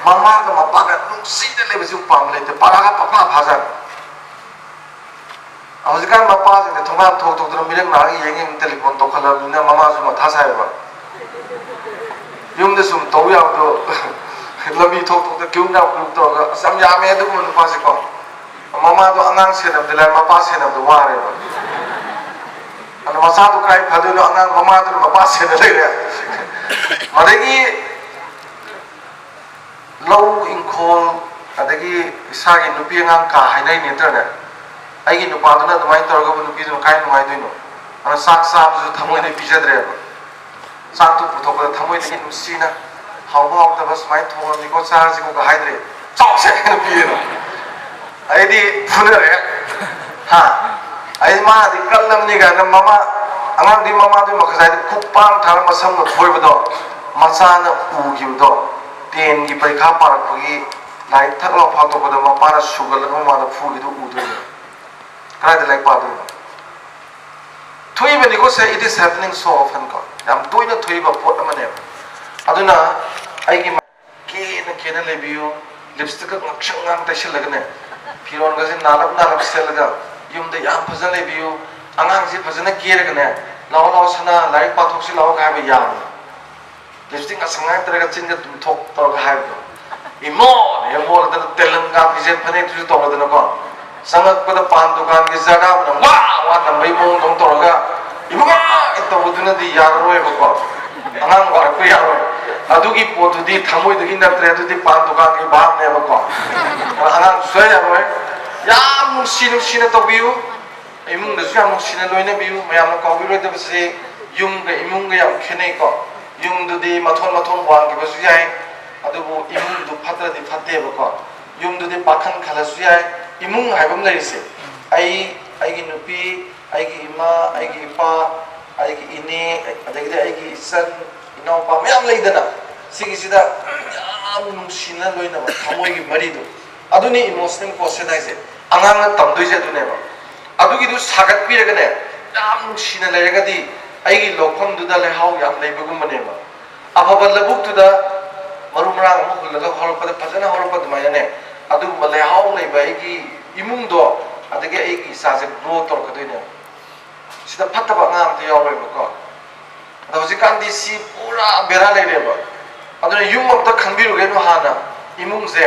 ꯃꯃꯥꯒ ꯃꯄꯥꯒ ꯅꯨꯡꯁꯤꯅ ꯂꯩꯕꯁꯤꯕꯨ ꯄꯥꯝꯕ ꯂꯩꯇꯦ꯫ ꯄꯥꯔꯥꯒ ꯄꯪꯐꯥ ꯐꯥꯖꯥꯠꯅꯤ꯫ ꯍꯧꯖꯤꯛꯀꯥꯟ ꯃꯄꯥꯁꯤꯡꯅ ꯊꯣꯡꯒꯥꯟ ꯊꯣꯛ ꯊꯣꯛꯇꯅ ꯃꯤꯔꯛ ꯅꯥꯔꯒ ꯌꯦꯡ ꯌꯦꯡ ꯇꯦꯂꯤꯐꯣꯟ ꯇꯧꯈꯠꯂꯕꯅꯤꯅ ꯃꯃꯥꯁꯨ ꯃꯊꯥ ꯁꯥꯏꯕ꯫ ꯌꯨꯝꯗ ꯁꯨꯝ ꯇꯧ ꯌꯥꯕꯗꯣ ꯂꯝꯕꯤ ꯊꯣꯛ ꯊꯣꯛꯇ ꯀꯤꯌꯨꯝ ꯌꯥꯝ ꯀꯤꯌꯨꯝ ꯇꯧꯔꯒ, ꯑꯁ, ꯌꯥꯝ ꯌꯥꯝꯃꯦ ꯑꯗꯨꯒꯨꯝꯕ ꯅꯨꯄꯥꯁꯦꯀꯣ꯫ ꯃꯃꯥꯗꯣ ꯑꯉꯥꯡ ꯁꯦꯟꯅꯕꯗꯤ ꯂꯥꯏ, ꯃꯄꯥ ꯁꯦꯟꯅꯕꯗꯣ ꯋꯥꯔꯦꯕ꯫ ꯑꯗꯣ ꯃꯆꯥꯗꯣ ꯀꯥꯏ ꯐꯗꯣꯏꯅꯣ? ꯑꯉꯥꯡ ꯃꯃꯥꯗꯨꯅ ꯃꯄꯥ ꯁꯦꯟꯅ ꯂꯩꯔꯦ꯫ ꯑꯗꯒꯤ ꯂꯧ ꯏꯪꯈꯣꯜ, ꯑꯗꯒꯤ ꯏꯁꯥꯒꯤ ꯅꯨꯄꯤ ꯑꯉꯥꯡ ꯀꯥ ꯍꯥꯏꯅꯩ ꯅꯠꯇ꯭ꯔꯅꯦ? ꯑꯩꯒꯤ ꯅꯨꯄꯥꯗꯨꯅ ꯑꯗꯨꯃꯥꯏꯅ ꯇꯧꯔꯒꯕꯨ ꯅꯨꯄꯤꯗꯨꯅ ꯀꯥꯏ ꯅꯨꯡꯉꯥꯏꯗꯣꯏꯅꯣ? ꯑꯗꯨꯅ ꯆꯥꯛ ꯆꯥꯕꯁꯨ ꯊꯃꯣꯏꯗꯩ ꯄꯤꯖꯗ꯭ꯔꯦꯕ꯫ ꯆꯥꯛꯇꯨ ꯄꯨꯊꯣꯛꯄꯗ ꯊꯃꯣꯏꯗꯒꯤ ꯅꯨꯡꯁꯤꯅ, "ꯍꯥꯎꯕ ꯍꯥꯎꯇꯕ ꯁꯨꯃꯥꯏꯅ ꯊꯣꯡꯉꯝꯅꯤꯀꯣ, ꯆꯥꯔꯁꯤꯀꯣꯒ" ꯍꯥꯏꯗ꯭ꯔꯦ꯫ "ꯆꯥꯎꯁꯦ" ꯍꯥꯏꯅ ꯄꯤꯌꯦꯕ꯫ ꯑꯩꯗꯤ ꯐꯨꯅꯔꯦ꯫ ꯍꯥ? ꯑꯩ ꯃꯥꯗꯤ ꯀꯜꯂꯝꯅꯤ ꯀꯥꯏꯅ ꯃꯃꯥ, ꯑꯉꯥꯡꯗꯨꯒꯤ ꯃꯃꯥꯗꯨꯒꯤ ꯃꯈꯖꯥꯏꯗ ꯈꯨꯄꯥꯡ ꯊꯥꯔ ꯃꯁꯝꯒ ꯐꯣꯏꯕꯗꯣ, ꯃꯆꯥꯅ ꯎꯈꯤꯕꯗꯣ, ꯇꯦꯟꯒꯤ ꯄꯔꯤꯈꯥ ꯄꯥꯔꯛꯄꯒꯤ ꯂꯥꯏꯔꯤꯛ ꯊꯛ ꯂꯥꯎ ꯐꯥꯗꯣꯛꯄꯗ ꯃꯄꯥꯅ ꯁꯨꯒꯠꯂꯒ ꯃꯃꯥꯗ ꯐꯨꯈꯤꯗꯨ ꯎꯗꯣꯏꯅꯦ꯫ ꯀꯗꯥꯏꯗ ꯂꯥꯏꯔꯤꯛ ꯄꯥꯗꯣꯏꯅꯣ? ꯊꯣꯛꯏꯕꯅꯤꯀꯣ ꯁꯦ, it is happening so often ꯀꯣ, ꯌꯥꯝ ꯇꯣꯏꯅ ꯊꯣꯛꯏꯕ ꯄꯣꯠ ꯑꯃꯅꯦꯕ꯫ ꯑꯗꯨꯅ ꯑꯩꯒꯤ ꯃꯥꯏ ꯀꯦꯅ ꯀꯦꯅ ꯂꯩꯕꯤꯌꯨ, ꯂꯤꯞꯁꯇꯤꯛꯀ ꯉꯛꯁꯪ ꯉꯥꯡ ꯇꯩꯁꯜꯂꯒꯅꯦ, ꯐꯤꯔꯣꯟꯒꯁꯦ ꯅꯥꯜꯂꯞ ꯅꯥꯜꯂꯞ ꯁꯦꯠꯂꯒ, ꯌꯨꯝꯗ ꯌꯥꯝ ꯐꯖꯅ ꯂꯩꯕꯤꯌꯨ, ꯑꯉꯥꯡꯁꯤ ꯐꯖꯅ ꯀꯦꯔꯒꯅꯦ, "ꯂꯥꯛꯑꯣ ꯂꯥꯛꯑꯣ ꯁꯅꯥ, ꯂꯥꯏꯔꯤꯛ ꯄꯥꯊꯣꯛꯁꯤ ꯂꯥꯛꯑꯣ" ꯀꯥꯏ ꯍꯥꯏꯕ ꯌꯥꯕꯅꯤ꯫ ꯂꯤꯞꯁꯇꯤꯛ ꯉꯁꯪ ꯉꯥꯡ ꯇꯩꯔꯒ ꯆꯤꯟꯒ ꯇꯨꯝꯊꯣꯛ ꯇꯧꯔꯒ ꯍꯥꯏꯕꯗꯣ, "ꯏꯃꯣ!" ꯍꯦꯛ ꯃꯣꯜꯗꯅ ꯇꯦꯂꯪꯒꯥ ꯐꯤꯖꯦꯠ ꯐꯅꯦꯛꯇꯨꯁꯨ ꯇꯧꯔꯗꯅꯀꯣ, ꯆꯪꯉꯛꯄꯗ ꯄꯥꯟ ꯗꯨꯀꯥꯟꯒꯤ ꯖꯔꯗꯥ ꯃꯅꯝ ꯋꯥ ꯋꯥ ꯅꯝꯕꯩ ꯃꯑꯣꯡꯗꯧꯅ ꯇꯧꯔꯒ, "ꯏꯕꯨꯡꯉꯣ!" ꯇꯧꯕꯗꯨꯅꯗꯤ ꯌꯥꯔꯔꯣꯏꯕꯀꯣ꯫ ꯑꯉꯥꯡ ꯋꯥꯔꯛꯄ ꯌꯥꯔꯣꯏ꯫ ꯑꯗꯨꯒꯤ ꯄꯣꯠꯇꯨꯗꯤ ꯊꯃꯣꯏꯗꯒꯤ ꯅꯠꯇ꯭ꯔꯦ, ꯑꯗꯨꯗꯤ ꯄꯥꯟ ꯗꯨꯀꯥꯟꯒꯤ ꯚꯥꯞꯅꯦꯕꯀꯣ꯫ ꯑꯉꯥꯡ ꯁꯨꯡꯌꯥ ꯌꯥꯔꯣꯏ꯫ ꯌꯥꯝ ꯅꯨꯡꯁꯤ ꯅꯨꯡꯁꯤꯅ ꯇꯧꯕꯤꯌꯨ꯫ ꯏꯃꯨꯡꯗꯁꯨ ꯌꯥꯝ ꯅꯨꯡꯁꯤꯅ ꯂꯣꯏꯅꯕꯤꯌꯨ꯫ ꯃꯌꯥꯝꯅ ꯀꯥꯎꯕꯤꯔꯣꯏꯗꯕꯁꯤ, ꯌꯨꯝꯒ ꯏꯃꯨꯡꯒ ꯌꯥꯝ ꯈꯦꯠꯅꯩꯀꯣ꯫ ꯌꯨꯝꯗꯨꯗꯤ ꯃꯊꯣꯟ ꯃꯊꯣꯟ ꯋꯥꯡꯈꯤꯕꯁꯨ ꯌꯥꯏ, ꯑꯗꯨꯕꯨ ꯏꯃꯨꯡꯗꯨ ꯐꯠꯇ꯭ꯔꯗꯤ ꯐꯠꯇꯦꯕꯀꯣ꯫ ꯌꯨꯝꯗꯨꯗꯤ ꯄꯥꯈꯪ ꯈꯜꯂꯁꯨ ꯌꯥꯏ꯫ ꯏꯃꯨꯡ ꯍꯥꯏꯕ ꯑꯃ ꯂꯩꯔꯤꯁꯦ, ꯑꯩ, ꯑꯩꯒꯤ ꯅꯨꯄꯤ, ꯑꯩꯒꯤ ꯏꯃꯥ, ꯑꯩꯒꯤ ꯏꯄꯥ, ꯑꯩꯒꯤ ꯏꯅꯦ, ꯑꯗꯒꯤꯗꯤ ꯑꯩꯒꯤ ꯏꯆꯟ, ꯏꯅꯥꯎꯄꯥ ꯃꯌꯥꯝ ꯂꯩꯗꯅ, ꯁꯤꯒꯤꯁꯤꯗ ꯌꯥꯝ ꯅꯨꯡꯁꯤꯅ ꯂꯣꯏꯅꯕ ꯊꯃꯣꯏꯒꯤ ꯃꯔꯤꯗꯣ, ꯑꯗꯨꯅꯤ emotional quotient ꯍꯥꯏꯁꯦ꯫ ꯑꯉꯥꯡꯅ ꯇꯝꯗꯣꯏꯁꯦ ꯑꯗꯨꯅꯦꯕ꯫ ꯑꯗꯨꯒꯤꯗꯨ ꯁꯥꯒꯠꯄꯤꯔꯒꯅꯦ, ꯌꯥꯝ ꯅꯨꯡꯁꯤꯅ ꯂꯩꯔꯒꯗꯤ ꯑꯩꯒꯤ ꯂꯧꯐꯝꯗꯨꯗ ꯂꯩꯍꯥꯎ ꯌꯥꯝ ꯂꯩꯕꯒꯨꯝꯕꯅꯦꯕ꯫ ꯑꯐꯕ ꯂꯧꯕꯨꯛꯇꯨꯗ ꯃꯔꯨ ꯃꯔꯥꯡ ꯑꯃ ꯍꯨꯜꯂꯒ ꯍꯧꯔꯛꯄꯗ ꯐꯖꯅ ꯍꯧꯔꯛꯄ ꯑꯗꯨꯃꯥꯏꯅꯅꯦ, ꯑꯗꯨꯒꯨꯝꯕ ꯂꯩꯍꯥꯎ ꯂꯩꯕ ꯑꯩꯒꯤ ꯏꯃꯨꯡꯗꯣ, ꯑꯗꯒꯤ ꯑꯩꯒꯤ ꯏꯆꯥꯁꯦ grow ꯇꯧꯔꯛꯀꯗꯣꯏꯅꯦꯕ꯫ ꯁꯤꯗ ꯐꯠꯇꯕ ꯑꯉꯥꯡ ꯑꯝꯇ ꯌꯥꯎꯔꯣꯏꯕꯀꯣ꯫ ꯑꯗꯣ ꯍꯧꯖꯤꯛꯀꯥꯟꯗꯤ ꯁꯤ ꯄꯨꯔꯥ ꯕꯦꯔꯥ ꯂꯩꯔꯦꯕ꯫ ꯑꯗꯨꯅ ꯌꯨꯝ ꯑꯝꯇ ꯈꯟꯕꯤꯔꯨꯒꯦꯅꯨ ꯍꯥꯟꯅ, ꯏꯃꯨꯡꯁꯦ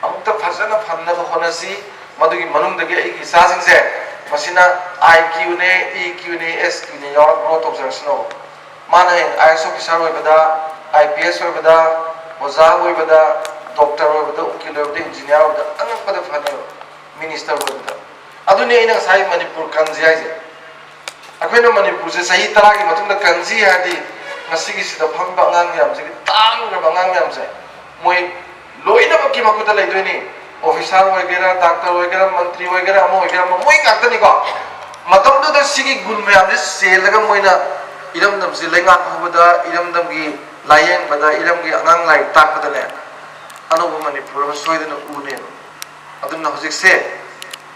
ꯑꯃꯨꯛꯇ ꯐꯖꯅ ꯐꯅꯕ ꯍꯣꯠꯅꯁꯤ꯫ ꯃꯗꯨꯒꯤ ꯃꯅꯨꯡꯗꯒꯤ ꯑꯩꯒꯤ ꯏꯆꯥꯁꯤꯡꯁꯦ, ꯃꯁꯤꯅ I Q ꯅꯦ, E Q ꯅꯦ, S Q ꯅꯦ ꯌꯥꯎꯔꯒ grow ꯇꯧꯖꯔꯁꯅꯣ꯫ ꯃꯥꯅ ꯍꯌꯦꯡ I A S officer ꯑꯣꯏꯕꯗ, I P S ꯑꯣꯏꯕꯗ, ꯑꯣꯖꯥ ꯑꯣꯏꯕꯗ, doctor ꯑꯣꯏꯕꯗ, ꯎꯀꯤꯜ ꯑꯣꯏꯕꯗ, engineer ꯑꯣꯏꯕꯗ, ꯑꯉꯛꯄꯗ ꯐꯅꯦꯕ, minister ꯑꯣꯏꯕꯗ꯫ ꯑꯗꯨꯅꯤ ꯑꯩꯅ ꯉꯁꯥꯏ ꯃꯅꯤꯄꯨꯔ ꯀꯟꯁꯤ ꯍꯥꯏꯁꯦ꯫ ꯑꯩꯈꯣꯏꯅ ꯃꯅꯤꯄꯨꯔꯁꯦ ꯆꯍꯤ ꯇꯔꯥꯒꯤ ꯃꯇꯨꯡꯗ ꯀꯟꯁꯤ ꯍꯥꯏꯔꯗꯤ, ꯉꯁꯤꯒꯤ ꯁꯤꯗ ꯐꯝꯕ ꯑꯉꯥꯡ ꯃꯌꯥꯝꯁꯤꯒꯤ, ꯇꯥꯡꯈ꯭ꯔꯕ ꯑꯉꯥꯡ ꯃꯌꯥꯝꯁꯦ, ꯃꯣꯏ ꯂꯣꯏꯅꯃꯛꯀꯤ ꯃꯈꯨꯠꯇ ꯂꯩꯗꯣꯏꯅꯤ꯫ Officer ꯑꯣꯏꯒꯦꯔꯥ, doctor ꯑꯣꯏꯒꯦꯔꯥ, ꯃꯟꯇ꯭ꯔꯤ ꯑꯣꯏꯒꯦꯔꯥ, ꯑꯃ ꯑꯣꯏꯒꯦꯔꯥ, ꯑꯃ, ꯃꯣꯏ ꯉꯥꯛꯇꯅꯤꯀꯣ꯫ ꯃꯇꯝꯗꯨꯗ ꯁꯤꯒꯤ ꯒꯨꯟ ꯃꯌꯥꯝꯁꯦ ꯆꯦꯜꯂꯒ ꯃꯣꯏꯅ ꯏꯔꯝꯗꯝꯁꯤ ꯂꯩꯉꯥꯛ ꯍꯧꯕꯗ, ꯏꯔꯝꯗꯝꯒꯤ ꯂꯥꯏꯌꯦꯡꯕꯗ, ꯏꯔꯝꯒꯤ ꯑꯉꯥꯡ ꯂꯥꯏꯔꯤꯛ ꯇꯥꯛꯄꯗꯅꯦ, ꯑꯅꯧꯕ ꯃꯅꯤꯄꯨꯔ ꯑꯃ ꯁꯣꯏꯗꯅ ꯎꯅꯦꯕ꯫ ꯑꯗꯨꯅ ꯍꯧꯖꯤꯛꯁꯦ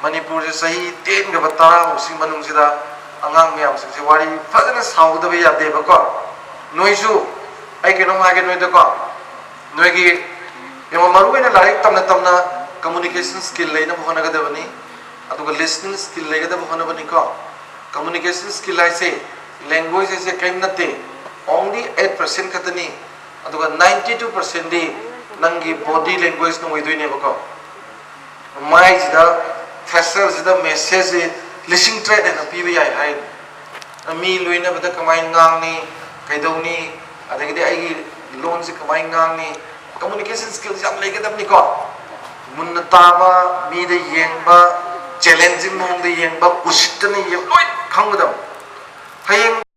ꯃꯅꯤꯄꯨꯔꯁꯦ ꯆꯍꯤ ꯇꯦꯟꯒꯕ ꯇꯔꯥꯃꯨꯛꯁꯤ ꯃꯅꯨꯡꯁꯤꯗ ꯑꯉꯥꯡ ꯃꯌꯥꯝꯁꯤꯡꯁꯦ ꯋꯥꯔꯤ ꯐꯖꯅ ꯁꯥꯎꯒꯗꯕ ꯌꯥꯗꯦꯕꯀꯣ꯫ ꯅꯣꯏꯁꯨ, ꯑꯩ ꯀꯩꯅꯣꯝ ꯍꯥꯏꯒꯦ ꯅꯣꯏꯗꯀꯣ, ꯅꯣꯏꯒꯤ ꯌꯦꯡꯉꯣ, ꯃꯔꯨ ꯑꯣꯏꯅ ꯂꯥꯏꯔꯤꯛ ꯇꯝꯅ ꯇꯝꯅ communication skill ꯂꯩꯅꯕ ꯍꯣꯠꯅꯒꯗꯕꯅꯤ꯫ ꯑꯗꯨꯒ listening skill ꯂꯩꯒꯗꯕ ꯍꯣꯠꯅꯕꯅꯤꯀꯣ꯫ Communication skill ꯍꯥꯏꯁꯦ language ꯍꯥꯏꯁꯦ ꯀꯔꯤꯝ ꯅꯠꯇꯦ, only eight percent ꯈꯛꯇꯅꯤ꯫ ꯑꯗꯨꯒ ninety two percent ꯗꯤ ꯅꯪꯒꯤ body language ꯅ ꯑꯣꯏꯗꯣꯏꯅꯦꯕꯀꯣ꯫ ꯃꯥꯏꯁꯤꯗ, facial ꯁꯤꯗ message ꯁꯦ ꯂꯤꯁꯤꯡ ꯇꯔꯦꯠ ꯍꯦꯟꯅ ꯄꯤꯕ ꯌꯥꯏ ꯍꯥꯏ꯫ ꯃꯤ ꯂꯣꯏꯅꯕꯗ ꯀꯃꯥꯏꯅ ꯉꯥꯡꯅꯤ, ꯀꯩꯗꯧꯅꯤ, ꯑꯗꯒꯤꯗꯤ ꯑꯩꯒꯤ ꯂꯣꯟꯁꯦ ꯀꯃꯥꯏꯅ ꯉꯥꯡꯅꯤ, communication skill ꯁꯦ ꯌꯥꯝ ꯂꯩꯒꯗꯕꯅꯤꯀꯣ꯫ ꯃꯨꯟꯅ ꯇꯥꯕ, ꯃꯤꯗ ꯌꯦꯡꯕ, challenging ꯃꯑꯣꯡꯗ ꯌꯦꯡꯕ, ꯎꯁꯤꯠꯇꯅ ꯌꯦꯡꯕ, ꯂꯣꯏ ꯈꯪꯒꯗꯕ꯫ ꯍꯌꯦꯡ